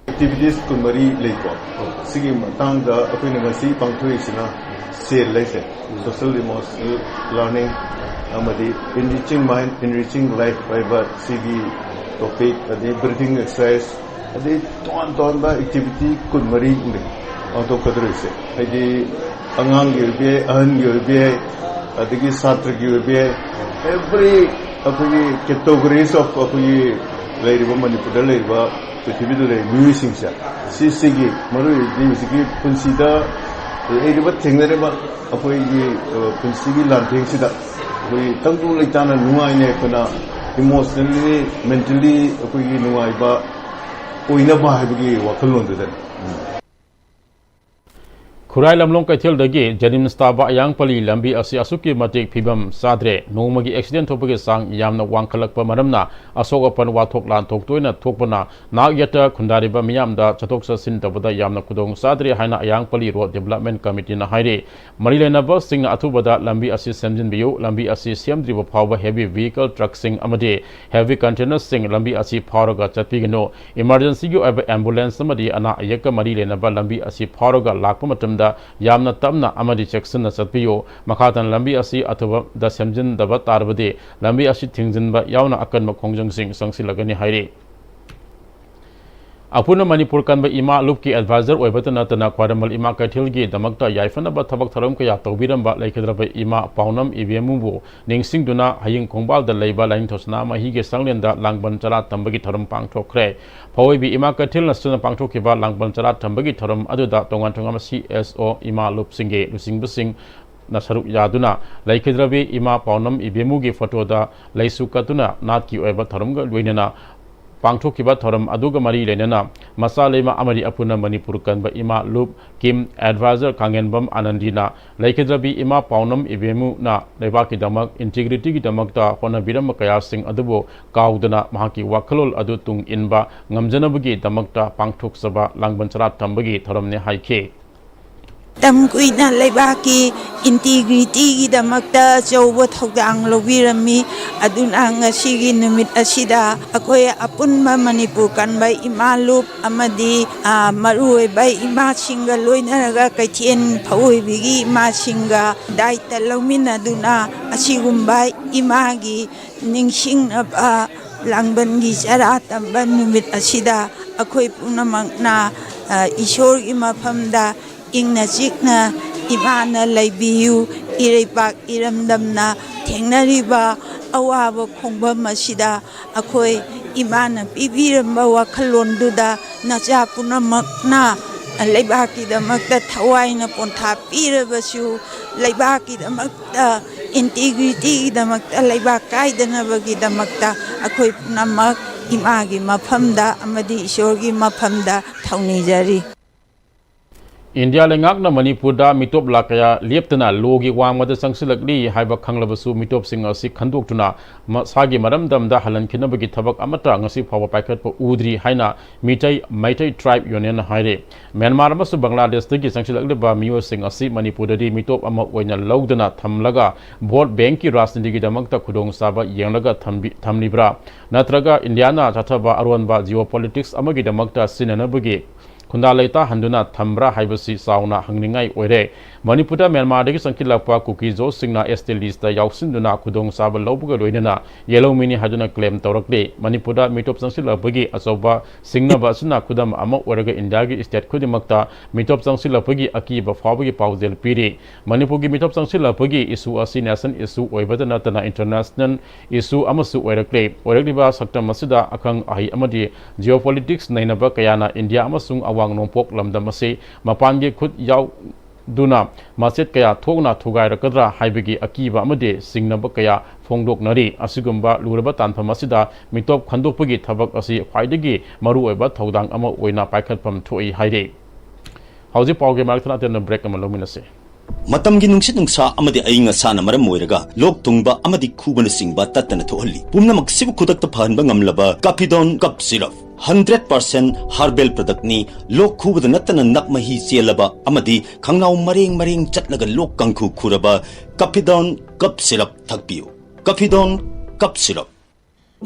Activities ꯀꯨꯟꯃꯔꯤ ꯂꯩꯀꯣ꯫ ꯁꯤꯒꯤ ꯃꯇꯥꯡꯗ ꯑꯩꯈꯣꯏꯅ ꯉꯁꯤ ꯄꯥꯡꯊꯣꯛꯏꯁꯤꯅ ꯁꯦꯜ ꯍꯥꯏꯁꯦ, Social Emotional Learning ꯑꯃꯗꯤ Enriching Mind, Enriching Life ꯍꯥꯏꯕ ꯁꯤꯒꯤ topic, ꯑꯗꯩ breathing exercise, ꯑꯗꯩ ꯇꯣꯉꯥꯟ ꯇꯣꯉꯥꯟꯕ activity ꯀꯨꯟꯃꯔꯤ ꯂꯩ ꯄꯥꯡꯊꯣꯛꯀꯗꯧꯔꯤꯁꯦ꯫ ꯍꯥꯏꯗꯤ ꯑꯉꯥꯡꯒꯤ ꯑꯣꯏꯕ ꯌꯥꯏ, ꯑꯍꯟꯒꯤ ꯑꯣꯏꯕ ꯌꯥꯏ, ꯑꯗꯒꯤ ꯁꯥꯇ꯭ꯔꯒꯤ ꯑꯣꯏꯕ ꯌꯥꯏ, every ꯑꯩꯈꯣꯏꯒꯤ categories of ꯑꯩꯈꯣꯏꯒꯤ ꯂꯩꯔꯤꯕ ꯃꯅꯤꯄꯨꯔꯗ ꯂꯩꯔꯤꯕ ꯄ꯭ꯔꯤꯊꯤꯕꯤꯗ ꯂꯩꯔꯤꯕ ꯃꯤꯑꯣꯏꯁꯤꯡꯁꯦ, ꯁꯤꯁꯤꯒꯤ, ꯃꯔꯨꯑꯣꯏꯕꯗꯤ ꯍꯧꯖꯤꯛꯀꯤ ꯄꯨꯟꯁꯤꯗ ꯂꯩꯔꯤꯕ, ꯊꯦꯡꯅꯔꯤꯕ ꯑꯩꯈꯣꯏꯒꯤ, ꯑ, ꯄꯨꯟꯁꯤꯒꯤ ꯂꯥꯟꯊꯦꯡꯁꯤꯗ ꯑꯩꯈꯣꯏ ꯇꯪꯗꯨ ꯂꯩꯇꯥꯅ ꯅꯨꯡꯉꯥꯏꯅ ꯑꯩꯈꯣꯏꯅ emotionally, mentally ꯑꯩꯈꯣꯏꯒꯤ ꯅꯨꯡꯉꯥꯏꯕ ꯑꯣꯏꯅꯕ ꯍꯥꯏꯕꯒꯤ ꯋꯥꯈꯜꯂꯣꯟꯗꯨꯗꯅꯤ꯫ ꯈꯨꯔꯥꯏ ꯂꯝꯂꯣꯡ ꯀꯩꯊꯦꯜꯗꯒꯤ ꯖꯦꯅꯤꯝꯁ ꯇꯥꯕ ꯑꯌꯥꯡꯄꯜꯂꯤ ꯂꯝꯕꯤ ꯑꯁꯤ ꯑꯁꯨꯛꯀꯤ ꯃꯇꯤꯛ ꯐꯤꯕꯝ ꯆꯥꯗ꯭ꯔꯦ꯫ ꯅꯣꯡꯃꯒꯤ ꯑꯦꯛꯁꯤꯗꯦꯟ ꯊꯣꯛꯄꯒꯤ ꯆꯥꯡ ꯌꯥꯝꯅ ꯋꯥꯡꯈꯠꯂꯛꯄ ꯃꯔꯝꯅ ꯑꯁꯣꯛ ꯑꯄꯟ, ꯋꯥꯊꯣꯛ ꯂꯥꯟꯊꯣꯛ ꯇꯣꯏꯅ ꯊꯣꯛꯄꯅ ꯅꯥꯛ ꯌꯦꯠꯇ ꯈꯨꯟꯗꯥꯔꯤꯕ ꯃꯤꯌꯥꯝꯗ ꯆꯠꯊꯣꯛ ꯆꯠꯁꯤꯟ ꯇꯧꯕꯗ ꯌꯥꯝꯅ ꯈꯨꯗꯣꯡ ꯆꯥꯗ꯭ꯔꯦ ꯍꯥꯏꯅ ꯑꯌꯥꯡꯄꯜꯂꯤ ꯔꯣꯗ ꯗꯤꯕꯂꯞꯃꯦꯟ ꯀꯃꯤꯇꯤꯅ ꯍꯥꯏꯔꯤ꯫ ꯃꯔꯤ ꯂꯩꯅꯕꯁꯤꯡꯅ ꯑꯊꯨꯕꯗ ꯂꯝꯕꯤ ꯑꯁꯤ ꯁꯦꯝꯖꯤꯟꯕꯤꯌꯨ꯫ ꯂꯝꯕꯤ ꯑꯁꯤ ꯁꯦꯝꯗ꯭ꯔꯤꯕ ꯐꯥꯎꯕ ꯍꯦꯚꯤ ꯚꯤꯍꯤꯀꯜ ꯇ꯭ꯔꯛꯁꯤꯡ ꯑꯃꯗꯤ ꯍꯦꯚꯤ ꯀꯟꯇꯦꯅꯔꯁꯤꯡ ꯂꯝꯕꯤ ꯑꯁꯤ ꯐꯥꯎꯔꯒ ꯆꯠꯄꯤꯒꯅꯨ꯫ ꯏꯃꯔꯖꯦꯟꯁꯤꯒꯤ ꯑꯣꯏꯕ ꯑꯦꯝꯕꯨꯂꯦꯟꯁ ꯑꯃꯗꯤ ꯑꯅꯥ ꯑꯌꯦꯛꯀ ꯃꯔꯤ ꯂꯩꯅꯕ ꯂꯝꯕꯤ ꯑꯁꯤ ꯐꯥꯎꯔꯒ ꯂꯥꯛꯄ ꯃꯇꯝꯗ ꯌꯥꯝꯅ ꯇꯞꯅ ꯑꯃꯗꯤ ꯆꯦꯛꯁꯤꯟꯅ ꯆꯠꯄꯤꯌꯨ꯫ ꯃꯈꯥ ꯇꯥꯅ ꯂꯝꯕꯤ ꯑꯁꯤ ꯑꯊꯨꯕꯗ ꯁꯦꯝꯖꯤꯟꯗꯕ ꯇꯥꯔꯕꯗꯤ ꯂꯝꯕꯤ ꯑꯁꯤ ꯊꯤꯡꯖꯤꯟꯕ ꯌꯥꯎꯅ ꯑꯀꯟꯕ ꯈꯣꯡꯖꯪꯁꯤꯡ ꯆꯪꯁꯤꯜꯂꯒꯅꯤ ꯍꯥꯏꯔꯤ꯫ ꯑꯄꯨꯟꯕ ꯃꯅꯤꯄꯨꯔ ꯀꯟꯕ ꯏꯃꯥ ꯂꯨꯞꯀꯤ ꯑꯦꯗꯚꯥꯏꯖꯔ ꯑꯣꯏꯕꯇ ꯅꯠꯇꯅ ꯈ꯭ꯋꯥꯏꯔꯝꯕꯟ ꯏꯃꯥ ꯀꯩꯊꯦꯜꯒꯤ ꯗꯃꯛꯇ ꯌꯥꯏꯐꯅꯕ ꯊꯕꯛ ꯊꯧꯔꯝ ꯀꯌꯥ ꯇꯧꯕꯤꯔꯝꯕ ꯂꯩꯈꯤꯗ꯭ꯔꯕ ꯏꯃꯥ ꯄꯥꯎꯅꯝ ꯏꯕꯦꯝꯃꯨꯕꯨ ꯅꯤꯡꯁꯤꯡꯗꯨꯅ ꯍꯌꯤꯡ ꯈꯣꯡꯕꯥꯜꯗ ꯂꯩꯕ ꯂꯥꯏꯅꯤꯡꯊꯧ ꯁꯅꯥꯃꯍꯤꯒꯤ ꯁꯪꯂꯦꯟꯗ ꯂꯥꯡꯕꯟ ꯆꯔꯥ ꯇꯝꯕꯒꯤ ꯊꯧꯔꯝ ꯄꯥꯡꯊꯣꯛꯈ꯭ꯔꯦ꯫ ꯐꯧꯑꯣꯏꯕꯤ ꯏꯃꯥ ꯀꯩꯊꯦꯜꯅ ꯁꯤꯟꯅ ꯄꯥꯡꯊꯣꯛꯈꯤꯕ ꯂꯥꯡꯕꯟ ꯆꯔꯥ ꯇꯝꯕꯒꯤ ꯊꯧꯔꯝ ꯑꯗꯨꯗ ꯇꯣꯉꯥꯟ ꯇꯣꯉꯥꯟꯕ ꯁꯤ ꯑꯦꯁ ꯑꯣ, ꯏꯃꯥ ꯂꯨꯞꯁꯤꯡꯒꯤ ꯂꯨꯆꯤꯡꯕꯁꯤꯡ ꯅ ꯁꯔꯨꯛ ꯌꯥꯗꯨꯅ ꯂꯩꯈꯤꯗ꯭ꯔꯕꯤ ꯏꯃꯥ ꯄꯥꯎꯅꯝ ꯏꯕꯦꯝꯃꯨꯒꯤ ꯐꯣꯇꯣꯗ ꯂꯩꯁꯨ ꯀꯠꯇꯨꯅ ꯅꯥꯠꯀꯤ ꯑꯣꯏꯕ ꯊꯧꯔꯝꯒ ꯂꯣꯏꯅꯅ ꯄꯥꯡꯊꯣꯛꯈꯤꯕ ꯊꯧꯔꯝ ꯑꯗꯨꯒ ꯃꯔꯤ ꯂꯩꯅꯅ ꯃꯆꯥ ꯂꯩꯃ ꯑꯃꯗꯤ ꯑꯄꯨꯟꯕ ꯃꯅꯤꯄꯨꯔ ꯀꯟꯕ ꯏꯃꯥ ꯂꯨꯞ ꯀꯤꯝ ꯑꯦꯗꯚꯥꯏꯖꯔ ꯀꯥꯡꯉꯦꯟꯕꯝ ꯑꯅꯟꯗꯤꯅ ꯂꯩꯈꯤꯗ꯭ꯔꯕꯤ ꯏꯃꯥ ꯄꯥꯎꯅꯝ ꯏꯕꯦꯝꯃꯨꯅ ꯂꯩꯕꯥꯛꯀꯤꯗꯃꯛ ꯏꯟꯇꯤꯒ꯭ꯔꯤꯇꯤꯒꯤꯗꯃꯛꯇ ꯍꯣꯠꯅꯕꯤꯔꯝꯕ ꯀꯌꯥꯁꯤꯡ ꯑꯗꯨꯕꯨ ꯀꯥꯎꯗꯅ ꯃꯍꯥꯛꯀꯤ ꯋꯥꯈꯜꯂꯣꯟ ꯑꯗꯨ ꯇꯨꯡ ꯏꯟꯕ ꯉꯝꯖꯅꯕꯒꯤ ꯗꯃꯛꯇ ꯄꯥꯡꯊꯣꯛꯆꯕ ꯂꯥꯡꯕꯟ ꯆꯔꯥ ꯇꯝꯕꯒꯤ ꯊꯧꯔꯝꯅꯤ ꯍꯥꯏꯈꯤ꯫ ꯃꯇꯝ ꯀꯨꯏꯅ ꯂꯩꯕꯥꯛꯀꯤ ꯏꯟꯇꯤꯒ꯭ꯔꯤꯇꯤꯒꯤꯗꯃꯛꯇ ꯑꯆꯧꯕ ꯊꯧꯗꯥꯡ ꯂꯧꯕꯤꯔꯝꯃꯤ꯫ ꯑꯗꯨꯅ ꯉꯁꯤꯒꯤ ꯅꯨꯃꯤꯠ ꯑꯁꯤꯗ ꯑꯩꯈꯣꯏ ꯑꯄꯨꯟꯕ ꯃꯅꯤꯄꯨꯔ ꯀꯟꯕ ꯏꯃꯥ ꯂꯨꯞ ꯑꯃꯗꯤ, ꯑ, ꯃꯔꯨꯑꯣꯏꯕ ꯏꯃꯥꯁꯤꯡꯒ ꯂꯣꯏꯅꯔꯒ ꯀꯩꯊꯦꯜ ꯐꯧꯑꯣꯏꯕꯤꯒꯤ ꯏꯃꯥꯁꯤꯡꯒ ꯗꯥꯏꯇ ꯂꯧꯃꯤꯟꯅꯗꯨꯅ ꯑꯁꯤꯒꯨꯝꯕ ꯏꯃꯥꯒꯤ ꯅꯤꯡꯁꯤꯡꯅꯕ ꯂꯥꯡꯕꯟꯒꯤ ꯆꯔꯥ ꯇꯝꯕ ꯅꯨꯃꯤꯠ ꯑꯁꯤꯗ ꯑꯩꯈꯣꯏ ꯄꯨꯝꯅꯃꯛꯅ, ꯑ, ꯏꯁꯣꯔꯒꯤ ꯃꯐꯝꯗ ꯏꯪꯅ ꯆꯤꯛꯅ ꯏꯃꯥꯅ ꯂꯩꯕꯤꯌꯨ꯫ ꯏꯔꯩꯄꯥꯛ ꯏꯔꯝꯗꯝꯅ ꯊꯦꯡꯅꯔꯤꯕ ꯑꯋꯥꯕ ꯈꯣꯡꯕꯝ ꯑꯁꯤꯗ ꯑꯩꯈꯣꯏ ꯏꯃꯥꯅ ꯄꯤꯕꯤꯔꯝꯕ ꯋꯥꯈꯜꯂꯣꯟꯗꯨꯗ ꯅꯆꯥ ꯄꯨꯝꯅꯃꯛꯅ ꯂꯩꯕꯥꯛꯀꯤꯗꯃꯛꯇ ꯊꯋꯥꯏꯅ ꯄꯣꯟꯊꯥ ꯄꯤꯔꯕꯁꯨ, ꯂꯩꯕꯥꯛꯀꯤꯗꯃꯛꯇ, ꯏꯟꯇꯤꯒ꯭ꯔꯤꯇꯤꯒꯤꯗꯃꯛꯇ, ꯂꯩꯕꯥꯛ ꯀꯥꯏꯗꯅꯕꯒꯤꯗꯃꯛꯇ ꯑꯩꯈꯣꯏ ꯄꯨꯝꯅꯃꯛ ꯏꯃꯥꯒꯤ ꯃꯐꯝꯗ ꯑꯃꯗꯤ ꯏꯁꯣꯔꯒꯤ ꯃꯐꯝꯗ ꯊꯧꯅꯤꯖꯔꯤ꯫ ꯏꯟꯗꯤꯌꯥ ꯂꯩꯉꯥꯛꯅ ꯃꯅꯤꯄꯨꯔꯗ ꯃꯤꯇꯣꯞ ꯂꯥꯛ ꯀꯌꯥ ꯂꯦꯞꯇꯅ ꯂꯣꯒꯤ ꯋꯥꯡꯃꯗ ꯆꯪꯁꯤꯜꯂꯛꯂꯤ ꯍꯥꯏꯕ ꯈꯪꯂꯕꯁꯨ, ꯃꯤꯇꯣꯞꯁꯤꯡ ꯑꯁꯤ ꯈꯟꯗꯣꯛꯇꯨꯅ ꯃꯁꯥꯒꯤ ꯃꯔꯝꯗꯝꯗ ꯍꯜꯍꯟꯈꯤꯅꯕꯒꯤ ꯊꯕꯛ ꯑꯃꯠꯇ ꯉꯁꯤ ꯐꯥꯎꯕ ꯄꯥꯏꯈꯠꯄ ꯎꯗ꯭ꯔꯤ ꯍꯥꯏꯅ ꯃꯤꯇꯩ, ꯃꯩꯇꯩ ꯇ꯭ꯔꯥꯏꯕ ꯌꯨꯅꯤꯌꯟꯅ ꯍꯥꯏꯔꯤ꯫ ꯃ꯭ꯌꯥꯟꯃꯥꯔ ꯑꯃꯁꯨꯡ ꯕꯪꯒ꯭ꯂꯥꯗꯦꯁꯇꯒꯤ ꯆꯪꯁꯤꯜꯂꯛꯂꯤꯕ ꯃꯤꯑꯣꯏꯁꯤꯡ ꯑꯁꯤ ꯃꯅꯤꯄꯨꯔꯗꯗꯤ ꯃꯤꯇꯣꯞ ꯑꯃ ꯑꯣꯏꯅ ꯂꯧꯗꯅ ꯊꯝꯂꯒ ꯚꯣꯠ ꯕꯦꯡꯛꯀꯤ ꯔꯥꯖꯅꯤꯇꯤꯒꯤꯗꯃꯛꯇ ꯈꯨꯗꯣꯡꯆꯥꯕ ꯌꯦꯡꯂꯒ ꯊꯝꯕꯤ-, ꯊꯝꯂꯤꯕ꯭ꯔꯥ? ꯅꯠꯇ꯭ꯔꯒ ꯏꯟꯗꯤꯌꯥꯅ ꯆꯠꯊꯕ ꯑꯔꯣꯟꯕ ꯖꯤꯑꯣ ꯄꯣꯂꯤꯇꯤꯛꯁ ꯑꯃꯒꯤꯗꯃꯛꯇ ꯁꯤꯖꯤꯟꯅꯅꯕꯒꯤ ꯈꯨꯟꯗꯥ ꯂꯩꯇꯥꯍꯟꯗꯨꯅ ꯊꯝꯕ꯭ꯔꯥ ꯍꯥꯏꯕꯁꯤ ꯆꯥꯎꯅ ꯍꯪꯅꯤꯡꯉꯥꯏ ꯑꯣꯏꯔꯦ꯫ ꯃꯅꯤꯄꯨꯔꯗ ꯃ꯭ꯌꯥꯟꯃꯥꯔꯗꯒꯤ ꯆꯪꯁꯤꯜꯂꯛꯄ ꯀꯨꯀꯤꯖꯣꯁꯤꯡꯅ ꯑꯦꯁ ꯇꯤ ꯂꯤꯁꯇ ꯌꯥꯎꯁꯤꯟꯗꯨꯅ ꯈꯨꯗꯣꯡꯆꯥꯕ ꯂꯧꯕꯒ ꯂꯣꯏꯅꯅ ꯌꯦꯜꯍꯧꯃꯤꯅꯤ ꯍꯥꯏꯗꯨꯅ ꯀ꯭ꯂꯦꯝ ꯇꯧꯔꯛꯂꯤ꯫ ꯃꯅꯤꯄꯨꯔꯗ ꯃꯤꯇꯣꯞ ꯆꯪꯁꯤꯜꯂꯛꯄꯒꯤ ꯑꯆꯧꯕ ꯁꯤꯡꯅꯕ ꯑꯁꯤꯅ ꯈꯨꯗꯝ ꯑꯃ ꯑꯣꯏꯔꯒ ꯏꯟꯗꯤꯌꯥꯒꯤ ꯁ꯭ꯇꯦꯠ ꯈꯨꯗꯤꯡꯃꯛꯇ ꯃꯤꯇꯣꯞ ꯆꯪꯁꯤꯜꯂꯛꯄꯒꯤ ꯑꯀꯤꯕ ꯐꯥꯎꯕꯒꯤ ꯄꯥꯎꯖꯦꯜ ꯄꯤꯔꯤ꯫ ꯃꯅꯤꯄꯨꯔꯒꯤ ꯃꯤꯇꯣꯞ ꯆꯪꯁꯤꯜꯂꯛꯄꯒꯤ ꯏꯁꯨ ꯑꯁꯤ ꯅꯦꯁꯅꯦꯜ ꯏꯁꯨ ꯑꯣꯏꯕꯇ ꯅꯠꯇꯅ ꯏꯟꯇꯔꯅꯦꯁꯅꯦꯜ ꯏꯁꯨ ꯑꯃꯁꯨ ꯑꯣꯏꯔꯛꯂꯦ꯫ ꯑꯣꯏꯔꯛꯂꯤꯕ ꯁꯛꯇꯝ ꯑꯁꯤꯗ ꯑꯈꯪ ꯑꯍꯩ ꯑꯃꯗꯤ ꯖꯤꯑꯣꯄꯣꯂꯤꯇꯤꯛꯁ ꯅꯩꯅꯕ ꯀꯌꯥꯅ ꯏꯟꯗꯤꯌꯥ ꯑꯃꯁꯨꯡ ꯑꯋꯥꯡ ꯅꯣꯡꯄꯣꯛ ꯂꯝꯗꯝ ꯑꯁꯤ ꯃꯄꯥꯟꯒꯤ ꯈꯨꯠ ꯌꯥꯎꯗꯨꯅ ꯃꯆꯦꯠ ꯀꯌꯥ ꯊꯣꯛꯅ ꯊꯨꯒꯥꯏꯔꯛꯀꯗ꯭ꯔꯥ ꯍꯥꯏꯕꯒꯤ ꯑꯀꯤꯕ ꯑꯃꯗꯤ ꯆꯤꯡꯅꯕ ꯀꯌꯥ ꯐꯣꯡꯗꯣꯛꯅꯔꯤ꯫ ꯑꯁꯤꯒꯨꯝꯕ ꯂꯨꯔꯕ ꯇꯥꯟꯐꯝ ꯑꯁꯤꯗ ꯃꯤꯇꯣꯞ ꯈꯟꯗꯣꯛꯄꯒꯤ ꯊꯕꯛ ꯑꯁꯤ ꯈ꯭ꯋꯥꯏꯗꯒꯤ ꯃꯔꯨꯑꯣꯏꯕ ꯊꯧꯗꯥꯡ ꯑꯃ ꯑꯣꯏꯅ ꯄꯥꯏꯈꯠꯐꯝ ꯊꯣꯛꯏ ꯍꯥꯏꯔꯤ꯫ ꯍꯧꯖꯤꯛ ꯄꯥꯎꯒꯤ ꯃꯔꯛꯇ ꯑꯇꯦꯟꯕ ꯕ꯭ꯔꯦꯛ ꯑꯃ ꯂꯧꯃꯤꯟꯅꯁꯤ꯫ ꯃꯇꯝꯒꯤ ꯅꯨꯡꯁꯤꯠ ꯅꯨꯡꯁꯥ ꯑꯃꯗꯤ ꯑꯏꯪ ꯑꯁꯥꯅ ꯃꯔꯝ ꯑꯣꯏꯔꯒ ꯂꯣꯛ ꯊꯨꯡꯕ ꯑꯃꯗꯤ ꯈꯨꯕꯅꯆꯤꯡꯕ ꯇꯠꯇꯅ ꯊꯣꯛꯍꯜꯂꯤ꯫ ꯄꯨꯝꯅꯃꯛꯁꯤꯕꯨ ꯈꯨꯗꯛꯇ ꯐꯍꯟꯕ ꯉꯝꯂꯕ Kapidon cough syrup, hundred percent herbal ꯄ꯭ꯔꯗꯛꯅꯤ꯫ ꯂꯣꯛ ꯈꯨꯕꯗ ꯅꯠꯇꯅ ꯅꯞ ꯃꯍꯤ ꯆꯦꯜꯂꯕ ꯑꯃꯗꯤ ꯈꯪꯅꯥꯎ ꯃꯔꯦꯡ ꯃꯔꯦꯡ ꯆꯠꯂꯒ ꯂꯣꯛ ꯀꯥꯡꯈꯨ ꯈꯨꯔꯕ ꯀꯥꯄꯤꯗꯣꯟ ꯀꯞ ꯁꯤꯔꯞ ꯊꯛꯄꯤꯌꯨ꯫ Kapidon cough syrup.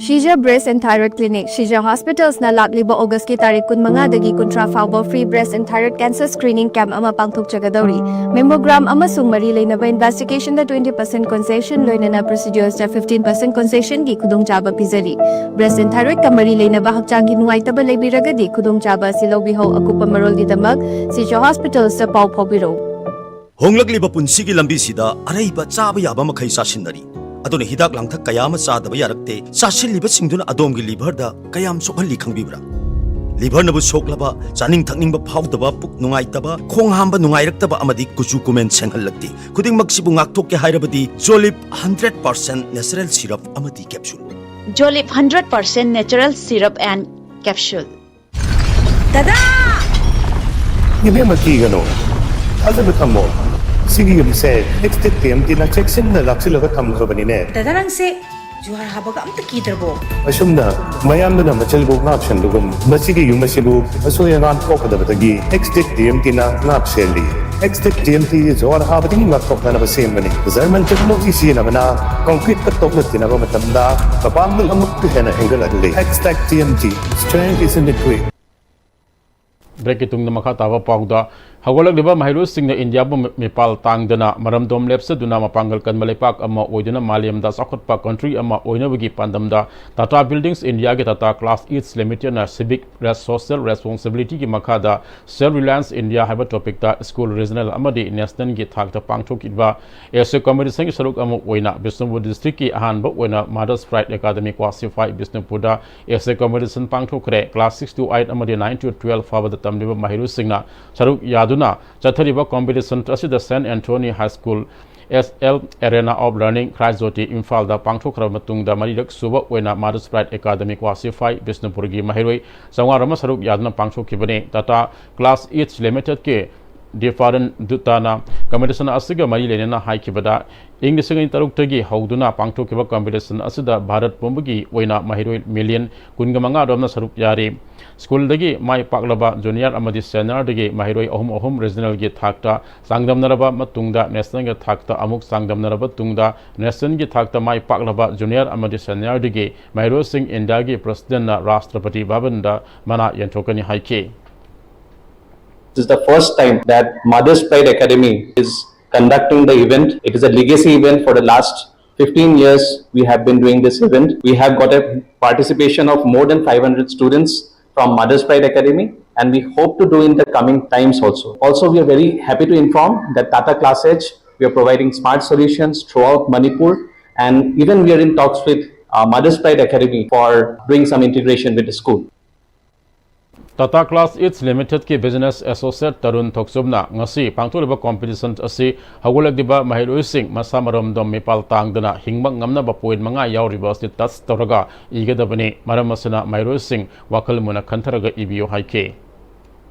Shija Breast and Thyroid Clinic, Shija Hospitals ꯅ ꯂꯥꯛꯂꯤꯕ ꯑꯣꯒꯁꯀꯤ ꯇꯥꯔꯤꯛ ꯀꯨꯟꯃꯉꯥꯗꯒꯤ ꯀꯨꯟꯊ꯭ꯔꯥ ꯐꯥꯎꯕ free breast and thyroid cancer screening camp ꯑꯃ ꯄꯥꯡꯊꯣꯛꯆꯒꯗꯧꯔꯤ꯫ Mammogram ꯑꯃꯁꯨꯡ ꯃꯔꯤ ꯂꯩꯅꯕ investigation ꯗ twenty percent concession ꯂꯣꯏꯅꯅ procedures ꯇ fifteen percent concession ꯒꯤ ꯈꯨꯗꯣꯡꯆꯥꯕ ꯄꯤꯖꯔꯤ꯫ Breast and thyroid ꯀ ꯃꯔꯤ ꯂꯩꯅꯕ ꯍꯛꯆꯥꯡꯒꯤ ꯅꯨꯡꯉꯥꯏꯇꯕ ꯂꯩꯕꯤꯔꯒꯗꯤ ꯈꯨꯗꯣꯡꯆꯥꯕ ꯑꯁꯤ ꯂꯧꯕꯤꯍꯧ꯫ ꯑꯀꯨꯞꯄ ꯃꯔꯣꯜꯒꯤꯗꯃꯛ Shija Hospitals ꯇ ꯄꯥꯎ ꯐꯥꯎꯕꯤꯔꯛꯎ꯫ ꯍꯣꯡꯂꯛꯂꯤꯕ ꯄꯨꯟꯁꯤꯒꯤ ꯂꯝꯕꯤꯁꯤꯗ ꯑꯔꯩꯕ ꯆꯥꯕ ꯌꯥꯕ ꯃꯈꯩ ꯆꯥꯁꯤꯟꯅꯔꯤ꯫ ꯑꯗꯨꯅ ꯍꯤꯗꯥꯛ ꯂꯥꯡꯊꯛ ꯀꯌꯥ ꯑꯃ ꯆꯥꯗꯕ ꯌꯥꯔꯛꯇꯦ꯫ ꯆꯥꯁꯤꯜꯂꯤꯕꯁꯤꯡꯗꯨꯅ ꯑꯗꯣꯝꯒꯤ ꯂꯤꯚꯔꯗ ꯀꯌꯥꯝ ꯁꯣꯛꯍꯜꯂꯤ ꯈꯪꯕꯤꯕ꯭ꯔꯥ? ꯂꯤꯚꯔꯅꯕꯨ ꯁꯣꯛꯂꯕ, ꯆꯥꯅꯤꯡ ꯊꯛꯅꯤꯡꯕ ꯐꯥꯎꯗꯕ, ꯄꯨꯛ ꯅꯨꯡꯉꯥꯏꯇꯕ, ꯈꯣꯡ ꯍꯥꯝꯕ ꯅꯨꯡꯉꯥꯏꯔꯛꯇꯕ ꯑꯃꯗꯤ ꯀꯨꯆꯨ ꯀꯨꯃꯦꯟ ꯁꯦꯡꯍꯜꯂꯛꯇꯦ꯫ ꯈꯨꯗꯤꯡꯃꯛꯁꯤꯕꯨ ꯉꯥꯛꯊꯣꯛꯀꯦ ꯍꯥꯏꯔꯕꯗꯤ Jolib hundred percent natural syrup ꯑꯃꯗꯤ capsule꯫ Jolib hundred percent natural syrup and capsule. ꯗꯗꯥ! ꯏꯕꯦꯝꯃ, ꯀꯤꯒꯅꯨ꯫ ꯊꯥꯖꯕ ꯊꯝꯃꯣ꯫ ꯁꯤꯒꯤ ꯌꯨꯝꯁꯦ ꯑꯦꯛꯁꯇꯦꯛ ꯇꯤ ꯑꯦꯝ ꯇꯤꯅ ꯆꯦꯛꯁꯤꯟꯅ ꯂꯥꯛꯁꯤꯜꯂꯒ ꯊꯝꯈ꯭ꯔꯕꯅꯤꯅꯦ꯫ ꯗꯗꯥ, ꯅꯪꯁꯦ ꯖꯨꯍꯥꯔ ꯍꯥꯕꯒ ꯑꯝꯇ ꯀꯤꯗ꯭ꯔꯕꯣ? ꯑꯁꯨꯝꯅ ꯃꯌꯥꯝꯗꯨꯅ ꯃꯆꯤꯜꯕꯨ ꯉꯥꯛ ꯁꯦꯟꯕꯒꯨꯝ, ꯃꯁꯤꯒꯤ ꯌꯨꯝ ꯑꯁꯤꯕꯨ ꯑꯁꯣꯏ ꯑꯉꯥꯝ ꯊꯣꯛꯀꯗꯕꯗꯒꯤ ꯑꯦꯛꯁꯇꯦꯛ ꯇꯤ ꯑꯦꯝ ꯇꯤꯅ ꯉꯥꯛ ꯁꯦꯜꯂꯤ꯫ ꯑꯦꯛꯁꯇꯦꯛ ꯇꯤ ꯑꯦꯝ ꯇꯤ ꯖꯨꯍꯥꯔ ꯍꯥꯕꯗꯒꯤ ꯉꯥꯛꯊꯣꯛꯅꯅꯕ ꯁꯦꯝꯕꯅꯤ꯫ ꯖꯔꯃꯟ ꯇꯦꯛꯅꯣꯂꯣꯖꯤ ꯁꯤꯖꯤꯟꯅꯕꯅ ꯀꯪꯀ꯭ꯔꯤꯠꯀ ꯇꯣꯛꯅ ꯇꯤꯟꯅꯕ ꯃꯇꯝꯗ ꯃꯄꯥꯡꯒꯜ ꯑꯃꯨꯛꯀ ꯍꯦꯟꯅ ꯍꯦꯟꯒꯠꯍꯜꯂꯤ꯫ Extek T M T, strength is in the grit. ꯕ꯭ꯔꯦꯛꯀꯤ ꯇꯨꯡꯗ ꯃꯈꯥ ꯇꯥꯕ ꯄꯥꯎꯗ, ꯍꯧꯒꯠꯂꯛꯂꯤꯕ ꯃꯍꯩꯔꯣꯏꯁꯤꯡꯅ ꯏꯟꯗꯤꯌꯥꯕꯨ ꯃꯤꯄꯥꯜ ꯇꯥꯡꯗꯅ ꯃꯔꯝꯗꯣꯝ ꯂꯦꯞꯆꯗꯨꯅ ꯃꯄꯥꯡꯒꯜ ꯀꯟꯕ ꯂꯩꯄꯥꯛ ꯑꯃ ꯑꯣꯏꯗꯨꯅ ꯃꯥꯂꯦꯝꯗ ꯆꯥꯎꯈꯠꯄ country ꯑꯃ ꯑꯣꯏꯅꯕꯒꯤ ꯄꯥꯟꯗꯝꯗ Tata Buildings Indiaꯒꯤ Tata Class Eats Limitedꯅ Civic Res-, Social Responsibilityꯒꯤ ꯃꯈꯥꯗ Self Reliance India ꯍꯥꯏꯕ topicꯇ school regional ꯑꯃꯗꯤ nationalꯒꯤ ꯊꯥꯛꯇ ꯄꯥꯡꯊꯣꯛꯈꯤꯕ essay competitionꯒꯤ ꯁꯔꯨꯛ ꯑꯃ ꯑꯣꯏꯅ ꯕꯤꯁꯅꯨꯄꯨꯔ districtꯀꯤ ꯑꯍꯥꯟꯕ ꯑꯣꯏꯅ Mother's Pride Academy Quasi-Five ꯕꯤꯁꯅꯨꯄꯨꯔꯗ essay competition ꯄꯥꯡꯊꯣꯛꯈ꯭ꯔꯦ꯫ Class six to eight ꯑꯃꯗꯤ nine to twelve ꯐꯥꯎꯕꯗ ꯇꯝꯂꯤꯕ ꯃꯍꯩꯔꯣꯏꯁꯤꯡꯅ ꯁꯔꯨꯛ ꯌꯥꯗꯨꯅ ꯆꯠꯊꯔꯤꯕ competition ꯑꯁꯤꯗ Saint Anthony High School S L Arena of Learning ꯈ꯭ꯔꯥꯏꯖꯣꯇꯤ ꯏꯝꯐꯥꯜꯗ ꯄꯥꯡꯊꯣꯛꯈ꯭ꯔꯕ ꯃꯇꯨꯡꯗ ꯃꯔꯤꯔꯛ ꯁꯨꯕ ꯑꯣꯏꯅ Mother's Pride Academy Quasi-Five ꯕꯤꯁꯅꯨꯄꯨꯔꯒꯤ ꯃꯍꯩꯔꯣꯏ ꯆꯥꯝꯃꯉꯥ ꯑꯃ ꯁꯔꯨꯛ ꯌꯥꯗꯨꯅ ꯄꯥꯡꯊꯣꯛꯈꯤꯕꯅꯤ꯫ Tata Class Eats Limitedꯀꯤ ꯗꯤꯐꯥꯔꯦꯟ ꯗꯨꯇꯥꯅ competition ꯑꯁꯤꯒ ꯃꯔꯤ ꯂꯩꯅꯅ ꯍꯥꯏꯈꯤꯕꯗ, ꯏꯪ ꯂꯤꯁꯤꯡ ꯑꯅꯤ ꯇꯔꯨꯛꯇꯒꯤ ꯍꯧꯗꯨꯅ ꯄꯥꯡꯊꯣꯛꯈꯤꯕ competition ꯑꯁꯤꯗ ꯚꯥꯔꯠ ꯄꯨꯝꯕꯒꯤ ꯑꯣꯏꯅ ꯃꯍꯩꯔꯣꯏ million ꯀꯨꯟꯒ ꯃꯉꯥ ꯔꯣꯝꯅ ꯁꯔꯨꯛ ꯌꯥꯔꯤ꯫ Schoolꯗꯒꯤ ꯃꯥꯏ ꯄꯥꯛꯂꯕ junior ꯑꯃꯗꯤ seniorꯗꯒꯤ ꯃꯍꯩꯔꯣꯏ ꯑꯍꯨꯝ ꯑꯍꯨꯝ regionalꯒꯤ ꯊꯥꯛꯇ ꯆꯥꯡꯗꯝꯅꯔꯕ ꯃꯇꯨꯡꯗ nationalꯒꯤ ꯊꯥꯛꯇ ꯑꯃꯨꯛ ꯆꯥꯡꯗꯝꯅꯔꯕ ꯇꯨꯡꯗ nationalꯒꯤ ꯊꯥꯛꯇ ꯃꯥꯏ ꯄꯥꯛꯂꯕ junior ꯑꯃꯗꯤ seniorꯗꯒꯤ ꯃꯍꯩꯔꯣꯏꯁꯤꯡ ꯏꯟꯗꯤꯌꯥꯒꯤ presidentꯅ ꯔꯥꯁꯇ꯭ꯔꯄꯇꯤ ꯚꯕꯟꯗ ꯃꯅꯥ ꯌꯦꯟꯊꯣꯛꯀꯅꯤ ꯍꯥꯏꯈꯤ꯫ This is the first time that Mother's Pride Academy is conducting the event. It is a legacy event. For the last fifteen years, we have been doing this event. We have got a participation of more than five hundred students from Mother's Pride Academy, and we hope to do in the coming times also. Also, we are very happy to inform that Tata Class Edge, we are providing smart solutions throughout Manipur, And even we are in talks with uh, Mother's Pride Academy for doing some integration with the school. Tata Class Eats Limitedꯀꯤ Business Associate Tarun ꯊꯣꯛꯆꯨꯝꯅ ꯉꯁꯤ ꯄꯥꯡꯊꯣꯛꯂꯤꯕ competition ꯑꯁꯤ ꯍꯧꯒꯠꯂꯛꯂꯤꯕ ꯃꯍꯩꯔꯣꯏꯁꯤꯡ ꯃꯁꯥ ꯃꯔꯣꯝꯗꯣꯝ ꯃꯤꯄꯥꯜ ꯇꯥꯡꯗꯅ ꯍꯤꯡꯕ ꯉꯝꯅꯕ point ꯃꯉꯥ ꯌꯥꯎꯔꯤꯕ ꯑꯁꯤ touch ꯇꯧꯔꯒ ꯏꯒꯗꯕꯅꯤ꯫ ꯃꯔꯝ ꯑꯁꯤꯅ ꯃꯍꯩꯔꯣꯏꯁꯤꯡ ꯋꯥꯈꯜ ꯃꯨꯟꯅ ꯈꯟꯊꯔꯒ ꯏꯕꯤꯌꯨ ꯍꯥꯏꯈꯤ꯫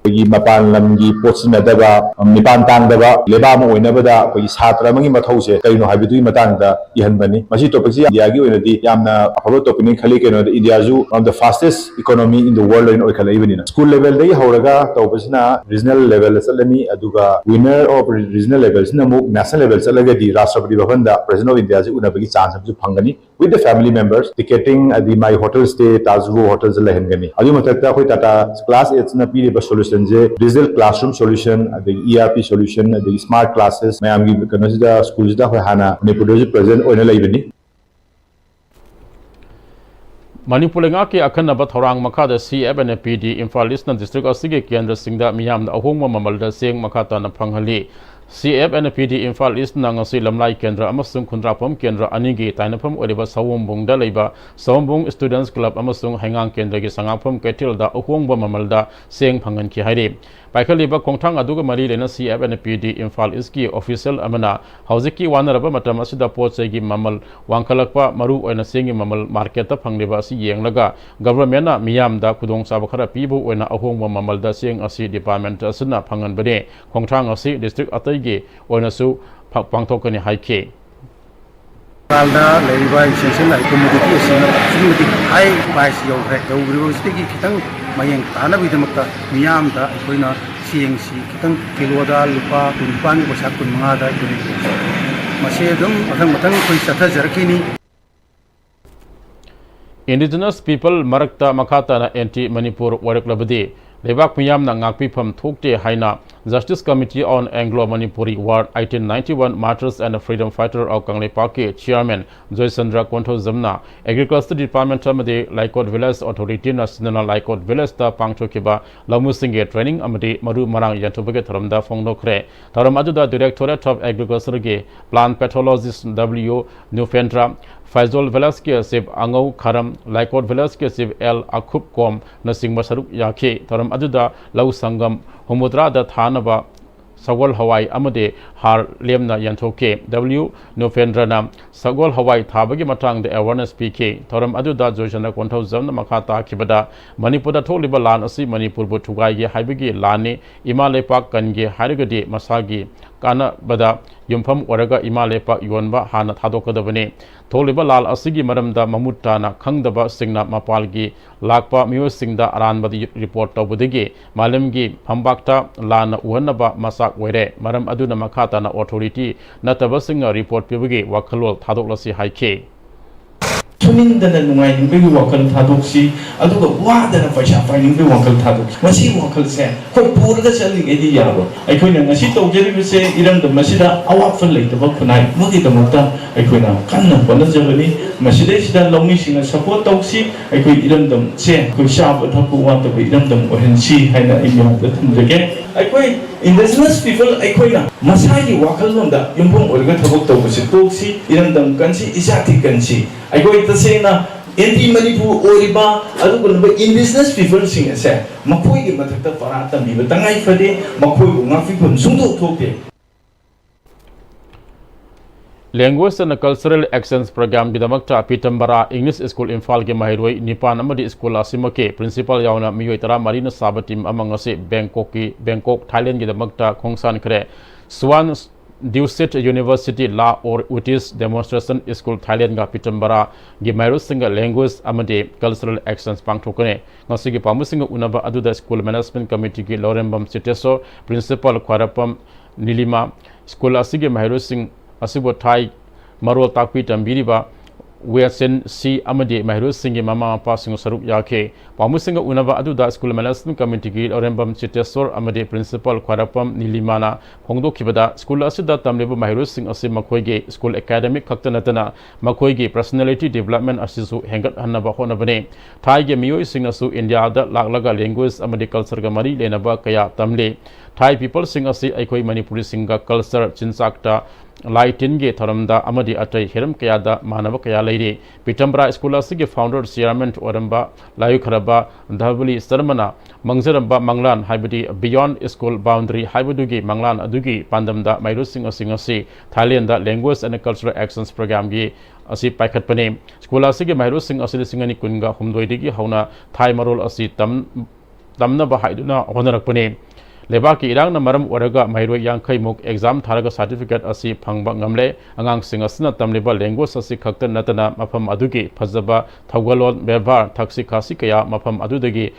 ꯑꯩꯈꯣꯏꯒꯤ ꯃꯄꯥꯟ ꯂꯝꯒꯤ ꯄꯣꯠ ꯁꯤꯖꯤꯟꯅꯗꯕ, ꯃꯤꯄꯥꯟ ꯇꯥꯡꯗꯕ ꯂꯩꯕꯥꯛ ꯑꯃ ꯑꯣꯏꯅꯕꯗ ꯑꯩꯈꯣꯏꯒꯤ ꯁꯥꯇ꯭ꯔ ꯑꯃꯒꯤ ꯃꯊꯧꯁꯦ ꯀꯔꯤꯅꯣ ꯍꯥꯏꯕꯗꯨꯒꯤ ꯃꯇꯥꯡꯗ ꯏꯍꯟꯕꯅꯤ꯫ ꯃꯁꯤ topicꯁꯤ ꯏꯟꯗꯤꯌꯥꯒꯤ ꯑꯣꯏꯅꯗꯤ ꯌꯥꯝꯅ ꯑꯐꯕ topicꯅꯤ ꯈꯜꯂꯤ꯫ ꯀꯩꯅꯣꯗ ꯏꯟꯗꯤꯌꯥꯁꯨ one of the fastest economy in the world ꯑꯣꯏꯅ ꯑꯣꯏꯈꯠꯂꯛꯏꯕꯅꯤꯅ, school levelꯗꯒꯤ ꯍꯧꯔꯒ ꯇꯧꯕꯁꯤꯅ regional levelꯗ ꯆꯠꯂꯅꯤ, ꯑꯗꯨꯒ winner of regional levelꯁꯤꯅ ꯑꯃꯨꯛ national level ꯆꯠꯂꯒꯗꯤ ꯔꯥꯁꯇ꯭ꯔꯄꯇꯤ ꯚꯕꯟꯗ President of Indiaꯁꯤ ꯎꯅꯕꯒꯤ chance ꯑꯃꯁꯨ ꯐꯪꯒꯅꯤ꯫ With the family members, ticketing ꯑꯗꯤ ꯃꯥꯒꯤ hotel stay ꯇꯥꯖ ꯒꯣ ꯍꯣꯇꯦꯜꯗ ꯂꯩꯍꯟꯒꯅꯤ꯫ ꯑꯗꯨꯒꯤ ꯃꯊꯛꯇ ꯑꯩꯈꯣꯏ Tata Class Eightꯅ ꯄꯤꯔꯤꯕ solutionꯁꯦ digital classroom solution, ꯑꯗꯒꯤ E R P solution, ꯑꯗꯒꯤ smart classes ꯃꯌꯥꯝꯒꯤ ꯀꯩꯅꯣꯁꯤꯗ schoolꯁꯤꯗ ꯑꯩꯈꯣꯏ ꯍꯥꯟꯅ ꯃꯅꯤꯄꯨꯔꯗꯁꯨ present ꯑꯣꯏꯅ ꯂꯩꯕꯅꯤ꯫ ꯃꯅꯤꯄꯨꯔ ꯂꯩꯉꯥꯛꯀꯤ ꯑꯈꯟꯅꯕ ꯊꯧꯔꯥꯡ ꯃꯈꯥꯗ C F and P D Imphal ꯏꯁꯅ district ꯑꯁꯤꯒꯤ ꯀꯦꯟꯗ꯭ꯔꯁꯤꯡꯗ ꯃꯤꯌꯥꯝꯗ ꯑꯍꯣꯡꯕ ꯃꯃꯜꯗ ꯆꯦꯡ ꯃꯈꯥ ꯇꯥꯅ ꯐꯪꯍꯜꯂꯤ꯫ C F and P D Imphal ꯏꯁꯅ ꯉꯁꯤ ꯂꯝꯂꯥꯏ ꯀꯦꯟꯗ꯭ꯔ ꯑꯃꯁꯨꯡ ꯈꯨꯟꯗ꯭ꯔꯥꯛꯄꯝ ꯀꯦꯟꯗ꯭ꯔ ꯑꯅꯤꯒꯤ ꯇꯥꯏꯅꯐꯝ ꯑꯣꯏꯔꯤꯕ ꯁꯑꯣꯝꯕꯨꯡꯗ ꯂꯩꯕ ꯁꯑꯣꯝꯕꯨꯡ Students Club ꯑꯃꯁꯨꯡ ꯍꯩꯉꯥꯡ ꯀꯦꯟꯗ꯭ꯔꯒꯤ ꯁꯉꯥꯛꯐꯝ ꯀꯩꯊꯦꯜꯗ ꯑꯍꯣꯡꯕ ꯃꯃꯜꯗ ꯆꯦꯡ ꯐꯪꯍꯟꯈꯤ ꯍꯥꯏꯔꯤ꯫ ꯄꯥꯏꯈꯠꯂꯤꯕ ꯈꯣꯡꯊꯥꯡ ꯑꯗꯨꯒ ꯃꯔꯤ ꯂꯩꯅ C F and P D Imphal ꯏꯁꯀꯤ official ꯑꯃꯅ ꯍꯧꯖꯤꯛꯀꯤ ꯋꯥꯅꯔꯕ ꯃꯇꯝ ꯑꯁꯤꯗ ꯄꯣꯠ ꯆꯩꯒꯤ ꯃꯃꯜ ꯋꯥꯡꯈꯠꯂꯛꯄ, ꯃꯔꯨ ꯑꯣꯏꯅ ꯆꯦꯡꯒꯤ ꯃꯃꯜ marketꯇ ꯐꯪꯂꯤꯕ ꯑꯁꯤ ꯌꯦꯡꯂꯒ governmentꯅ ꯃꯤꯌꯥꯝꯗ ꯈꯨꯗꯣꯡꯆꯥꯕ ꯈꯔ ꯄꯤꯕ ꯑꯣꯏꯅ ꯑꯍꯣꯡꯕ ꯃꯃꯜꯗ ꯆꯦꯡ ꯑꯁꯤ department ꯑꯁꯤꯅ ꯐꯪꯍꯟꯕꯅꯤ꯫ ꯈꯣꯡꯊꯥꯡ ꯑꯁꯤ district ꯑꯇꯩꯒꯤ ꯑꯣꯏꯅꯁꯨ ꯐ-, ꯄꯥꯡꯊꯣꯛꯀꯅꯤ ꯍꯥꯏꯈꯤ꯫ ꯏꯝꯐꯥꯜꯗ ꯂꯩꯔꯤꯕ essential commodity ꯑꯁꯤꯅ ꯑꯁꯨꯛꯀꯤ ꯃꯇꯤꯛ high price ꯌꯧꯈ꯭ꯔꯦ꯫ ꯌꯧꯈ꯭ꯔꯤꯕꯁꯤꯗꯒꯤ ꯈꯤꯇꯪ ꯃꯌꯦꯡ ꯇꯥꯅꯕꯒꯤꯗꯃꯛꯇ ꯃꯤꯌꯥꯝꯗ ꯑꯩꯈꯣꯏꯅ ꯆꯦꯡꯁꯤ ꯈꯤꯇꯪ ꯀꯤꯂꯣꯗ ꯂꯨꯄꯥ ꯀꯨꯟꯅꯤꯄꯥꯟꯒꯤ ꯄꯩꯁꯥ ꯀꯨꯟꯃꯉꯥꯗ ꯑꯩꯈꯣꯏꯅ ꯌꯣꯜꯂꯤ꯫ ꯃꯁꯤ ꯑꯗꯨꯝ ꯃꯊꯪ ꯃꯊꯪ ꯑꯩꯈꯣꯏ ꯆꯠꯊꯖꯔꯛꯈꯤꯅꯤ꯫ Indigenous people ꯃꯔꯛꯇ ꯃꯈꯥ ꯇꯥꯅ anti ꯃꯅꯤꯄꯨꯔ ꯑꯣꯏꯔꯛꯂꯕꯗꯤ ꯂꯩꯕꯥꯛ ꯃꯤꯌꯥꯝꯅ ꯉꯥꯛꯄꯤꯐꯝ ꯊꯣꯛꯇꯦ ꯍꯥꯏꯅ Justice Committee on Anglo-Manipuri War eighteen ninety-one Martyrs and Freedom Fighter of ꯀꯪꯂꯩꯄꯥꯛꯀꯤ Chairman ꯖꯣꯏꯆꯟꯗ꯭ꯔ ꯀꯣꯟꯊꯧꯖꯝꯅ Agriculture Department ꯑꯃꯗꯤ ꯂꯥꯏꯀꯣꯠ Village Authority ꯅ ꯁꯤꯟꯗꯨꯅ ꯂꯥꯏꯀꯣꯠ Village ꯇ ꯄꯥꯡꯊꯣꯛꯈꯤꯕ ꯂꯧꯃꯤꯁꯤꯡꯒꯤ training ꯑꯃꯗꯤ ꯃꯔꯨ ꯃꯔꯥꯡ ꯌꯦꯟꯊꯣꯛꯄꯒꯤ ꯊꯧꯔꯝꯗ ꯐꯣꯡꯗꯣꯛꯈ꯭ꯔꯦ꯫ ꯊꯧꯔꯝ ꯑꯗꯨꯗ Directorate of Agriculture ꯒꯤ Plant Pathologist W ꯅꯨꯐꯦꯟꯗ꯭ꯔ, ꯐꯩꯖꯣꯜ Village ꯀꯤ Chief ꯑꯉꯧ ꯈꯔꯝ, ꯂꯥꯏꯀꯣꯠ Village ꯀꯤ Chief ꯑꯦꯜ ꯑꯈꯨꯞ ꯀꯣꯝꯅꯆꯤꯡꯕ ꯁꯔꯨꯛ ꯌꯥꯈꯤ꯫ ꯊꯧꯔꯝ ꯑꯗꯨꯗ ꯂꯧ ꯁꯪꯒꯝ ꯍꯨꯝꯐꯨꯇꯔꯥꯗ ꯊꯥꯅꯕ ꯁꯒꯣꯜ ꯍꯋꯥꯏ ꯑꯃꯗꯤ ꯍꯥꯔ ꯂꯦꯝꯅ ꯌꯦꯟꯊꯣꯛꯈꯤ꯫ W ꯅꯨꯐꯦꯟꯗ꯭ꯔꯅ ꯁꯒꯣꯜ ꯍꯋꯥꯏ ꯊꯥꯕꯒꯤ ꯃꯇꯥꯡꯗ awareness ꯄꯤꯈꯤ꯫ ꯊꯧꯔꯝ ꯑꯗꯨꯗ ꯖꯣꯏꯆꯟꯗ꯭ꯔ ꯀꯣꯟꯊꯧꯖꯝꯅ ꯃꯈꯥ ꯇꯥꯈꯤꯕꯗ, ꯃꯅꯤꯄꯨꯔꯗ ꯊꯣꯛꯂꯤꯕ ꯂꯥꯟ ꯑꯁꯤ ꯃꯅꯤꯄꯨꯔꯕꯨ ꯊꯨꯒꯥꯏꯒꯦ ꯍꯥꯏꯕꯒꯤ ꯂꯥꯟꯅꯤ꯫ ꯏꯃꯥ ꯂꯩꯄꯥꯛ ꯀꯟꯒꯦ ꯍꯥꯏꯔꯒꯗꯤ ꯃꯁꯥꯒꯤ ꯀꯥꯟꯅꯕꯗ ꯌꯨꯝꯐꯝ ꯑꯣꯏꯔꯒ ꯏꯃꯥ ꯂꯩꯄꯥꯛ ꯌꯣꯟꯕ ꯍꯥꯟꯅ ꯊꯥꯗꯣꯛꯀꯗꯕꯅꯤ꯫ ꯊꯣꯛꯂꯤꯕ ꯂꯥꯜ ꯑꯁꯤꯒꯤ ꯃꯔꯝꯗ ꯃꯃꯨꯠ ꯇꯥꯅ ꯈꯪꯗꯕꯁꯤꯡꯅ ꯃꯄꯥꯜꯒꯤ ꯂꯥꯛꯄ ꯃꯤꯑꯣꯏꯁꯤꯡꯗ ꯑꯔꯥꯟꯕꯗ report ꯇꯧꯕꯗꯒꯤ ꯃꯥꯂꯦꯝꯒꯤ ꯐꯝꯕꯥꯛꯇ ꯂꯥꯟꯅ ꯎꯍꯟꯅꯕ ꯃꯆꯥꯛ ꯑꯣꯏꯔꯦ꯫ ꯃꯔꯝ ꯑꯗꯨꯅ ꯃꯈꯥ ꯇꯥꯅ authority ꯅꯠꯇꯕꯁꯤꯡꯅ report ꯄꯤꯕꯒꯤ ꯋꯥꯈꯜꯂꯣꯟ ꯊꯥꯗꯣꯛꯂꯁꯤ ꯍꯥꯏꯈꯤ꯫ ꯁꯨꯅꯤꯡꯗꯅ ꯅꯨꯡꯉꯥꯏꯅꯤꯡꯕꯒꯤ ꯋꯥꯈꯜ ꯊꯥꯗꯣꯛꯁꯤ, ꯑꯗꯨꯒ ꯋꯥꯗꯅ ꯄꯩꯁꯥ ꯄꯥꯏꯅꯤꯡꯕꯒꯤ ꯋꯥꯈꯜ ꯊꯥꯗꯣꯛꯁꯤ꯫ ꯃꯁꯤ ꯋꯥꯈꯜꯁꯦ ꯑꯩꯈꯣꯏ ꯄꯨꯔꯒ ꯆꯠꯂꯤꯉꯩꯗꯤ ꯌꯥꯔꯣꯏ꯫ ꯑꯩꯈꯣꯏꯅ ꯉꯁꯤ ꯇꯧꯖꯔꯤꯕꯁꯦ ꯏꯔꯝꯗꯝ ꯑꯁꯤꯗ ꯑꯋꯥꯠꯄ ꯂꯩꯇꯕ ꯈꯨꯟꯅꯥꯏ ꯑꯃꯒꯤꯗꯃꯛꯇ ꯑꯩꯈꯣꯏꯅ ꯀꯟꯅ ꯍꯣꯠꯅꯖꯕꯅꯤ꯫ ꯃꯁꯤꯗꯩꯁꯤꯗ ꯂꯧꯃꯤꯁꯤꯡꯅ support ꯇꯧꯁꯤ, ꯑꯩꯈꯣꯏ ꯏꯔꯝꯗꯝꯁꯦ ꯑꯩꯈꯣꯏ ꯆꯥꯕ ꯊꯛꯄ ꯋꯥꯠꯇꯕ ꯏꯔꯝꯗꯝ ꯑꯣꯏꯍꯟꯁꯤ ꯍꯥꯏꯅ ꯑꯩ ꯃꯌꯥꯝꯗ ꯊꯝꯖꯒꯦ꯫ ꯑꯩꯈꯣꯏ indigenous people ꯑꯩꯈꯣꯏꯅ ꯃꯁꯥꯒꯤ ꯋꯥꯈꯜꯂꯣꯟꯗ ꯌꯨꯝꯐꯝ ꯑꯣꯏꯔꯒ ꯊꯕꯛ ꯇꯧꯕꯁꯤ ꯇꯣꯛꯁꯤ, ꯏꯔꯝꯗꯝ ꯀꯟꯁꯤ, ꯏꯖꯥꯇꯤ ꯀꯟꯁꯤ꯫ ꯑꯩꯈꯣꯏ ꯇꯁꯦꯡꯅ anti ꯃꯅꯤꯄꯨꯔ ꯑꯣꯏꯔꯤꯕ ꯑꯗꯨꯒꯨꯝꯂꯕ indigenous peopleꯁꯤꯡ ꯑꯁꯦ ꯃꯈꯣꯏꯒꯤ ꯃꯊꯛꯇ ꯄꯔꯥ ꯇꯝꯕꯤꯕ ꯇꯉꯥꯏ ꯐꯗꯦ, ꯃꯈꯣꯏꯕꯨ ꯉꯥꯛꯄꯤꯐꯝ ꯁꯨꯡꯊꯣꯛ ꯊꯣꯛꯇꯦ꯫ Language and Cultural Exchange Programmeꯒꯤꯗꯃꯛꯇ ꯄꯤꯇꯝꯕꯔꯥ English School ꯏꯝꯐꯥꯜꯒꯤ ꯃꯍꯩꯔꯣꯏ ꯅꯤꯄꯥꯟ ꯑꯃꯗꯤ school ꯑꯁꯤꯃꯛꯀꯤ principal ꯌꯥꯎꯅ ꯃꯤꯑꯣꯏ ꯇꯔꯥꯃꯔꯤꯅ ꯁꯥꯕ team ꯑꯃ ꯉꯁꯤ ꯕꯦꯡꯀꯣꯛꯀꯤ, ꯕꯦꯡꯀꯣꯛ, ꯊꯥꯏꯂꯦꯟꯒꯤꯗꯃꯛꯇ ꯈꯣꯡꯁꯥꯟꯈ꯭ꯔꯦ꯫ Suan Dusit University La Or Utis Demonstration School ꯊꯥꯏꯂꯦꯟꯒ ꯄꯤꯇꯝꯕꯔꯥꯒꯤ ꯃꯍꯩꯔꯣꯏꯁꯤꯡꯒ language ꯑꯃꯗꯤ cultural exchange ꯄꯥꯡꯊꯣꯛꯀꯅꯤ꯫ ꯉꯁꯤꯒꯤ ꯄꯥꯎꯃꯤꯁꯤꯡꯒ ꯎꯅꯕ ꯑꯗꯨꯗ school management committeeꯒꯤ ꯂꯧꯔꯦꯝꯕꯝ ꯆꯤꯇꯦꯁꯣꯔ, principal ꯈ꯭ꯋꯥꯏꯔꯥꯛꯄꯝ ꯅꯤꯂꯤꯃꯥ, school ꯑꯁꯤꯒꯤ ꯃꯍꯩꯔꯣꯏꯁꯤꯡ ꯑꯁꯤꯕꯨ ꯊꯥꯏ ꯃꯔꯣꯜ ꯇꯥꯛꯄꯤ ꯇꯝꯕꯤꯔꯤꯕ ꯋꯦꯆꯦꯟ ꯁꯤ ꯑꯃꯗꯤ ꯃꯍꯩꯔꯣꯏꯁꯤꯡꯒꯤ ꯃꯃꯥ ꯃꯄꯥꯁꯤꯡ ꯁꯔꯨꯛ ꯌꯥꯈꯤ꯫ ꯄꯥꯎꯃꯤꯁꯤꯡꯒ ꯎꯅꯕ ꯑꯗꯨꯗ ꯁ꯭ꯀꯨꯜ ꯃꯦꯅꯦꯖꯃꯦꯟ ꯀꯃꯤꯇꯤꯒꯤ ꯂꯧꯔꯦꯝꯕꯝ ꯆꯤꯇꯦꯁꯣꯔ ꯑꯃꯗꯤ ꯄ꯭ꯔꯤꯟꯁꯤꯄꯥꯜ ꯈ꯭ꯋꯥꯏꯔꯥꯛꯄꯝ ꯅꯤꯂꯤꯃꯥꯅ ꯐꯣꯡꯗꯣꯛꯈꯤꯕꯗ, ꯁ꯭ꯀꯨꯜ ꯑꯁꯤꯗ ꯇꯝꯂꯤꯕ ꯃꯍꯩꯔꯣꯏꯁꯤꯡ ꯑꯁꯤ ꯃꯈꯣꯏꯒꯤ ꯁ꯭ꯀꯨꯜ ꯑꯦꯀꯥꯗꯦꯃꯤꯛ ꯈꯛꯇ ꯅꯠꯇꯅ ꯃꯈꯣꯏꯒꯤ ꯄꯔꯁꯣꯅꯦꯂꯤꯇꯤ ꯗꯤꯕꯦꯂꯞꯃꯦꯟ ꯑꯁꯤꯁꯨ ꯍꯦꯟꯒꯠꯍꯟꯅꯕ ꯍꯣꯠꯅꯕꯅꯤ꯫ ꯊꯥꯏꯒꯤ ꯃꯤꯑꯣꯏꯁꯤꯡꯅꯁꯨ ꯏꯟꯗꯤꯌꯥꯗ ꯂꯥꯛꯂꯒ ꯂꯦꯡꯒ꯭ꯋꯦꯖ ꯑꯃꯗꯤ ꯀꯜꯆꯔꯒ ꯃꯔꯤ ꯂꯩꯅꯕ ꯀꯌꯥ ꯇꯝꯂꯤ꯫ ꯊꯥꯏ ꯄꯤꯄꯜꯁꯤꯡ ꯑꯁꯤ ꯑꯩꯈꯣꯏ ꯃꯅꯤꯄꯨꯔꯤꯁꯤꯡꯒ ꯀꯜꯆꯔ, ꯆꯤꯟꯖꯥꯛꯇ, ꯂꯥꯏ ꯇꯤꯟꯒꯤ ꯊꯧꯔꯝꯗ ꯑꯃꯗꯤ ꯑꯇꯩ ꯍꯤꯔꯝ ꯀꯌꯥꯗ ꯃꯥꯟꯅꯕ ꯀꯌꯥ ꯂꯩꯔꯤ꯫ ꯄꯤꯇꯝꯕꯔꯥ ꯁ꯭ꯀꯨꯜ ꯑꯁꯤꯒꯤ ꯐꯥꯎꯟꯗꯔ ꯆꯤꯌꯥꯔꯃꯦꯟ ꯑꯣꯏꯔꯝꯕ ꯂꯥꯏꯑꯣꯏꯈ꯭ꯔꯕ ꯙꯕꯂꯤ ꯁꯔꯃꯅ ꯃꯪꯖꯔꯝꯕ ꯃꯪꯂꯥꯟ, ꯍꯥꯏꯕꯗꯤ Beyond School Boundary ꯍꯥꯏꯕꯗꯨꯒꯤ ꯃꯪꯂꯥꯟ ꯑꯗꯨꯒꯤ ꯄꯥꯟꯗꯝꯗ ꯃꯍꯩꯔꯣꯏꯁꯤꯡ ꯑꯁꯤ ꯉꯁꯤ Thailand Language and Cultural Exchange Programꯒꯤ ꯑꯁꯤ ꯄꯥꯏꯈꯠꯄꯅꯤ꯫ ꯁ꯭ꯀꯨꯜ ꯑꯁꯤꯒꯤ ꯃꯍꯩꯔꯣꯏꯁꯤꯡ ꯑꯁꯤ ꯂꯤꯁꯤꯡ ꯑꯅꯤ ꯀꯨꯟꯒ ꯍꯨꯝꯗꯣꯏꯗꯒꯤ ꯍꯧꯅ ꯊꯥꯏ ꯃꯔꯣꯜ ꯑꯁꯤ ꯇꯝ-, ꯇꯝꯅꯕ ꯍꯥꯏꯗꯨꯅ ꯍꯣꯠꯅꯔꯛꯄꯅꯤ꯫ ꯂꯩꯕꯥꯛꯀꯤ ꯏꯔꯥꯡꯅ ꯃꯔꯝ ꯑꯣꯏꯔꯒ ꯃꯍꯩꯔꯣꯏ ꯌꯥꯡꯈꯩꯃꯨꯛ ꯑꯦꯛꯖꯥꯝ ꯊꯥꯔꯒ ꯁꯥꯔꯇꯤꯐꯤꯀꯦꯠ ꯑꯁꯤ ꯐꯪꯕ ꯉꯝꯂꯦ꯫ ꯑꯉꯥꯡꯁꯤꯡ ꯑꯁꯤꯅ ꯇꯝꯂꯤꯕ ꯂꯦꯡꯒ꯭ꯋꯦꯖ ꯑꯁꯤ ꯈꯛꯇ ꯅꯠꯇꯅ ꯃꯐꯝ ꯑꯗꯨꯒꯤ ꯐꯖꯕ ꯊꯧꯒꯜꯂꯣꯟ, ꯕꯦꯕꯥꯔ, ꯊꯛꯁꯤ ꯈꯥꯁꯤ ꯀꯌꯥ ꯃꯐꯝ ꯑꯗꯨꯗꯒꯤ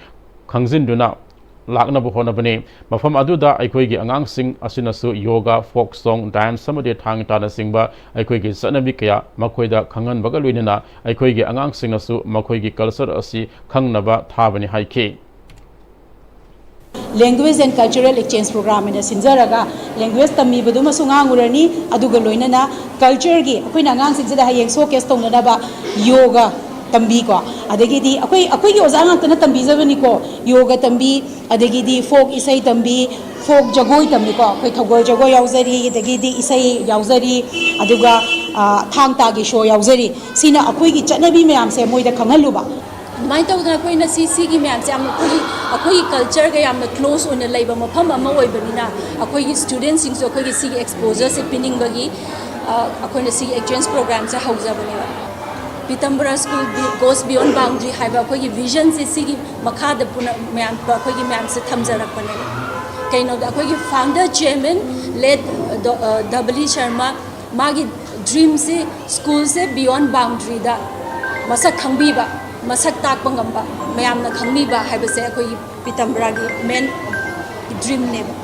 ꯈꯪꯖꯤꯟꯗꯨꯅ ꯂꯥꯛꯅꯕ ꯍꯣꯠꯅꯕꯅꯤ꯫ ꯃꯐꯝ ꯑꯗꯨꯗ ꯑꯩꯈꯣꯏꯒꯤ ꯑꯉꯥꯡꯁꯤꯡ ꯑꯁꯤꯅꯁꯨ ꯌꯣꯒꯥ, ꯐꯣꯛ ꯁꯣꯡ, ꯗꯥꯟꯁ ꯑꯃꯗꯤ ꯊꯥꯡ ꯇꯥꯅꯆꯤꯡꯕ ꯑꯩꯈꯣꯏꯒꯤ ꯆꯠꯅꯕꯤ ꯀꯌꯥ ꯃꯈꯣꯏꯗ ꯈꯪꯍꯟꯕꯒ ꯂꯣꯏꯅꯅ ꯑꯩꯈꯣꯏꯒꯤ ꯑꯉꯥꯡꯁꯤꯡꯅꯁꯨ ꯃꯈꯣꯏꯒꯤ ꯀꯜꯆꯔ ꯑꯁꯤ ꯈꯪꯅꯕ ꯊꯥꯕꯅꯤ ꯍꯥꯏꯈꯤ꯫ Language and Cultural Exchange Program ꯍꯥꯏꯅ ꯁꯤꯟꯖꯔꯒ ꯂꯦꯡꯒ꯭ꯋꯦꯖ ꯇꯝꯕꯤꯕꯗꯨꯃꯁꯨ ꯉꯥꯡꯉꯨꯔꯅꯤ, ꯑꯗꯨꯒ ꯂꯣꯏꯅꯅ ꯀꯜꯆꯔꯒꯤ ꯑꯩꯈꯣꯏꯅ ꯑꯉꯥꯡꯁꯤꯡꯁꯤꯗ ꯍꯌꯦꯡ ꯁꯣ ꯀꯦꯁ ꯇꯧꯅꯅꯕ ꯌꯣꯒ ꯇꯝꯕꯤꯀꯣ, ꯑꯗꯒꯤꯗꯤ ꯑꯩꯈꯣꯏ, ꯑꯩꯈꯣꯏꯒꯤ ꯑꯣꯖꯥ ꯉꯥꯛꯇꯅ ꯇꯝꯕꯤꯖꯕꯅꯤꯀꯣ, ꯌꯣꯒ ꯇꯝꯕꯤ, ꯑꯗꯒꯤꯗꯤ ꯐꯣꯛ ꯏꯁꯩ ꯇꯝꯕꯤ, ꯐꯣꯛ ꯖꯒꯣꯏ ꯇꯝꯕꯤꯀꯣ, ꯑꯩꯈꯣꯏ ꯊꯧꯒꯜ ꯖꯒꯣꯏ ꯌꯥꯎꯖꯔꯤ, ꯑꯗꯒꯤꯗꯤ ꯏꯁꯩ ꯌꯥꯎꯖꯔꯤ, ꯑꯗꯨꯒ, ꯑ, ꯊꯥꯡ ꯇꯥꯒꯤ ꯁꯣ ꯌꯥꯎꯖꯔꯤ꯫ ꯁꯤꯅ ꯑꯩꯈꯣꯏꯒꯤ ꯆꯠꯅꯕꯤ ꯃꯌꯥꯝꯁꯦ ꯃꯣꯏꯗ ꯈꯪꯍꯜꯂꯨꯕ꯫ ꯑꯗꯨꯃꯥꯏꯅ ꯇꯧꯗꯅ ꯑꯩꯈꯣꯏꯅ ꯁꯤ, ꯁꯤꯒꯤ ꯃꯌꯥꯝꯁꯦ ꯌꯥꯝꯅ ꯑꯩꯈꯣꯏꯒꯤ, ꯑꯩꯈꯣꯏꯒꯤ ꯀꯜꯆꯔꯒ ꯌꯥꯝꯅ ꯀ꯭ꯂꯣꯖ ꯑꯣꯏꯅ ꯂꯩꯕ ꯃꯐꯝ ꯑꯃ ꯑꯣꯏꯕꯅꯤꯅ, ꯑꯩꯈꯣꯏꯒꯤ ꯁ꯭ꯇꯨꯗꯦꯟꯁꯤꯡꯁꯨ ꯑꯩꯈꯣꯏꯒꯤ ꯁꯤꯒꯤ ꯑꯦꯛꯁꯄꯣꯖꯔꯁꯦ ꯄꯤꯅꯤꯡꯕꯒꯤ, ꯑ, ꯑꯩꯈꯣꯏꯅ ꯁꯤꯒꯤ ꯑꯦꯛꯁꯆꯦꯟꯖ ꯄ꯭ꯔꯣꯒ꯭ꯔꯥꯝꯁꯦ ꯍꯧꯖꯕꯅꯦꯕ꯫ ꯄꯤꯇꯝꯕꯔꯥ ꯁ꯭ꯀꯨꯜ ꯕꯤ-, Goes Beyond Boundary ꯍꯥꯏꯕ ꯑꯩꯈꯣꯏꯒꯤ ꯚꯤꯖꯟꯁꯦ ꯁꯤꯒꯤ ꯃꯈꯥꯗ ꯄꯨꯅ-, ꯃꯌꯥꯝ, ꯑꯩꯈꯣꯏꯒꯤ ꯃꯌꯥꯝꯁꯦ ꯊꯝꯖꯔꯛꯄꯅꯦꯕ꯫ ꯀꯩꯅꯣꯗ ꯑꯩꯈꯣꯏꯒꯤ ꯐꯥꯎꯟꯗꯔ ꯆꯤꯌꯔꯃꯦꯟ ꯂꯦꯠ ꯗꯣ-, ꯑ, ꯙꯕꯂꯤ ꯁꯔꯃ, ꯃꯥꯒꯤ ꯗ꯭ꯔꯤꯝꯁꯦ ꯁ꯭ꯀꯨꯜꯁꯦ beyond boundaryꯗ ꯃꯁꯛ ꯈꯪꯕꯤꯕ, ꯃꯁꯛ ꯇꯥꯛꯄ ꯉꯝꯕ, ꯃꯌꯥꯝꯅ ꯈꯪꯕꯤꯕ ꯍꯥꯏꯕꯁꯦ ꯑꯩꯈꯣꯏꯒꯤ ꯄꯤꯇꯝꯕꯔꯥꯒꯤ ꯃꯦꯟ ꯗ꯭ꯔꯤꯝꯅꯦꯕ꯫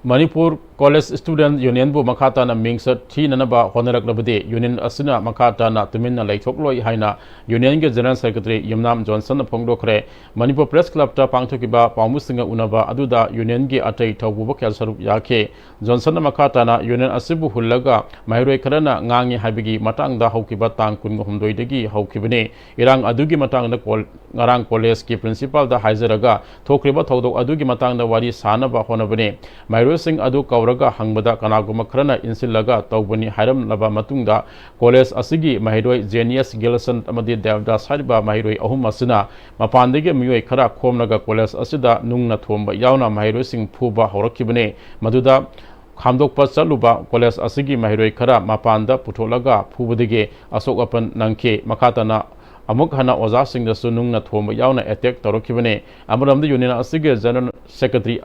ꯃꯅꯤꯄꯨꯔ ꯀꯣꯂꯦꯖ ꯁ꯭ꯇꯨꯗꯦꯟꯠ ꯌꯨꯅꯤꯌꯟꯕꯨ ꯃꯈꯥ ꯇꯥꯅ ꯃꯤꯡꯆꯠ ꯊꯤꯅꯅꯕ ꯍꯣꯠꯅꯔꯛꯂꯕꯗꯤ ꯌꯨꯅꯤꯌꯟ ꯑꯁꯤꯅ ꯃꯈꯥ ꯇꯥꯅ ꯇꯨꯃꯤꯟꯅ ꯂꯩꯊꯣꯛꯂꯣꯏ ꯍꯥꯏꯅ ꯌꯨꯅꯤꯌꯟꯒꯤ ꯖꯦꯅꯔꯦꯜ ꯁꯦꯀ꯭ꯔꯦꯇꯔꯤ ꯌꯨꯝꯅꯥꯝ ꯖꯣꯟꯁꯟꯅ ꯐꯣꯡꯗꯣꯛꯈ꯭ꯔꯦ꯫ ꯃꯅꯤꯄꯨꯔ ꯄ꯭ꯔꯦꯁ ꯀ꯭ꯂꯕꯇ ꯄꯥꯡꯊꯣꯛꯈꯤꯕ ꯄꯥꯎꯃꯤꯁꯤꯡꯒ ꯎꯅꯕ ꯑꯗꯨꯗ ꯌꯨꯅꯤꯌꯟꯒꯤ ꯑꯇꯩ ꯊꯧꯄꯨꯕ ꯀꯌꯥ ꯁꯔꯨꯛ ꯌꯥꯈꯤ꯫ ꯖꯣꯟꯁꯟꯅ ꯃꯈꯥ ꯇꯥꯅ ꯌꯨꯅꯤꯌꯟ ꯑꯁꯤꯕꯨ ꯍꯨꯜꯂꯒ ꯃꯍꯩꯔꯣꯏ ꯈꯔꯅ ꯉꯥꯡꯉꯤ ꯍꯥꯏꯕꯒꯤ ꯃꯇꯥꯡꯗ ꯍꯧꯈꯤꯕ ꯇꯥꯡ ꯀꯨꯟꯍꯨꯝꯗꯣꯏꯗꯒꯤ ꯍꯧꯈꯤꯕꯅꯤ꯫ ꯏꯔꯥꯡ ꯑꯗꯨꯒꯤ ꯃꯇꯥꯡꯗ ꯀꯣꯜ-, ꯉꯔꯥꯡ ꯀꯣꯂꯦꯖꯀꯤ ꯄ꯭ꯔꯤꯟꯁꯤꯄꯥꯜꯗ ꯍꯥꯏꯖꯔꯒ ꯊꯣꯛꯈ꯭ꯔꯤꯕ ꯊꯧꯗꯣꯛ ꯑꯗꯨꯒꯤ ꯃꯇꯥꯡꯗ ꯋꯥꯔꯤ ꯁꯥꯅꯕ ꯍꯣꯠꯅꯕꯅꯤ꯫ ꯃꯍꯩꯔꯣꯏꯁꯤꯡ ꯑꯗꯨ ꯀꯧꯔꯒ ꯍꯪꯕꯗ ꯀꯅꯥꯒꯨꯝꯕ ꯈꯔꯅ ꯏꯟꯁꯤꯜꯂꯒ ꯇꯧꯕꯅꯤ ꯍꯥꯏꯔꯝꯂꯕ ꯃꯇꯨꯡꯗ ꯀꯣꯂꯦꯖ ꯑꯁꯤꯒꯤ ꯃꯍꯩꯔꯣꯏ ꯖꯦꯅꯤꯌꯁ, ꯒꯤꯜꯁꯟ ꯑꯃꯗꯤ ꯗꯦꯕꯗꯥꯁ ꯍꯥꯏꯔꯤꯕ ꯃꯍꯩꯔꯣꯏ ꯑꯍꯨꯝ ꯑꯁꯤꯅ ꯃꯄꯥꯟꯗꯒꯤ ꯃꯤꯑꯣꯏ ꯈꯔ ꯈꯣꯝꯂꯒ ꯀꯣꯂꯦꯖ ꯑꯁꯤꯗ ꯅꯨꯡꯅ ꯊꯣꯝꯕ ꯌꯥꯎꯅ ꯃꯍꯩꯔꯣꯏꯁꯤꯡ ꯐꯨꯕ ꯍꯧꯔꯛꯈꯤꯕꯅꯤ꯫ ꯃꯗꯨꯗ ꯈꯥꯝꯗꯣꯛꯄ ꯆꯠꯂꯨꯕ ꯀꯣꯂꯦꯖ ꯑꯁꯤꯒꯤ ꯃꯍꯩꯔꯣꯏ ꯈꯔ ꯃꯄꯥꯟꯗ ꯄꯨꯊꯣꯛꯂꯒ ꯐꯨꯕꯗꯒꯤ ꯑꯁꯣꯛ ꯑꯄꯟ ꯅꯪꯈꯤ꯫ ꯃꯈꯥ ꯇꯥꯅ ꯑꯃꯨꯛ ꯍꯟꯅ ꯑꯣꯖꯥꯁꯤꯡꯗꯁꯨ ꯅꯨꯡꯅ ꯊꯣꯝꯕ ꯌꯥꯎꯅ ꯑꯦꯇꯦꯛ ꯇꯧꯔꯛꯈꯤꯕꯅꯤ꯫ ꯑꯃꯔꯣꯝꯗ ꯌꯨꯅꯤꯌꯟ ꯑꯁꯤꯒꯤ ꯖꯦꯅꯔꯦꯜ ꯁꯦꯀ꯭ꯔꯦꯇꯔꯤ,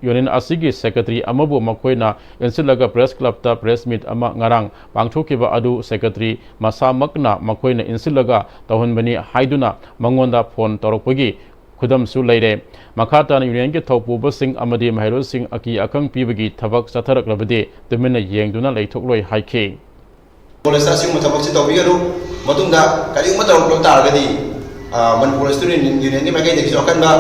ꯌꯨꯅꯤꯌꯟ ꯑꯁꯤꯒꯤ ꯁꯦꯀ꯭ꯔꯦꯇꯔꯤ ꯑꯃꯕꯨ ꯃꯈꯣꯏꯅ ꯏꯟꯁꯤꯜꯂꯒ ꯄ꯭ꯔꯦꯁ ꯀ꯭ꯂꯕꯇ ꯄ꯭ꯔꯦꯁ ꯃꯤꯠ ꯑꯃ ꯉꯔꯥꯡ ꯄꯥꯡꯊꯣꯛꯈꯤꯕ ꯑꯗꯨ ꯁꯦꯀ꯭ꯔꯦꯇꯔꯤ ꯃꯁꯥꯃꯛꯅ ꯃꯈꯣꯏꯅ ꯏꯟꯁꯤꯜꯂꯒ ꯇꯧꯍꯟꯕꯅꯤ ꯍꯥꯏꯗꯨꯅ ꯃꯉꯣꯟꯗ ꯐꯣꯟ ꯇꯧꯔꯛꯄꯒꯤ ꯈꯨꯗꯝꯁꯨ ꯂꯩꯔꯦ꯫ ꯃꯈꯥ ꯇꯥꯅ ꯌꯨꯅꯤꯌꯟꯒꯤ ꯊꯧꯄꯨꯕꯁꯤꯡ ꯑꯃꯗꯤ ꯃꯍꯩꯔꯣꯏꯁꯤꯡ ꯑꯀꯤ ꯑꯈꯪ ꯄꯤꯕꯒꯤ ꯊꯕꯛ ꯆꯠꯊꯔꯛꯂꯕꯗꯤ ꯇꯨꯃꯤꯟꯅ ꯌꯦꯡꯗꯨꯅ ꯂꯩꯊꯣꯛꯂꯣꯏ ꯍꯥꯏꯈꯤ꯫ ꯀꯣꯂꯦꯖꯇ ꯑꯁꯤꯒꯨꯝꯕ ꯊꯕꯛꯁꯤ ꯇꯧꯕꯤꯒꯅꯨ꯫ ꯃꯇꯨꯡꯗ ꯀꯔꯤꯒꯨꯝꯕ ꯇꯧꯔꯛꯄ ꯇꯥꯔꯒꯗꯤ, ꯑ, ꯃꯅꯤꯄꯨꯔ ꯁ꯭ꯇꯨꯗꯦꯟꯠ ꯌꯨꯅꯤꯌꯟꯒꯤ ꯃꯥꯏꯀꯩꯗꯒꯤꯁꯨ ꯑꯀꯟꯕ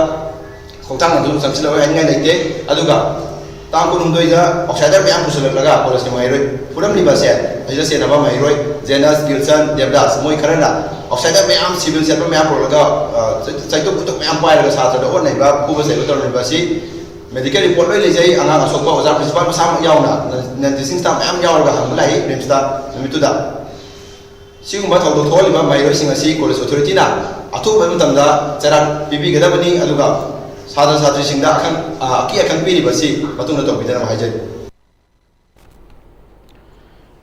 ꯈꯣꯡꯊꯥꯡ ꯑꯗꯨ ꯆꯪꯁꯤꯜꯂꯛꯑꯣꯏ ꯍꯥꯏꯅꯤꯡꯉꯥꯏ ꯂꯩꯇꯦ꯫ ꯑꯗꯨꯒ ꯇꯥꯡ ꯀꯨꯟꯍꯨꯝꯗꯣꯏꯗ ꯑꯥꯎꯠꯁꯥꯏꯗꯔ ꯃꯌꯥꯝ ꯄꯨꯁꯤꯜꯂꯛꯂꯒ ꯀꯣꯂꯦꯖꯀꯤ ꯃꯍꯩꯔꯣꯏ ꯐꯨꯔꯝꯂꯤꯕ ꯑꯁꯦ, ꯑꯁꯤꯗ ꯆꯦꯟꯅꯕ ꯃꯍꯩꯔꯣꯏ ꯖꯦꯅꯁ, ꯒꯤꯜꯁꯟ, ꯗꯦꯕꯗꯥꯁ, ꯃꯣꯏ ꯈꯔꯅ ꯑꯥꯎꯠꯁꯥꯏꯗꯔ ꯃꯌꯥꯝ, ꯁꯤꯚꯤꯜ ꯁꯦꯠꯄ ꯃꯌꯥꯝ ꯄꯨꯔꯛꯂꯒ, ꯑ, ꯆꯩ-, ꯆꯩꯇꯨꯞ ꯈꯨꯇꯨꯞ ꯃꯌꯥꯝ ꯄꯥꯏꯔꯒ ꯁꯥꯇ꯭ꯔꯗ ꯑꯣꯠꯅꯩꯕ, ꯐꯨꯕ ꯆꯩꯕ ꯇꯧꯔꯝꯂꯤꯕ ꯑꯁꯤ ꯃꯦꯗꯤꯀꯦꯜ ꯔꯤꯄꯣꯔꯠ ꯂꯣꯏ ꯂꯩꯖꯩ꯫ ꯑꯉꯥꯡ ꯑꯁꯣꯛꯄ ꯑꯣꯖꯥ ꯄ꯭ꯔꯤꯟꯁꯤꯄꯥꯜ ꯃꯁꯥꯃꯛ ꯌꯥꯎꯅ, ꯅꯟ-, ꯅꯟ ꯇꯤꯆꯤꯡ ꯁ꯭ꯇꯥꯐ ꯃꯌꯥꯝ ꯌꯥꯎꯔꯒ ꯍꯪꯕ ꯂꯥꯛꯏ ꯔꯤꯝꯁꯇ ꯅꯨꯃꯤꯠꯇꯨꯗ꯫ ꯁꯤꯒꯨꯝꯕ ꯊꯧꯗꯣꯛ ꯊꯣꯛꯍꯜꯂꯤꯕ ꯃꯍꯩꯔꯣꯏꯁꯤꯡ ꯑꯁꯤ ꯀꯣꯂꯦꯖ ꯑꯣꯊꯣꯔꯤꯇꯤꯅ ꯑꯊꯨꯕ ꯃꯇꯝꯗ ꯆꯩꯔꯥꯛ ꯄꯤꯕꯤꯒꯗꯕꯅꯤ, ꯑꯗꯨꯒ ꯁꯥꯇ꯭ꯔ ꯁꯥꯇ꯭ꯔꯤꯁꯤꯡꯗ ꯑꯈꯪ-, ꯑ, ꯑꯀꯤ ꯑꯈꯪ ꯄꯤꯔꯤꯕ ꯑꯁꯤ ꯃꯇꯨꯡꯗ ꯇꯧꯕꯤꯗꯅꯕ ꯍꯥꯏꯖꯔꯤ꯫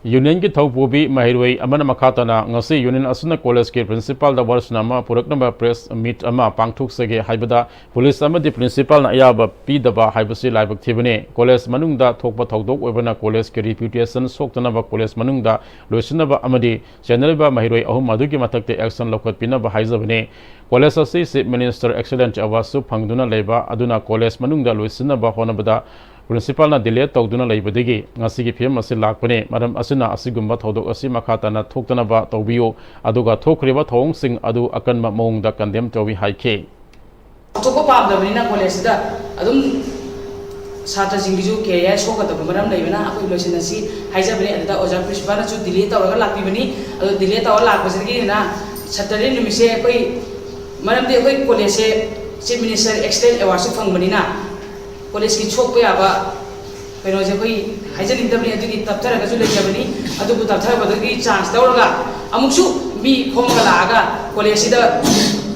ꯌꯨꯅꯤꯌꯟꯒꯤ ꯊꯧꯄꯨꯕꯤ ꯃꯍꯩꯔꯣꯏ ꯑꯃꯅ ꯃꯈꯥ ꯇꯥꯅ ꯉꯁꯤ ꯌꯨꯅꯤꯌꯟ ꯑꯁꯤꯅ ꯀꯣꯂꯦꯖꯀꯤ ꯄ꯭ꯔꯤꯟꯁꯤꯄꯥꯜꯗ ꯋꯥꯔꯁꯅ ꯑꯃ ꯄꯨꯔꯛꯅꯕ ꯄ꯭ꯔꯦꯁ ꯃꯤꯠ ꯑꯃ ꯄꯥꯡꯊꯣꯛꯆꯒꯦ ꯍꯥꯏꯕꯗ ꯄꯨꯂꯤꯁ ꯑꯃꯗꯤ ꯄ꯭ꯔꯤꯟꯁꯤꯄꯥꯜꯅ ꯑꯌꯥꯕ ꯄꯤꯗꯕ ꯍꯥꯏꯕꯁꯤ ꯂꯥꯏꯕꯛ ꯊꯤꯕꯅꯤ꯫ ꯀꯣꯂꯦꯖ ꯃꯅꯨꯡꯗ ꯊꯣꯛꯄ ꯊꯧꯗꯣꯛ ꯑꯣꯏꯕꯅ ꯀꯣꯂꯦꯖꯀꯤ ꯔꯤꯄ꯭ꯌꯨꯇꯦꯁꯟ ꯁꯣꯛꯇꯅꯕ ꯀꯣꯂꯦꯖ ꯃꯅꯨꯡꯗ ꯂꯣꯏꯁꯤꯟꯅꯕ ꯑꯃꯗꯤ ꯆꯦꯟꯅꯔꯤꯕ ꯃꯍꯩꯔꯣꯏ ꯑꯍꯨꯝ ꯑꯗꯨꯒꯤ ꯃꯊꯛꯇ action ꯂꯧꯈꯠꯄꯤꯅꯕ ꯍꯥꯏꯖꯕꯅꯤ꯫ ꯀꯣꯂꯦꯖ ꯑꯁꯤ Chief Minister Excellent Awardꯁꯨ ꯐꯪꯗꯨꯅ ꯂꯩꯕ ꯑꯗꯨꯅ ꯀꯣꯂꯦꯖ ꯃꯅꯨꯡꯗ ꯂꯣꯏꯁꯤꯟꯅꯕ ꯍꯣꯠꯅꯕꯗ ꯄ꯭ꯔꯤꯟꯁꯤꯄꯥꯜꯅ ꯗꯤꯂꯦ ꯇꯧꯗꯨꯅ ꯂꯩꯕꯗꯒꯤ ꯉꯁꯤꯒꯤ ꯐꯤꯕꯝ ꯑꯁꯤ ꯂꯥꯛꯄꯅꯤ꯫ ꯃꯔꯝ ꯑꯁꯤꯅ ꯑꯁꯤꯒꯨꯝꯕ ꯊꯧꯗꯣꯛ ꯑꯁꯤ ꯃꯈꯥ ꯇꯥꯅ ꯊꯣꯛꯇꯅꯕ ꯇꯧꯕꯤꯌꯨ, ꯑꯗꯨꯒ ꯊꯣꯛꯈ꯭ꯔꯤꯕ ꯊꯧꯑꯣꯡꯁꯤꯡ ꯑꯗꯨ ꯑꯀꯟꯕ ꯃꯑꯣꯡꯗ ꯀꯟꯗꯦꯝ ꯇꯧꯏ ꯍꯥꯏꯈꯤ꯫ ꯑꯇꯣꯞꯄ ꯄꯥꯝꯗꯕꯅꯤꯅ ꯀꯣꯂꯦꯖꯁꯤꯗ ꯑꯗꯨꯝ ꯁꯥꯇ꯭ꯔꯁꯤꯡꯒꯤꯁꯨ ꯀꯦꯔꯤꯌꯔ ꯁꯣꯛꯀꯗꯕ ꯃꯔꯝ ꯂꯩꯕꯅ ꯑꯩꯈꯣꯏ ꯂꯣꯏꯁꯤꯟꯅꯁꯤ ꯍꯥꯏꯖꯕꯅꯤ꯫ ꯑꯗꯨꯗ ꯑꯣꯖꯥ ꯄ꯭ꯔꯤꯟꯁꯤꯄꯥꯜꯅꯁꯨ ꯗꯤꯂꯦ ꯇꯧꯔꯒ ꯂꯥꯛꯄꯤꯕꯅꯤ꯫ ꯑꯗꯣ ꯗꯤꯂꯦ ꯇꯧꯔ ꯂꯥꯛꯄꯁꯤꯗꯒꯤ ꯍꯦꯟꯅ ꯁꯇꯔꯗꯦ ꯅꯨꯃꯤꯠꯁꯦ ꯑꯩꯈꯣꯏ, ꯃꯔꯝꯗꯤ ꯑꯩꯈꯣꯏ ꯀꯣꯂꯦꯖꯁꯦ ꯆꯤꯐ ꯃꯤꯅꯤꯁꯇꯔ ꯑꯦꯛꯁꯤꯂꯦꯟ ꯑꯦꯋꯥꯔꯗꯁꯨ ꯐꯪꯕꯅꯤꯅ ꯀꯣꯂꯦꯖꯀꯤ ꯁꯣꯛꯄ ꯌꯥꯕ ꯀꯩꯅꯣꯁꯦ ꯑꯩꯈꯣꯏ ꯍꯥꯏꯖꯅꯤꯡꯗꯕꯅꯤ꯫ ꯑꯗꯨꯒꯤ ꯇꯞꯊꯔꯒꯁꯨ ꯂꯩꯖꯕꯅꯤ꯫ ꯑꯗꯨꯕꯨ ꯇꯞꯊꯔꯛꯄꯗꯨꯒꯤ ꯆꯥꯟꯁ ꯂꯧꯔꯒ ꯑꯃꯨꯛꯁꯨ ꯃꯤ ꯈꯣꯝꯃꯒ ꯂꯥꯛꯑꯒ ꯀꯣꯂꯦꯖꯁꯤꯗ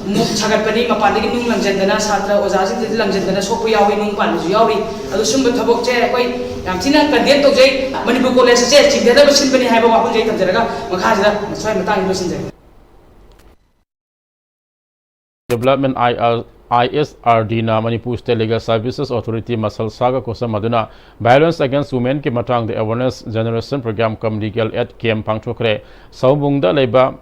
ꯑꯃꯨꯛ ꯁꯥꯒꯠꯄꯅꯤ꯫ ꯃꯄꯥꯟꯗꯒꯤ ꯅꯨꯡ ꯂꯪꯁꯤꯟꯗꯅ, ꯁꯥꯇ꯭ꯔ ꯑꯣꯖꯥꯁꯤꯡꯗꯗꯤ ꯂꯪꯁꯤꯟꯗꯅ ꯁꯣꯛꯄ ꯌꯥꯎꯏ, ꯅꯨꯡ ꯄꯥꯟꯕꯁꯨ ꯌꯥꯎꯔꯤ꯫ ꯑꯗꯨ ꯁꯨꯝꯕ ꯊꯕꯛꯁꯦ ꯑꯩꯈꯣꯏ ꯌꯥꯝ ꯊꯤꯅ ꯀꯟꯗꯦꯝ ꯇꯧꯖꯩ꯫ ꯃꯅꯤꯄꯨꯔ ꯀꯣꯂꯦꯖ ꯑꯁꯦ ꯆꯤꯡꯊꯅꯕ ꯁꯤꯟꯕꯅꯤ ꯍꯥꯏꯕ ꯋꯥꯐꯝꯁꯦ ꯑꯩ ꯊꯝꯖꯔꯒ ꯃꯈꯥꯁꯤꯗ ꯁ꯭ꯋꯥꯏ ꯃꯇꯥꯡꯁꯤꯗ ꯂꯣꯏꯁꯤꯟꯖꯔꯒꯦ꯫ Development I R, I S R Dꯅ Manipur State Legal Services Authority ꯃꯁꯜꯁꯥꯒ ꯈꯨꯠꯁꯝꯅꯗꯨꯅ Violence Against Womenꯒꯤ ꯃꯇꯥꯡꯗ Awareness Generation Program cum Legal Aid Camp ꯄꯥꯡꯊꯣꯛꯈ꯭ꯔꯦ꯫ ꯁꯥꯎꯕꯨꯡꯗ ꯂꯩꯕ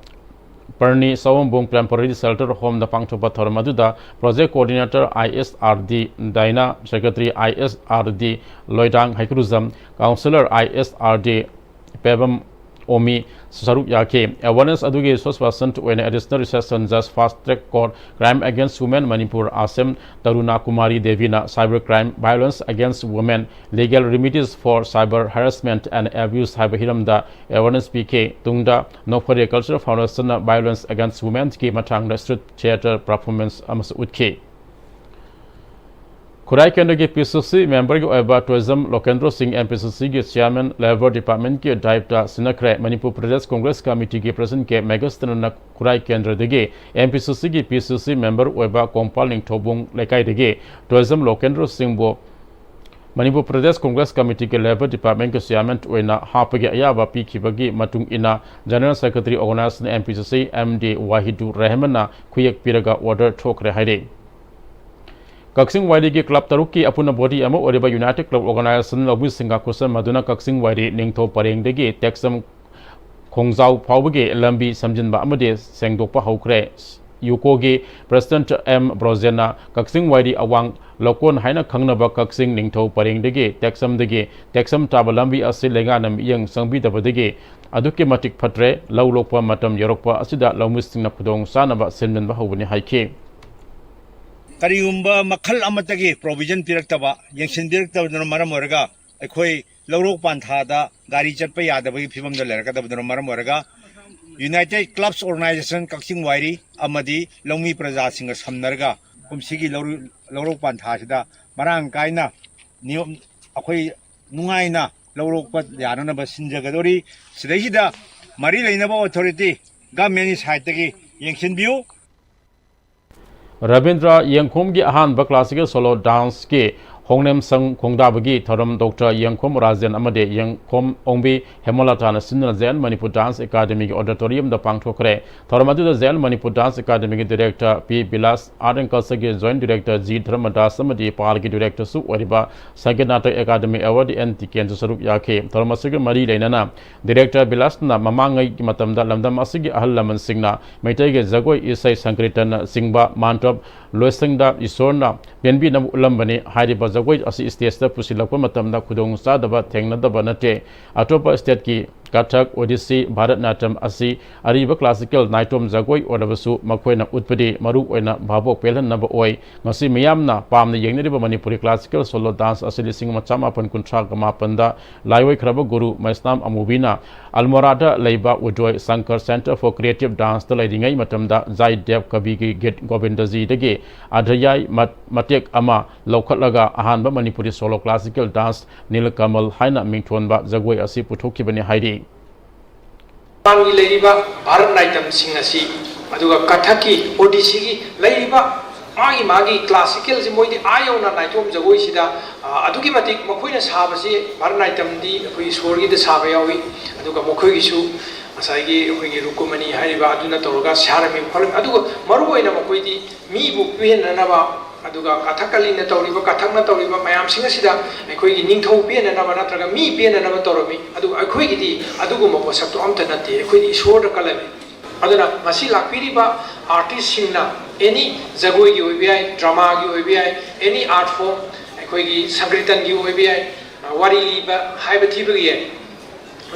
ꯄꯔꯅꯤ ꯁꯥꯎꯕꯨꯡ Temporary Shelter Homeꯗ ꯄꯥꯡꯊꯣꯛꯄ ꯊꯧꯔꯝ ꯑꯗꯨꯗ Project Coordinator I S R D ꯗꯥꯏꯅꯥ, Secretary I S R D ꯂꯣꯏꯗꯥꯡ Heikrujam, Councillor I S R D Pebam ꯑꯣꯃꯤ ꯁꯔꯨꯛ ꯌꯥꯈꯤ꯫ Awareness ꯑꯗꯨꯒꯤ spokesperson ꯑꯣꯏꯅ Additional Session Judge Fast Track Court Crime Against Women Manipur ꯑꯥꯁꯦꯝ ꯇꯔꯨꯅꯥ Kumari ꯗꯦꯕꯤꯅ Cyber Crime, Violence Against Women, Legal Remedies for Cyber Harassment and Abuse ꯍꯥꯏꯕ ꯍꯤꯔꯝꯗ awareness ꯄꯤꯈꯤ꯫ ꯇꯨꯡꯗ Nokphare Cultural Foundationꯅ Violence Against Womenꯒꯤ ꯃꯇꯥꯡꯗ street theatre performance ꯑꯃꯁꯨ ꯎꯠꯈꯤ꯫ ꯈꯨꯔꯥꯏ ꯀꯦꯟꯗ꯭ꯔꯒꯤ ꯄꯤ ꯁꯤ ꯁꯤ memberꯒꯤ ꯑꯣꯏꯕ ꯇꯣꯏꯖꯝ ꯂꯣꯀꯦꯟꯗ꯭ꯔꯣ ꯁꯤꯡ ꯑꯦꯝ ꯄꯤ ꯁꯤ ꯁꯤꯒꯤ chairman Labour Departmentꯀꯤ ꯗꯥꯌꯤꯠꯇ ꯁꯤꯟꯅꯈ꯭ꯔꯦ꯫ ꯃꯅꯤꯄꯨꯔ ꯄ꯭ꯔꯗꯦꯁ ꯀꯣꯡꯒ꯭ꯔꯦꯁ ꯀꯃꯤꯇꯤꯒꯤ presidentꯀꯤ ꯃꯦꯒꯁꯇꯅꯅ ꯈꯨꯔꯥꯏ ꯀꯦꯟꯗ꯭ꯔꯗꯒꯤ ꯑꯦꯝ ꯄꯤ ꯁꯤ ꯁꯤꯒꯤ ꯄꯤ ꯁꯤ ꯁꯤ member ꯑꯣꯏꯕ ꯀꯣꯡꯄꯥꯜ ꯅꯤꯡꯊꯧꯕꯨꯡ ꯂꯩꯀꯥꯏꯗꯒꯤ ꯇꯣꯏꯖꯝ ꯂꯣꯀꯦꯟꯗ꯭ꯔꯣ ꯁꯤꯡꯕꯨ ꯃꯅꯤꯄꯨꯔ ꯄ꯭ꯔꯗꯦꯁ ꯀꯣꯡꯒ꯭ꯔꯦꯁ ꯀꯃꯤꯇꯤꯒꯤ Labour Departmentꯀꯤ chairman ꯑꯣꯏꯅ ꯍꯥꯞꯄꯒꯤ ꯑꯌꯥꯕ ꯄꯤꯈꯤꯕꯒꯤ ꯃꯇꯨꯡ ꯏꯟꯅ General Secretary Organization M P ꯁꯤ ꯁꯤ ꯑꯦꯝ ꯗꯤ ꯋꯥꯍꯤꯗꯨ ꯔꯦꯍꯃꯟꯅ ꯈꯨꯌꯦꯛ ꯄꯤꯔꯒ order ꯊꯣꯛꯈ꯭ꯔꯦ ꯍꯥꯏꯔꯤ꯫ ꯀꯛꯆꯤꯡ ꯋꯥꯏꯔꯤꯒꯤ club ꯇꯔꯨꯛꯀꯤ ꯑꯄꯨꯟꯕ body ꯑꯃ ꯑꯣꯏꯔꯤꯕ United Club Organization ꯂꯧꯃꯤꯁꯤꯡꯒ ꯈꯨꯠꯁꯝꯅꯗꯨꯅ ꯀꯛꯆꯤꯡ ꯋꯥꯏꯔꯤ ꯅꯤꯡꯊꯧ ꯄꯔꯦꯡꯗꯒꯤ ꯇꯦꯛꯆꯝ ꯈꯣꯡꯖꯥꯎ ꯐꯥꯎꯕꯒꯤ ꯂꯝꯕꯤ ꯁꯦꯝꯖꯤꯟꯕ ꯑꯃꯗꯤ ꯁꯦꯡꯗꯣꯛꯄ ꯍꯧꯈ꯭ꯔꯦ꯫ ꯌꯨꯀꯣꯒꯤ ꯄ꯭ꯔꯦꯁꯤꯗꯦꯟꯠ ꯑꯦꯝ ꯕ꯭ꯔꯣꯖꯦꯟꯅ ꯀꯛꯆꯤꯡ ꯋꯥꯏꯔꯤ ꯑꯋꯥꯡ ꯂꯧꯀꯣꯟ ꯍꯥꯏꯅ ꯈꯪꯅꯕ ꯀꯛꯆꯤꯡ ꯅꯤꯡꯊꯧ ꯄꯔꯦꯡꯗꯒꯤ ꯇꯦꯛꯁꯝꯗꯒꯤ ꯇꯦꯛꯁꯝ ꯇꯥꯕ ꯂꯝꯕꯤ ꯑꯁꯤ ꯂꯩꯉꯥꯛꯅ ꯃꯤꯠꯌꯦꯡ ꯆꯪꯕꯤꯗꯕꯗꯒꯤ ꯑꯗꯨꯛꯀꯤ ꯃꯇꯤꯛ ꯐꯠꯇ꯭ꯔꯦ, ꯂꯧ ꯂꯣꯛꯄ ꯃꯇꯝ ꯌꯧꯔꯛꯄ ꯑꯁꯤꯗ ꯂꯧꯃꯤꯁꯤꯡꯅ ꯈꯨꯗꯣꯡ ꯆꯥꯅꯕ ꯁꯤꯟꯃꯤꯟꯕ ꯍꯧꯕꯅꯤ ꯍꯥꯏꯈꯤ꯫ ꯀꯔꯤꯒꯨꯝꯕ ꯃꯈꯜ ꯑꯃꯠꯇꯒꯤ provision ꯄꯤꯔꯛꯇꯕ, ꯌꯦꯡꯁꯤꯟꯕꯤꯔꯛꯇꯕꯗꯨꯅ ꯃꯔꯝ ꯑꯣꯏꯔꯒ ꯑꯩꯈꯣꯏ ꯂꯧꯔꯣꯛ ꯄꯥꯟꯊꯥꯗ ꯒꯥꯔꯤ ꯆꯠꯄ ꯌꯥꯗꯕꯒꯤ ꯐꯤꯕꯝꯗ ꯂꯩꯔꯛꯀꯗꯕꯗꯨꯅ ꯃꯔꯝ ꯑꯣꯏꯔꯒ United Clubs Organisation ꯀꯛꯆꯤꯡ ꯋꯥꯏꯔꯤ ꯑꯃꯗꯤ ꯂꯧꯃꯤ ꯄ꯭ꯔꯖꯥꯁꯤꯡꯒ ꯁꯝꯅꯔꯒ ꯀꯨꯝꯁꯤꯒꯤ ꯂꯧꯔꯣꯛ ꯄꯥꯟꯊꯥꯁꯤꯗ ꯃꯔꯥꯡ ꯀꯥꯏꯅ ꯅꯤꯌꯣꯝ ꯑꯩꯈꯣꯏ ꯅꯨꯡꯉꯥꯏꯅ ꯂꯧꯔꯣꯛꯄ ꯌꯥꯅꯅꯕ ꯁꯤꯟꯖꯒꯗꯧꯔꯤ꯫ ꯁꯤꯗꯩꯁꯤꯗ ꯃꯔꯤ ꯂꯩꯅꯕ authority governmentꯀꯤ sideꯇꯒꯤ ꯌꯦꯡꯁꯤꯟꯕꯤꯌꯨ꯫ ꯔꯕꯤꯟꯗ꯭ꯔ ꯌꯦꯡꯈꯣꯝꯒꯤ ꯑꯍꯥꯟꯕ classical solo danceꯀꯤ ꯍꯣꯡꯅꯦꯝ ꯁꯪ ꯈꯣꯡꯗꯥꯕꯒꯤ ꯊꯧꯔꯝ ꯗꯣꯛꯇꯔ ꯌꯦꯡꯈꯣꯝ ꯔꯥꯖꯦꯟ ꯑꯃꯗꯤ ꯌꯦꯡꯈꯣꯝ ꯑꯣꯡꯕꯤ ꯍꯦꯃꯂꯇꯥꯅ ꯁꯤꯟꯗꯨꯅ ꯖꯦ ꯑꯦꯟ ꯃꯅꯤꯄꯨꯔ dance academyꯒꯤ auditoriumꯗ ꯄꯥꯡꯊꯣꯛꯈ꯭ꯔꯦ꯫ ꯊꯧꯔꯝ ꯑꯗꯨꯗ ꯖꯦ ꯑꯦꯟ ꯃꯅꯤꯄꯨꯔ dance academyꯒꯤ director P Bilash, art and cultureꯒꯤ joint director ꯖꯤ ꯙꯔꯃꯗꯥꯁ ꯑꯃꯗꯤ ꯄꯥꯜꯒꯤ directorꯁꯨ ꯑꯣꯏꯔꯤꯕ Sangeet Natak academy awardee N ꯇꯤꯀꯦꯟꯁꯨ ꯁꯔꯨꯛ ꯌꯥꯈꯤ꯫ ꯊꯧꯔꯝ ꯑꯁꯤꯒ ꯃꯔꯤ ꯂꯩꯅꯅ director ꯕꯤꯂꯥꯁꯅ ꯃꯃꯥꯡꯉꯩꯒꯤ ꯃꯇꯝꯗ ꯂꯝꯗꯝ ꯑꯁꯤꯒꯤ ꯑꯍꯜ ꯂꯃꯟꯁꯤꯡꯅ ꯃꯩꯇꯩꯒꯤ ꯖꯒꯣꯏ, ꯏꯁꯩ, ꯁꯪꯀ꯭ꯔꯤꯇꯅꯆꯤꯡꯕ ꯃꯥꯟꯇꯞ ꯂꯣꯏꯁꯪꯗ ꯏꯁꯣꯔꯅ ꯄꯦꯟꯕꯤꯅꯕ ꯎꯠꯂꯝꯕꯅꯤ꯫ ꯍꯥꯏꯔꯤꯕ ꯖꯒꯣꯏ ꯑꯁꯤ stageꯇ ꯄꯨꯁꯤꯜꯂꯛꯄ ꯃꯇꯝꯗ ꯈꯨꯗꯣꯡꯆꯥꯗꯕ ꯊꯦꯡꯅꯗꯕ ꯅꯠꯇꯦ꯫ ꯑꯇꯣꯞꯄ stateꯀꯤ ꯀꯊꯛ, ꯑꯣꯗꯤꯁꯤ, ꯚꯥꯔꯠꯅꯥꯇ꯭ꯌꯝ ꯑꯁꯤ ꯑꯔꯤꯕ classical ꯅꯥꯏꯇꯣꯝ ꯖꯒꯣꯏ ꯑꯣꯏꯔꯕꯁꯨ ꯃꯈꯣꯏꯅ ꯎꯠꯄꯗꯤ ꯃꯔꯨ ꯑꯣꯏꯅ ꯚꯥꯕꯣꯛ ꯄꯦꯜꯍꯟꯅꯕ ꯑꯣꯏ꯫ ꯉꯁꯤ ꯃꯤꯌꯥꯝꯅ ꯄꯥꯝꯅ ꯌꯦꯡꯅꯔꯤꯕ ꯃꯅꯤꯄꯨꯔꯤ classical solo dance ꯑꯁꯤ ꯂꯤꯁꯤꯡ ꯑꯃ ꯆꯃꯥꯄꯟ ꯀꯨꯟꯊ꯭ꯔꯥ ꯃꯥꯄꯟꯗ ꯂꯥꯏꯑꯣꯏꯈ꯭ꯔꯕ ꯒꯨꯔꯨ ꯃꯩꯁꯅꯥꯝ ꯑꯃꯨꯕꯤꯅ ꯑꯜꯃꯣꯔꯥꯗ ꯂꯩꯕ ꯎꯗꯣꯏ ꯁꯪꯀꯔ Centre for Creative Danceꯇ ꯂꯩꯔꯤꯉꯩ ꯃꯇꯝꯗ ꯖꯥꯏꯗꯦꯕ ꯀꯕꯤꯒꯤ ꯒꯤꯠ ꯒꯣꯕꯤꯟꯗꯖꯤꯗꯒꯤ ꯑꯙ꯭ꯌꯥꯏ ꯃ-, ꯃꯇꯦꯛ ꯑꯃ ꯂꯧꯈꯠꯂꯒ ꯑꯍꯥꯟꯕ ꯃꯅꯤꯄꯨꯔꯤ solo classical dance ꯅꯤꯂꯀꯃꯜ ꯍꯥꯏꯅ ꯃꯤꯡꯊꯣꯟꯕ ꯖꯒꯣꯏ ꯑꯁꯤ ꯄꯨꯊꯣꯛꯈꯤꯕꯅꯤ ꯍꯥꯏꯔꯤ꯫ ꯃꯄꯥꯟꯒꯤ ꯂꯩꯔꯤꯕ ꯚꯥꯔꯠ ꯅꯥꯏꯇꯝꯁꯤꯡ ꯑꯁꯤ, ꯑꯗꯨꯒ ꯀꯊꯛꯀꯤ, ꯑꯣꯗꯤꯁꯤꯒꯤ ꯂꯩꯔꯤꯕ ꯃꯥꯒꯤ ꯃꯥꯒꯤ classicalꯁꯤ ꯃꯣꯏꯗꯤ ꯑꯥ ꯌꯧꯅ ꯅꯥꯏꯇꯣꯝ ꯖꯒꯣꯏꯁꯤꯗ, ꯑ, ꯑꯗꯨꯛꯀꯤ ꯃꯇꯤꯛ ꯃꯈꯣꯏꯅ ꯁꯥꯕꯁꯤ ꯚꯥꯔꯠ ꯅꯥꯏꯇꯝꯗꯤ ꯑꯩꯈꯣꯏ ꯏꯁꯣꯔꯒꯤꯗ ꯁꯥꯕ ꯌꯥꯎꯏ, ꯑꯗꯨꯒ ꯃꯈꯣꯏꯒꯤꯁꯨ ꯉꯁꯥꯏꯒꯤ ꯑꯩꯈꯣꯏꯒꯤ ꯔꯨꯀꯨꯃꯅꯤ ꯍꯥꯏꯔꯤꯕ ꯑꯗꯨꯅ ꯇꯧꯔꯒ ꯁꯥꯔꯝꯃꯤ ꯈꯣꯠꯂꯝꯃꯤ꯫ ꯑꯗꯨꯒ ꯃꯔꯨ ꯑꯣꯏꯅ ꯃꯈꯣꯏꯗꯤ ꯃꯤꯕꯨ ꯄꯦꯟꯅꯅꯕ, ꯑꯗꯨꯒ ꯀꯊꯛꯀꯂꯤꯅ ꯇꯧꯔꯤꯕ, ꯀꯊꯛꯅ ꯇꯧꯔꯤꯕ ꯃꯌꯥꯝꯁꯤꯡ ꯑꯁꯤꯗ ꯑꯩꯈꯣꯏꯒꯤ ꯅꯤꯡꯊꯧ ꯄꯦꯟꯅꯅꯕ ꯅꯠꯇ꯭ꯔꯒ ꯃꯤ ꯄꯦꯟꯅꯅꯕ ꯇꯧꯔꯝꯃꯤ꯫ ꯑꯗꯨꯒ ꯑꯩꯈꯣꯏꯒꯤꯗꯤ ꯑꯗꯨꯒꯨꯝꯕ ꯄꯣꯠꯁꯛꯇꯣ ꯑꯝꯇ ꯅꯠꯇꯦ, ꯑꯩꯈꯣꯏꯗꯤ ꯏꯁꯣꯔꯗ ꯀꯜꯂꯝꯃꯤ꯫ ꯑꯗꯨꯅ ꯉꯁꯤ ꯂꯥꯛꯄꯤꯔꯤꯕ ꯑꯥꯔꯇꯤꯁꯁꯤꯡꯅ ꯑꯦꯅꯤ ꯖꯒꯣꯏꯒꯤ ꯑꯣꯏꯕ ꯌꯥꯏ, ꯗ꯭ꯔꯃꯥꯒꯤ ꯑꯣꯏꯕ ꯌꯥꯏ, ꯑꯦꯅꯤ ꯑꯥꯔꯠ ꯐꯣꯝ, ꯑꯩꯈꯣꯏꯒꯤ ꯁꯪꯀ꯭ꯔꯤꯇꯟꯒꯤ ꯑꯣꯏꯕ ꯌꯥꯏ, ꯋꯥꯔꯤ ꯂꯤꯕ ꯍꯥꯏꯕ ꯊꯤꯕꯒꯤ ꯌꯥꯏ꯫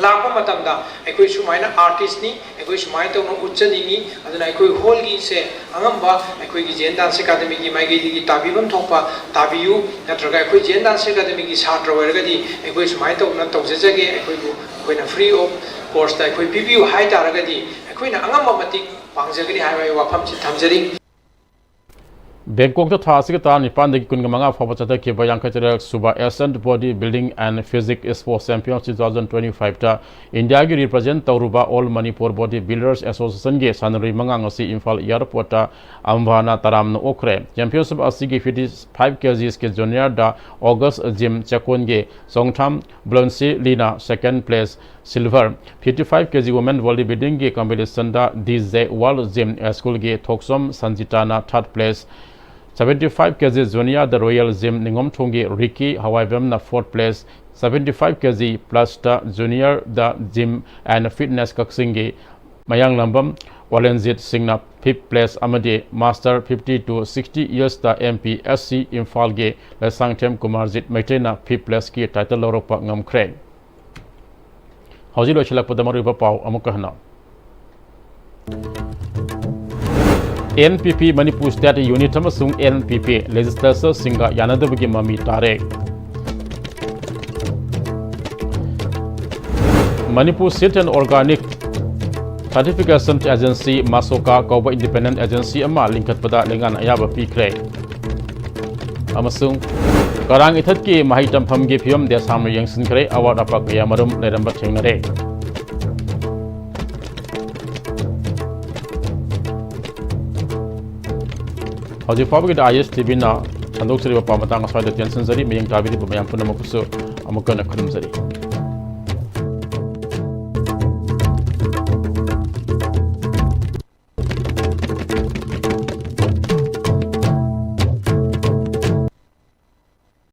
ꯂꯥꯛꯄ ꯃꯇꯝꯗ ꯑꯩꯈꯣꯏ ꯁꯨꯃꯥꯏꯅ ꯑꯥꯔꯇꯤꯁꯅꯤ, ꯑꯩꯈꯣꯏ ꯁꯨꯃꯥꯏꯅ ꯇꯧꯅ ꯎꯠꯆꯅꯤꯡꯉꯤ, ꯑꯗꯨꯅ ꯑꯩꯈꯣꯏ ꯍꯣꯜꯒꯤꯁꯦ ꯑꯉꯝꯕ ꯑꯩꯈꯣꯏꯒꯤ ꯖꯦꯟ ꯗꯥꯟꯁ ꯑꯦꯀꯥꯗꯃꯤꯒꯤ ꯃꯥꯏꯀꯩꯗꯒꯤ ꯇꯥꯕꯤꯐꯝ ꯊꯣꯛꯄ ꯇꯥꯕꯤꯌꯨ, ꯅꯠꯇ꯭ꯔꯒ ꯑꯩꯈꯣꯏ ꯖꯦꯟ ꯗꯥꯟꯁ ꯑꯦꯀꯥꯗꯃꯤꯒꯤ ꯁꯥꯇ꯭ꯔ ꯑꯣꯏꯔꯒꯗꯤ ꯑꯩꯈꯣꯏ ꯁꯨꯃꯥꯏꯅ ꯇꯧꯅ ꯇꯧꯖꯖꯒꯦ, ꯑꯩꯈꯣꯏꯕꯨ ꯑꯩꯈꯣꯏꯅ ꯐ꯭ꯔꯤ ꯑꯣꯐ ꯀꯣꯁꯇ ꯑꯩꯈꯣꯏ ꯄꯤꯕꯤꯌꯨ ꯍꯥꯏ ꯇꯥꯔꯒꯗꯤ ꯑꯩꯈꯣꯏꯅ ꯑꯉꯝꯕ ꯃꯇꯤꯛ ꯄꯥꯡꯖꯒꯅꯤ ꯍꯥꯏꯕ ꯑꯩ ꯋꯥꯐꯝꯁꯤ ꯊꯝꯖꯔꯤ꯫ ꯕꯦꯡꯀꯣꯛꯇ ꯊꯥ ꯑꯁꯤꯒꯤ ꯇꯔꯥꯅꯤꯄꯥꯟꯗꯒꯤ ꯀꯨꯟꯃꯉꯥ ꯐꯥꯎꯕ ꯆꯠꯊꯈꯤꯕ ꯌꯥꯡꯈꯩ ꯇꯔꯦꯠ ꯁꯨꯕ Asian Body Building and Physique Sports Championship two thousand twenty-five ꯇ ꯏꯟꯗꯤꯌꯥꯒꯤ ꯔꯤꯄ꯭ꯔꯖꯦꯟ ꯇꯧꯔꯨꯕ All Manipur Body Builders Association ꯒꯤ ꯁꯥꯟꯅꯔꯣꯏ ꯃꯉꯥ ꯉꯁꯤ ꯏꯝꯐꯥꯜ ꯑꯦꯌꯔꯄꯣꯔꯠꯇ ꯑꯝꯐꯥꯅ ꯇꯔꯥꯝꯅ ꯑꯣꯛꯈ꯭ꯔꯦ꯫ ꯆꯦꯝꯄꯤꯌꯟꯁꯤꯞ ꯑꯁꯤꯒꯤ fifty five kgs ꯀꯤ ꯖꯨꯅꯤꯌꯔꯗ ꯑꯣꯒꯁ ꯖꯤꯝ ꯆꯦꯀꯣꯟꯒꯤ ꯆꯣꯡꯊꯥꯝ ꯕ꯭ꯂꯣꯟꯁꯤ ꯂꯤꯅ second place silver, fifty five kg women body building ꯒꯤ competition ꯗ D J World Gym School ꯒꯤ ꯊꯣꯛꯆꯣꯝ ꯁꯟꯖꯤꯇꯥꯅ third place, seventy five kg junior ꯗ Royal Gym ꯅꯤꯡꯉꯣꯝꯊꯣꯡꯒꯤ ꯔꯤꯀꯤ ꯍꯋꯥꯏꯕꯝꯅ fourth place, seventy five kg plus ꯇ junior the Gym and Fitness ꯀꯛꯆꯤꯡꯒꯤ ꯃꯌꯥꯡꯂꯝꯕꯝ ꯋꯥꯂꯦꯟꯖꯤꯠ ꯁꯤꯡꯅ fifth place ꯑꯃꯗꯤ master fifty to sixty years ꯇ M P S C ꯏꯝꯐꯥꯜꯒꯤ Leishangthem Kumarjit ꯃꯩꯇꯩꯅ fifth place ꯀꯤ title ꯂꯧꯔꯛꯄ ꯉꯝꯈ꯭ꯔꯦ꯫ ꯍꯧꯖꯤꯛ ꯂꯣꯏꯁꯤꯜꯂꯛꯄꯗ ꯃꯔꯨꯑꯣꯏꯕ ꯄꯥꯎ ꯑꯃꯨꯛꯀ ꯍꯟꯅ꯫ N P P Manipur State Unit ꯑꯃꯁꯨꯡ N P P legislature ꯁꯤꯡꯒ ꯌꯥꯅꯗꯕꯒꯤ ꯃꯃꯤ ꯇꯥꯔꯦ꯫ Manipur Seed and Organic Certification Agency, ꯃꯥꯁꯣꯀꯥ ꯀꯧꯕ independent agency ꯑꯃ ꯂꯤꯡꯈꯠꯄꯗ ꯂꯩꯉꯥꯛꯅ ꯑꯌꯥꯕ ꯄꯤꯈ꯭ꯔꯦ꯫ ꯑꯃꯁꯨꯡ ꯀꯔꯥꯡ ꯏꯊꯠꯀꯤ ꯃꯍꯩ ꯇꯝꯐꯝꯒꯤ ꯐꯤꯕꯝꯗꯤ ꯑꯁꯥꯝꯅ ꯌꯦꯡꯁꯤꯟꯈ꯭ꯔꯦ, ꯑꯋꯥꯠ ꯑꯄꯥ ꯀꯌꯥ ꯃꯔꯨꯝ ꯂꯩꯔꯝꯕ ꯊꯦꯡꯅꯔꯦ꯫ ꯍꯧꯖꯤꯛ ꯐꯥꯎꯕꯒꯤꯗꯤ I S T V ꯅ ꯁꯟꯗꯣꯛꯆꯔꯤꯕ ꯄꯥꯎ ꯃꯇꯥꯡ ꯑꯁ꯭ꯋꯥꯏꯗ ꯇꯦꯟꯁꯤꯟꯖꯔꯤ꯫ ꯃꯤꯠꯌꯦꯡ ꯇꯥꯕꯤꯔꯤꯕ ꯃꯌꯥꯝ ꯄꯨꯝꯅꯃꯛꯄꯨꯁꯨ ꯑꯃꯨꯛ ꯍꯟꯅ ꯈꯨꯔꯨꯝꯖꯔꯤ꯫